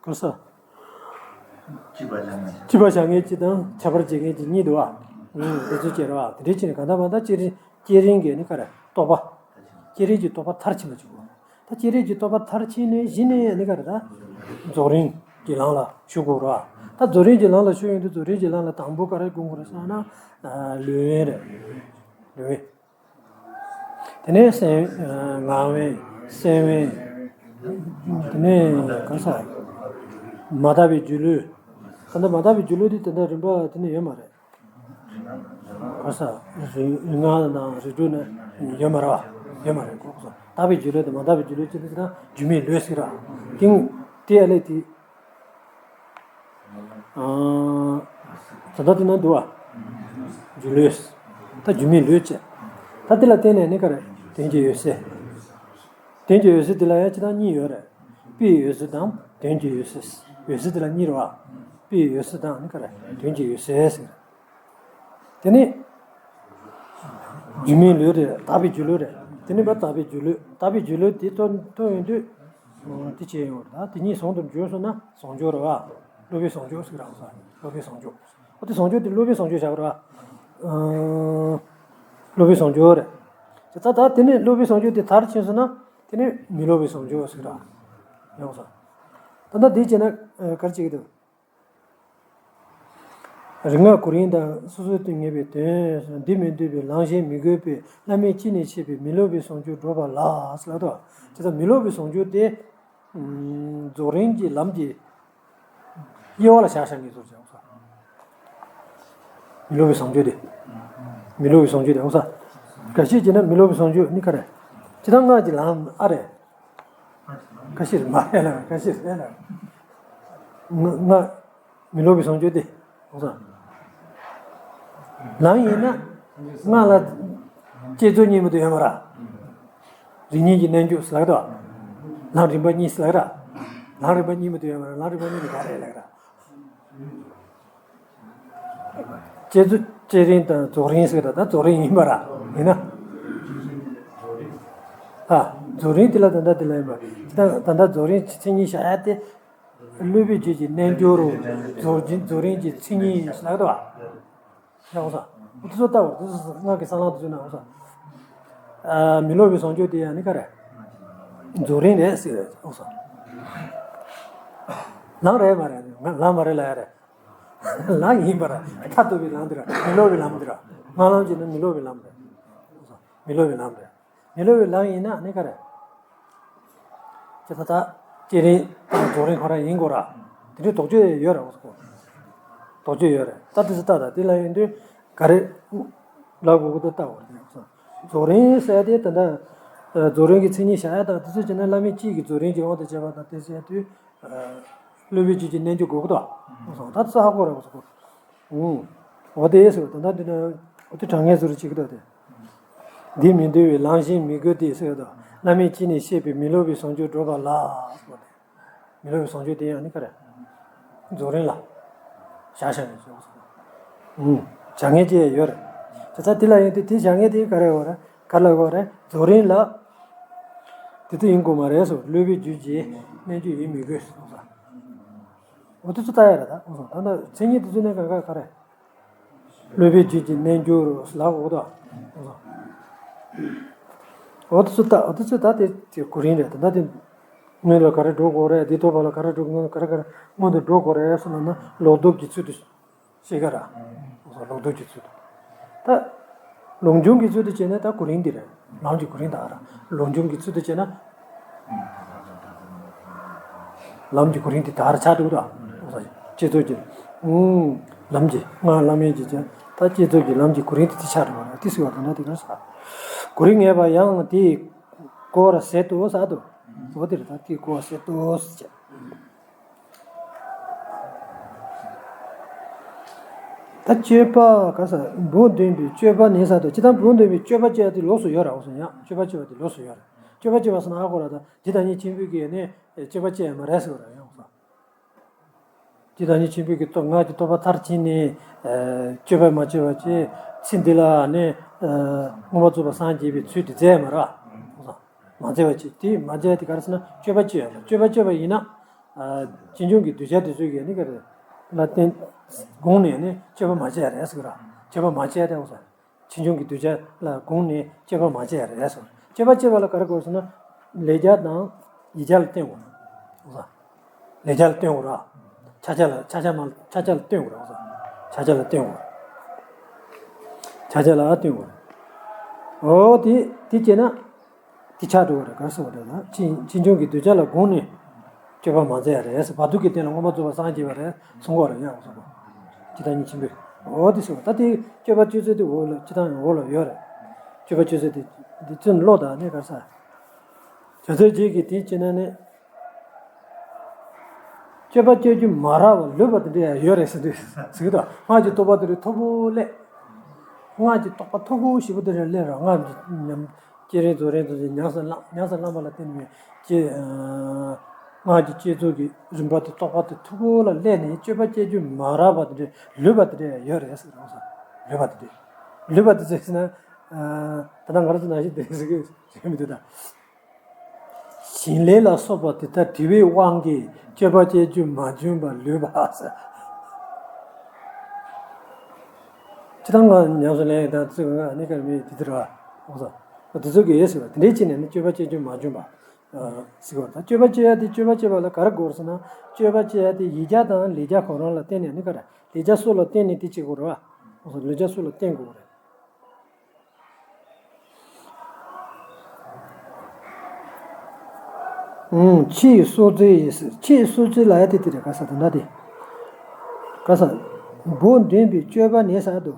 གོ་ས། སྐྱིད་པ་བྱ་ངན། སྐྱིད་པ་བྱ་ངན་གཅིག་དང་ཁྱད་པར་བྱེད་ངན་གཅིག་གཉིས་འདུག་བ། ཨུམ། དེ་ཚོ་བྱེད་རོགས། དེ་འདྲའི་ཕྱིར་གང་ལྟར་མ་ལྟར་བསྐྱེད་རིམ་བསྐྱེད་རིམ་གྱི་ནི་ག་རེ་རྟོགས་པ། བསྐྱེད་རིམ་གྱི་རྟོགས་པ་མཐར་ཕྱིན་པ་བྱེད་དགོས། ད་བསྐྱེད་རིམ་གྱི་རྟོགས་པ་མཐར་ཕྱིན་ནས་གཞི་ནས་ནི་ག་རེ་ད། རྫོགས་རིམ་གྱི་ལམ་ལ་ཞུགས་དགོས་རོགས། ད་རྫོགས་རིམ་གྱི་ལམ་ལ་ཞུགས་ཡོང་དུས་རྫོགས་རིམ་གྱི་ལམ་ལ་དང་པོ་ག་རེ་སྒོམ་དགོས་རེད་ཟེར་ན། ལུས་དབེན་རེད། ལུས་དབེན། དེ་ནས་སེམས། ངག་དབེན། སེམས་དབེན། དེ་ནས་ག་ས། མ་དག་པའི་སྒྱུ་ལུས། ད་ལྟ་མ་དག་པའི་སྒྱུ་ལུས་དེ་ད་ལྟ་རིམ་པ་དེ་ནས་ཡོད་མ་རེད། ག་ས། རིག་རིག་སྔགས་དང་རིགས་དྲུག་ནས་ཡོད་མ་རེད་བ། ཡོད་མ་རེད་གོ། ག་ས། དག་པའི་སྒྱུ་ལུས་དང་མ་དག་པའི་སྒྱུ་ལུས་ཅི་ཟེར་ན་སྒྱུ་མའི་ལུས་ཟེར་ར། དེ་དེ་ཨ་ལས་དེ། ཨ། ད་ལྟ་དེ་ན་འདུག་བ། སྒྱུ་ལུས། ད་སྒྱུ་མའི་ལུས་བྱས། ད་དེ་ལ་བརྟེན་ནས་ནི་ག་རེ། དོན་གྱི་འོད་གསལ། དོན་གྱི་འོད་གསལ་དེ་ལ་ཡང་སྤྱིར་བཏང་གཉིས་ཡོད་རེད། དཔེའི་འོད་གསལ་དང་དོན་གྱི་འོད་གསལ། འོད་གསལ་དེ་ལ་གཉིས་རེད་བ། དཔེའི་འོད་གསལ་དང་ནི་ག་རེ། དོན་གྱི་འོད་གསལ་ཟེར། དེ་ནི། སྒྱུ་མའི་ལུས་རེད། དག་པའི་སྒྱུ་ལུས་རེད། དེ་ནི་བ་དག་པའི་སྒྱུ་ལུས། དག་པའི་སྒྱུ་ལུས་དེ་ཐོན་ཐོན་ཡོང་དུས། དེ་བྱས་ཡོང་རེད། ད་དེ་གཉིས་ཟུང་དུ་འཇུག་སོང་ན་ཟུང་འཇུག་རེད་བ། སློབ་པའི་ཟུང་འཇུག་ཟེར་རང་ས། སློབ་པའི་ཟུང་འཇུག་འོ་དེ་ཟུང་འཇུག་དེ་སློབ་པའི་ཟུང་འཇུག་བྱ་བ་རེད་བ། སློབ་པའི་ཟུང་འཇུག་རེད། དེ་ད་ད་དེ་ནི་སློབ་པའི་ཟུང་འཇུག་དེ་མཐར་ཕྱིན་སོང་ན་དེ་ནི་མི་སློབ་པའི་ཟུང་འཇུག་ཟེར་ར། ཡོང་ས། ད་ད་དེ་བྱས་ན་ག་རེ་བྱེད་ཀྱི་འདུག་རིག་སྔགས་གོ་རིམ་དང་སོ་སོའི་དོན་ངེས་པའི་དོན་འདི་མི་འདོད་པའི་ལམ་གཞན་མི་དགོས་པའི་བླ་མེད་གཅིག་ནས་ཕྱེ་བའི་མི་སློབ་པའི་ཟུང་འཇུག་བགྲོད་པ་ལ་ཟེར་ལ་དོ། དེ་ལྟར་མི་སློབ་པའི་ཟུང་འཇུག་དེ། རྫོགས་རིམ་གྱི་ལམ་གྱི་དབྱེ་བ་ལ་བཞག་བཞག་ངེས་སོ་ཅེས། མི་སློབ་པའི་ཟུང་འཇུག་དེ། མི་སློབ་པའི་ཟུང་འཇུག་དེ་འོང་ས། འགའ་ཞིག་བྱས་ན་མི་སློབ་པའི་ཟུང་འཇུག་ནི་ག་རེ། ཅི་ལྟར་སྔགས་ཀྱི་ལམ་ཨ་རེ། ག་ཤེད་མ་རེད་ལ་ག་ཤེད་རེད་ལ། ང་ང་མི་སློབ་པའི་བཟང་སྤྱོད་དེ། ལམ་ཡིན་ན་ང་ལ་བསྐྱེད་རྫོགས་གཉིས་མ་གཏོགས་ཡོད་མ་རེད། རིམ་གཉིས་ཀྱི་རྣལ་འབྱོར་ཟེར་ལགས་དོ། ལམ་རིམ་པ་གཉིས་ཟེར་ལགས་ར། ལམ་རིམ་པ་གཉིས་མ་གཏོགས་ཡོད་མ་རེད། ལམ་རིམ་པ་གཉིས་དེ་ག་རེ་ལགས་ར། བསྐྱེད་རྫོགས་བསྐྱེད་རིམ་དང་རྫོགས་རིམ་ཟེར་ད་ད་རྫོགས་རིམ་ཡིན་པ་ར་ཡིན་ན། ཨ། རྫོགས་རིམ་དེ་ལ་ད་ལྟ་དེ་ལ་ཡིན་པ། ད་ད་ལྟ་རྫོགས་རིམ་མཚན་ཉིད་བཞག་ཡ་དེ། སློབ་པའི་རྒྱུད་ཀྱི་རྣལ་འབྱོར་རོ། རྫོགས་རྫོགས་རིམ་གྱི་མཚན་ཉིད་ལགས་དོ། ཡ་འོ་ས། འུ་ཚོ་ལྟ་བར་དུ་སྔགས་ཀྱི་ས་ལམ་དུ་བརྗོད་ན་འོ་ས། མི་སློབ་པའི་བཟང་སྤྱོད་དེ་ཡང་ནི་ག་རེ། རྫོགས་རིམ་རེད་ཟེར་རེད་འོ་ས། ལམ་རེད་མ་རེད། ང་ལམ་མ་རེད་ལ་ཡ་རེད། ལམ་ཡིན་པར་མཐར་ཐུག་པའི་ལམ་འདི་ར་མི་སློབ་པའི་ལམ་འདི་ར་སྨོན་ལམ་གྱི་ནི་མི་སློབ་པའི་ལམ་རེད། མི་སློབ་པའི་ལམ་རེད། མི་སློབ་པའི་ལམ་ཡིན་ན་ནི་ག་རེ། ཅི་ད་ལྟ་བསྐྱེད་རིམ་དང་རྫོགས་རིམ་ཁོ་རང་ཡིན་དགོས་ར། དེ་འདྲའི་དོགས་གཅོད་ཡོད་ར་འོ་སྐོ། དོགས་གཅོད་ཡོད་རེད་ད་དེ་ཚོ་ལྟ་ད་དེ་ལ་ཡིན་དུས་ག་རེ། ལབ་དགོས་ཀྱི་འདུག་ལྟ་བར་དེ་རྫོགས་རིམ་ཟེར་དེ་ད་ལྟ། རྫོགས་རིམ་གྱི་མཚན་ཉིད་བཞག་ཡ་དང་དེ་ཚོ་བྱས་ན་བླ་མེད་གཅིག་གི་རྫོགས་རིམ་གྱི་དབང་དུ་བྱས་པ་དང་དེ་ཟེར་དུས། སློབ་པའི་རྒྱུད་ཀྱི་རྣལ་འབྱོར་དགོས་ཀྱི་འདུག་ད་ཚ་ཧ་གོ་ར་གོ་ཚ་གོ། འོ་དེ་ཟེར་བ་ད་ལྟ་འདི་ན་འོ་དེ་དྲང་ངེས་ཟུར་གཅིག་གི་འདུག་དེ། འདི་མི་འདོད་པའི་ལམ་གཞན་མི་དགོས་ཏེ་ཟེར་བ་དང་བླ་མེད་གཅིག་ནས་བཤད་པའི་མི་སློབ་པའི་བཟང་སྤྱོད་བགྲོད་པ་ལ་ཟེར་བ་དེ། མི་སློབ་པའི་བཟང་སྤྱོད་དེ་ཡང་ནི་ག་རེ། རྫོགས་རིམ་ལ། བཞག་བཞག་ནས་ཟེར་བ་ཟེར། བྱ་ངན་ཅི་ཡང་ཡོད་རེད། དེ་ཚ་དེ་ལ་ཡིན་དུས་དེ་བྱ་ངན་དེ་ག་རེ་ཡོད་རེད། ག་ལ་ཡོད་རེད་རྫོགས་རིམ་ལ། དེ་ཚོ་ཡིན་དགོས་མ་རེད་སོ་སློབ་པའི་རྒྱུད་ཀྱི་རྣལ་འབྱོར་ཡིན་མི་དགོས་སོ། འོ་དེ་ཚོ་ལྟ་ཡ་རེད་ད། འོ་སོ་ད་ལྟ་མཚན་ཉིད་དེ་ཚོ་ནས་ག་ག་ག་རེ། སློབ་པའི་རྒྱུད་ཀྱི་རྣལ་འབྱོར་ལགས་འོ་ད། འོ་དེ་ཚོ་ལྟ་འོ་དེ་ཚོ་ད་དེ་དེ་གོ་རིམ་རེད་ད་ད་དེ། སྔོན་ལ་ག་རེ་འགྲོ་དགོས་རེད་དེ་ཐོག་པ་ལ་ག་རེ་འགྲོ་དགོས་ག་རེ་ག་རེ་སྔོན་དུ་འགྲོ་དགོས་རེད་སོ་ན་ན་ལོག་རྟོག་གི་ཚུལ་དུ། ཤེས་ག་ར། ལོག་རྟོག་གི་ཚུལ་དུ། ད། ལོག་འབྱུང་གི་ཚུལ་དུ་བྱས་ན་ད་གོ་རིམ་འདི་རེད། ལམ་གྱི་གོ་རིམ་ད་ར། ལོག་འབྱུང་གི་ཚུལ་དུ་བྱས་ན། ལམ་གྱི་གོ་རིམ་འདི་ད་ར་ཆགས་འདུག་ད། བསྐྱེད་རྫོགས་ཀྱི། ལམ་གྱི་སྔགས་བླ་མེད་ཀྱི་ད་བསྐྱེད་རྫོགས་ཀྱི་ལམ་གྱི་གོ་རིམ་འདི་དེ་ཆགས་འགྲོ་བ་རེད་དེ་ཟེར་བ་དང་ན་དེ་ག་རེ་ཟ། གོ་རིམ་ངེས་པ་ཡང་དེས་གོ་བར་ཟད་དོ་ཟ་དོ། འོ་དེ་རེད་ད་དེས་གོ་བར་ཟད་དོ་ཟེར་བྱས། ད་སྤྱོད་པ་ག་ས་བོ་འདོན་པའི་སྤྱོད་པ་ནི་ས་དང་སྤྱི་དང་བོ་འདོན་པའི་སྤྱོད་པ་སྤྱོད་ཡ་དེ་ལོགས་སུ་ཡོད་ར། འོ་སོང་ཡང་སྤྱོད་པ་སྤྱོད་པ་དེ་ལོགས་སུ་ཡོད་ར། སྤྱོད་པ་སྤྱོད་པ་སོང་ན་ཨ་ཁོ་ར་ད་དེ་ད་ཉིད་ཆེན་པོའི་གི་ནི་སྤྱོད་པ་སྤྱོད་ཡ་མ་རེད་ཟེར་བ་ར་ཡང་སོང་། དེ་ད་ཉིད་ཆེན་པོའི་གི་རྟོག་ངག་གི་རྟོག་པ་མཐར་ཕྱིན་ནས་སྤྱོད་པ་མ་སྤྱོད་པ་བཅས་ཚེ་འདི་ལ་ནི་མངོན་པར་རྫོགས་པར་སངས་རྒྱས་པའི་ཚུལ་དེ་མཛད་མ་ར། མ་མཛད་པ་ཅིག་དེ་མ་མཛད་དེ་ག་རེ་ཟེར་ན་སྤྱོད་པ་སྤྱོད་ཡ་ལ་སྤྱོད་པ་སྤྱོད་པ་ཡིན་ན། ཨ། ཕྱིས་འབྱུང་གི་གདུལ་བྱ་དེ་ཚོས་ཀྱི་ནི་ག་རེ་ལ་བརྟེན་དགོངས་ནས་ནི་སྤྱོད་པ་མ་བྱས་རེད་ཟེར་གི་ར། སྤྱོད་པ་མ་བྱས་ཏེ་འོ་ཟེར། ཕྱིས་འབྱུང་གི་གདུལ་བྱ་ལ་དགོངས་ནས་སྤྱོད་པ་མ་བྱས་རེད་ཟེར། སྤྱོད་པ་སྤྱོད་པ་ལ་ག་རེ་དགོས་ཟེར་ན། ལས་རྒྱ་དང་ཡིད་རྒྱ་ལ་བརྟེན་དགོས་ར། འོ་ཟེར། ལས་རྒྱ་ལ་བརྟེན་དགོས་ར། ཕྱག་རྒྱ་ལ་ཕྱག་རྒྱ་མ་ཕྱག་རྒྱ་ལ་བརྟེན་དགོས་ར། འོ་ཟེར། ཕྱག་རྒྱ་ལ་བརྟེན་དགོས་ར། ཕྱག་རྒྱ་ལ་བརྟེན་དགོས་ར། འོ་དེ་དེ་བྱས་ན། དེ་ཆགས་འགྲོ་བ་རེད། ག་རེ་ཟེར་བ་རེད་ན། ཕྱིས་ཕྱིས་འབྱུང་གི་གདུལ་བྱ་ལ་དགོངས་ནས་སྤྱོད་པ་མ་མཛད་ཡ་རེད་ཟེར། བར་དུ་གི་རྟེན་ལ་མངོན་པར་རྫོགས་པར་སངས་རྒྱས་པ་རེད་གསུང་གི་རེད་ཡང་གསུང་གོ། ཇི་ལྟར་ཉིད་ཆེན་པོས། འོ་དེ་ཟེར་བ་ད་དེ་སྤྱོད་པ་སྤྱོད་ཚུལ་དེ་འོག་ལ་ཇི་ལྟར་འོག་ལ་ཡོད་རེད། སྤྱོད་པ་སྤྱོད་ཚུལ་དེ་དེ་ཚུན་བློ་དང་ནི་ག་རེ་ཟེར། བྱ་ཚུལ་རྗེས་ཀྱི་དེ་བྱས་ན་ནི། སྤྱོད་པ་སྤྱོད་རྒྱུ་མ་རག་པ་ལུས་པ་དེ་འདྲ་ཡང་ཡོད་རེད་ཟེར་དུས་ཟེར་གི་འདུག་སྔགས་ཀྱི་རྟོགས་པ་དེ་རིགས་མཐོ་པོ་སླེབས། སྔགས་ཀྱི་རྟོགས་པ་མཐོ་པོ་ཞེ་པོ་དེ་རིགས་སླེབས་ར། སྔགས་ཀྱི་ཉམས་བསྐྱེད་རིམ་རྫོགས་རིམ་དུ་ཉམས་སུ་བླངས་ཉམས་སུ་བླངས་པ་ལ་བརྟེན་ནས་ཀྱི། སྔགས་ཀྱི་བསྐྱེད་རྫོགས་ཀྱི་རིམ་པ་དེ་རྟོགས་པ་དེ་མཐོ་པོ་ལ་སླེབས་ནས་སྤྱོད་པ་སྤྱོད་རྒྱུ་མ་རག་པ་དེ་འདྲ་ལུས་པ་དེ་འདྲ་ཡང་ཡོད་རེད་ཟེར་གི་འདུག་ལུས་པ་དེ་འདྲ། ལུས་པ་དེ་ཚོ་ཟེར་ན། ད་ལྟ་ང་རང་ཚོ་ནང་བཞིན་དེ་ཟེར་གི་ཟེར་གི་མི་འདུག་ད། ཞིང་ལས་ལ་སོགས་པ་དེ་ལྟར་དྲི་བའི་དབང་གིས་སྤྱོད་པ་སྤྱོད་རྒྱུ་མ་བྱུང་བར་ལུས་པ་ཟེར། ཅི་ལྟར་ང་ཉམས་སུ་ལེན་དང་ཚིག་ང་ནི་ཀར་མི་དེ་དེར་བ། འོ་ཟེར། དེ་ཚོ་གི་ཡོད་ཟེར་བ་དེ་འདྲའི་ཕྱིར་ནས་ནི་སྤྱོད་པ་སྤྱོད་རྒྱུ་མ་བྱུང་བ། ཟེར་བ་དང་སྤྱོད་པ་སྤྱོད་ཡ་དེ་སྤྱོད་པ་སྤྱོད་པ་ལ་ག་རེ་དགོས་ཟེར་ན། སྤྱོད་པ་སྤྱོད་ཡ་དེ་ཡིད་རྒྱ་དང་ལས་རྒྱ་ཁོ་རང་ལ་བརྟེན་ནས་ནི་ཀར་ལས་རྒྱ་སོགས་ལ་བརྟེན་ནས་དེ་བྱེད་དགོས་རེད་བ། འོ་ཟེར། ལས་རྒྱ་སོགས་ལ་བརྟེན་དགོས་རེད། ཕྱི་ཡི་སྲོག་རྩོལ་ཡིན་ཟེར། ཕྱི་ཡི་སྲོག་རྩོལ་ལ་ཡ་དེ་དེ་རེད། ག་ས་དེ་འདྲ་དེ། ག་ས། བོ་འདོན་པའི་སྤྱོད་པ་ནི་ས་དོ།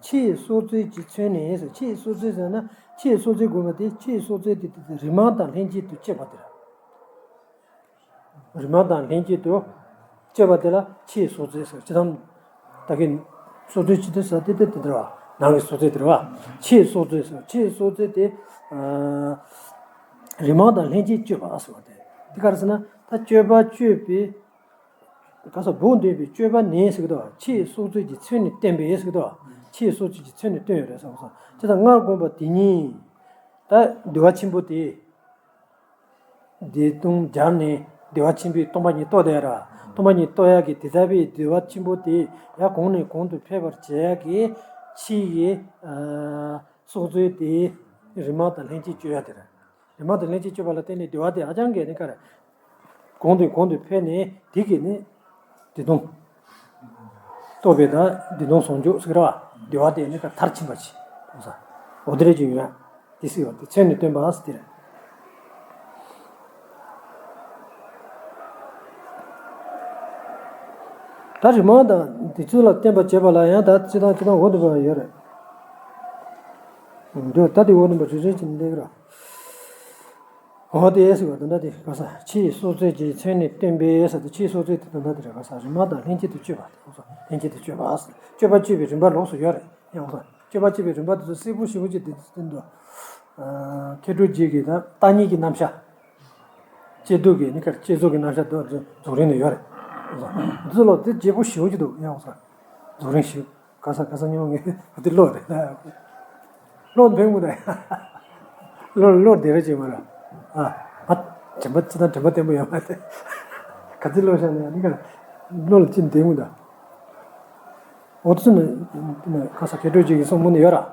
ཕྱི་ཡི་སྲོག་རྩོལ་གྱིས་མཚོན་ནས་ཟེར། ཕྱི་ཡི་སྲོག་རྩོལ་ཟེར་ན་ཕྱི་ཡི་སྲོག་རྩོལ་དགོས་པ་དེ། ཕྱི་ཡི་སྲོག་རྩོལ་དེ་དེ་རིག་མང་དང་ལྷན་ཅིག་ཏུ་སྤྱོད་པ་དེ་རེད། རིག་མང་དང་ལྷན་ཅིག་ཏུ་སྤྱོད་པ་དེ་ལ་ཕྱི་ཡི་སྲོག་རྩོལ་ཟེར། ཅི་ཙམ་ད་གིན་སྲོག་རྩོལ་ཅི་ཏུ་ཟེར་དེ་དེ་དེ་དེ་རེད་བ། ནང་གི་སྲོག་རྩོལ་དེ་རེད་བ། ཕྱི་ཡི་སྲོག་རྩོལ་ཟེར། ཕྱི་ཡི་སྲོག་རྩོལ་དེ་རིག་མང་དང་ལྷན་ཅིག་སྤྱོད་པ་ཟེར་བ་དེ། དེ་ག་རེ་ཟེར་ན་ད་སྤྱོད་པ་སྤྱོད་པའི་ག་ས་བོ་འདོན་པའི་སྤྱོད་པ་ནི་ཟེར་གི་འདུག་ཕྱི་ཡི་སྲོག་རྩོལ་གྱིས་མཚོན་ནས་བསྟན་པའི་ཟེར་གི་འདུག་ཕྱི་ཡི་སྲོག་རྩོལ་གྱིས་མཚོན་ནས་བསྟན་ཡོད་རེད་བསམ་སོང་། ཅི་ལྟར་སྔར་དགོངས་པ་དེ་ཉིད་ད་བདེ་བ་ཆེན་པོ་དེ། བདེ་སྟོང་སྦྱར་ནས་བདེ་བ་ཆེན་པོའི་སྟོང་པ་ཉིད་རྟོགས་བསྡད་ར། སྟོང་པ་ཉིད་རྟོགས་ཡག་གི་དེ་ལྟ་བུའི་བདེ་བ་ཆེན་པོ་དེ་ཡང་གོང་ནས་གོང་དུ་འཕེལ་བར་བྱེད་ཡག་གི་ཕྱི་ཡི་སྲོག་རྩོལ་དེ་རིག་མང་དང་ལྷན་ཅིག་སྤྱོད་ཡག་དེ་རེད། རིག་མང་དང་ལྷན་ཅིག་སྤྱོད་པ་ལ་བརྟེན་ནས་བདེ་བ་དེ་ཧ་ཅང་གི་ནི་ཀ་རེད། གོང་དུ་གོང་དུ་འཕེལ་ནས་དེ་གི་ནི། བདེ་སྟོང་། རྟོགས་པའི་ད་བདེ་སྟོང་ཟུང་འཇུག་ཟེར་བ། བདེ་བ་དེ་ནི་ཀ་མཐར་ཕྱིན་པ་ཅིག་འོ་ས། འོ་དེ་རེད་ཅིག་ཡོད། དེ་སྲིད་བ་དེ་མཚོན་ནས་སྟོན་པ་ཟེར་དེ་རེད། ད་རིག་མང་དང་དེ་ཚོ་ལ་བརྟེན་པ་བྱེད་པ་ལ་ཡང་ད་ཅི་དང་ཅི་དང་འོ་དེ་བ་ཡོད་རེད། འདོད་ད་དེ་འོ་དེ་བ་རེ་རེ་ཅིག་འདེགས་ར། འོ་དེ་ཟེར་བ་དེ་འདྲ་དེ་ག་ས་ཕྱི་ཡི་སྲོག་རྩོལ་གྱིས་མཚོན་ནས་བསྟན་པའི་ས་དེ་ཕྱི་ཡི་སྲོག་རྩོལ་དེ་དེ་འདྲ་དེ་རེད། ག་ས་རིག་མང་དང་ལྷན་ཅིག་ཏུ་སྤྱོད་པ་དེ་ག་ས་ལྷན་ཅིག་ཏུ་སྤྱོད་པ་ཟེར། སྤྱོད་པ་སྤྱོད་པའི་རིམ་པ་ལོགས་སུ་ཡོད་རེད་ཡང་ག་ས་སྤྱོད་པ་སྤྱོད་པའི་རིམ་པ་དེ་ཚོ་གསལ་པོ་ཞེ་པོ་ཅིག་དེ་དེ་འདུག་མཁས་གྲུབ་རྗེ་གིས་ད་བརྟག་གཉིས་ཀྱི་རྣམ་གཞག་བསྐྱེད་རྫོགས་ཀྱི་ནི་ཁར་བསྐྱེད་རྫོགས་ཀྱི་རྣམ་གཞག་དེ་རྫོགས་རིམ་ནས་ཡོད་རེད། འདི་ཚོ་ལོ་དེ་རྒྱས་པོ་ཞེ་པོ་ཅིག་འདུག་ཡང་ག་ས་རྫོགས་རིམ་ཞིག་ག་ས་ག་ས་ཉི་མ་ངས་འདི་ཀློག་རེད་ན། ཀློག་འཕེན་དགོས་ད། ཀློག་ཀློག་བདེ་རེད་ཅེས་མ་ར། ཨ། ཨ། དྲན་པ་ཅི་ལྟར་དྲན་པ་བརྟན་པོ་ཡོད་མ་རེད། ག་ཚོད་ཀློག་བཞག་ན་ཡང་ནི་ག་ཀློག་ལ་ཅི་བདེ་མོ་ད། འོ་དུ་ནི་ག་ས་མཁས་གྲུབ་ཅིག་གི་གསུང་མུ་ནི་ཡོད་ར། ཨ།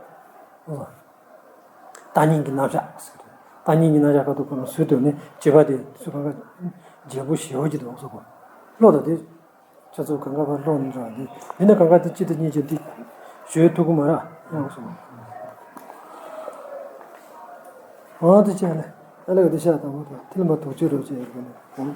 བརྟག་གཉིས་ཀྱི་རྣམ་གཞག་ཟེར། བརྟག་གཉིས་ཀྱི་རྣམ་གཞག་ཁ་ཐུག་ཁོ་ན་ཟུར་དུ་ནི་བྱེད་པ་དེ་ཚུར་གང་ག་རྒྱས་པོ་ཞེ་པོ་ཅིག་འདུག་གསུང་གོ། ཀློག་ད་དེ། ཁྱོད་ཚོ་གང་ག་བར་ཀློག་ནི་ར་འདི། འདི་ནི་གང་ག་དེ་གཅིག་ཏུ་གཉིས་ཀྱི་འདི་ཞུ་ཐུབ་ཀྱི་མ་ར་ཡང་གསུངས། འོ་དེ་ཅི་ལ་ཨ་ལ་ག་དེ་ཤ་དང་པོ་དང་ཐིལ་མ་དུག་ཆུ་རོ་ཅེས་ཡོད་པ་ནི།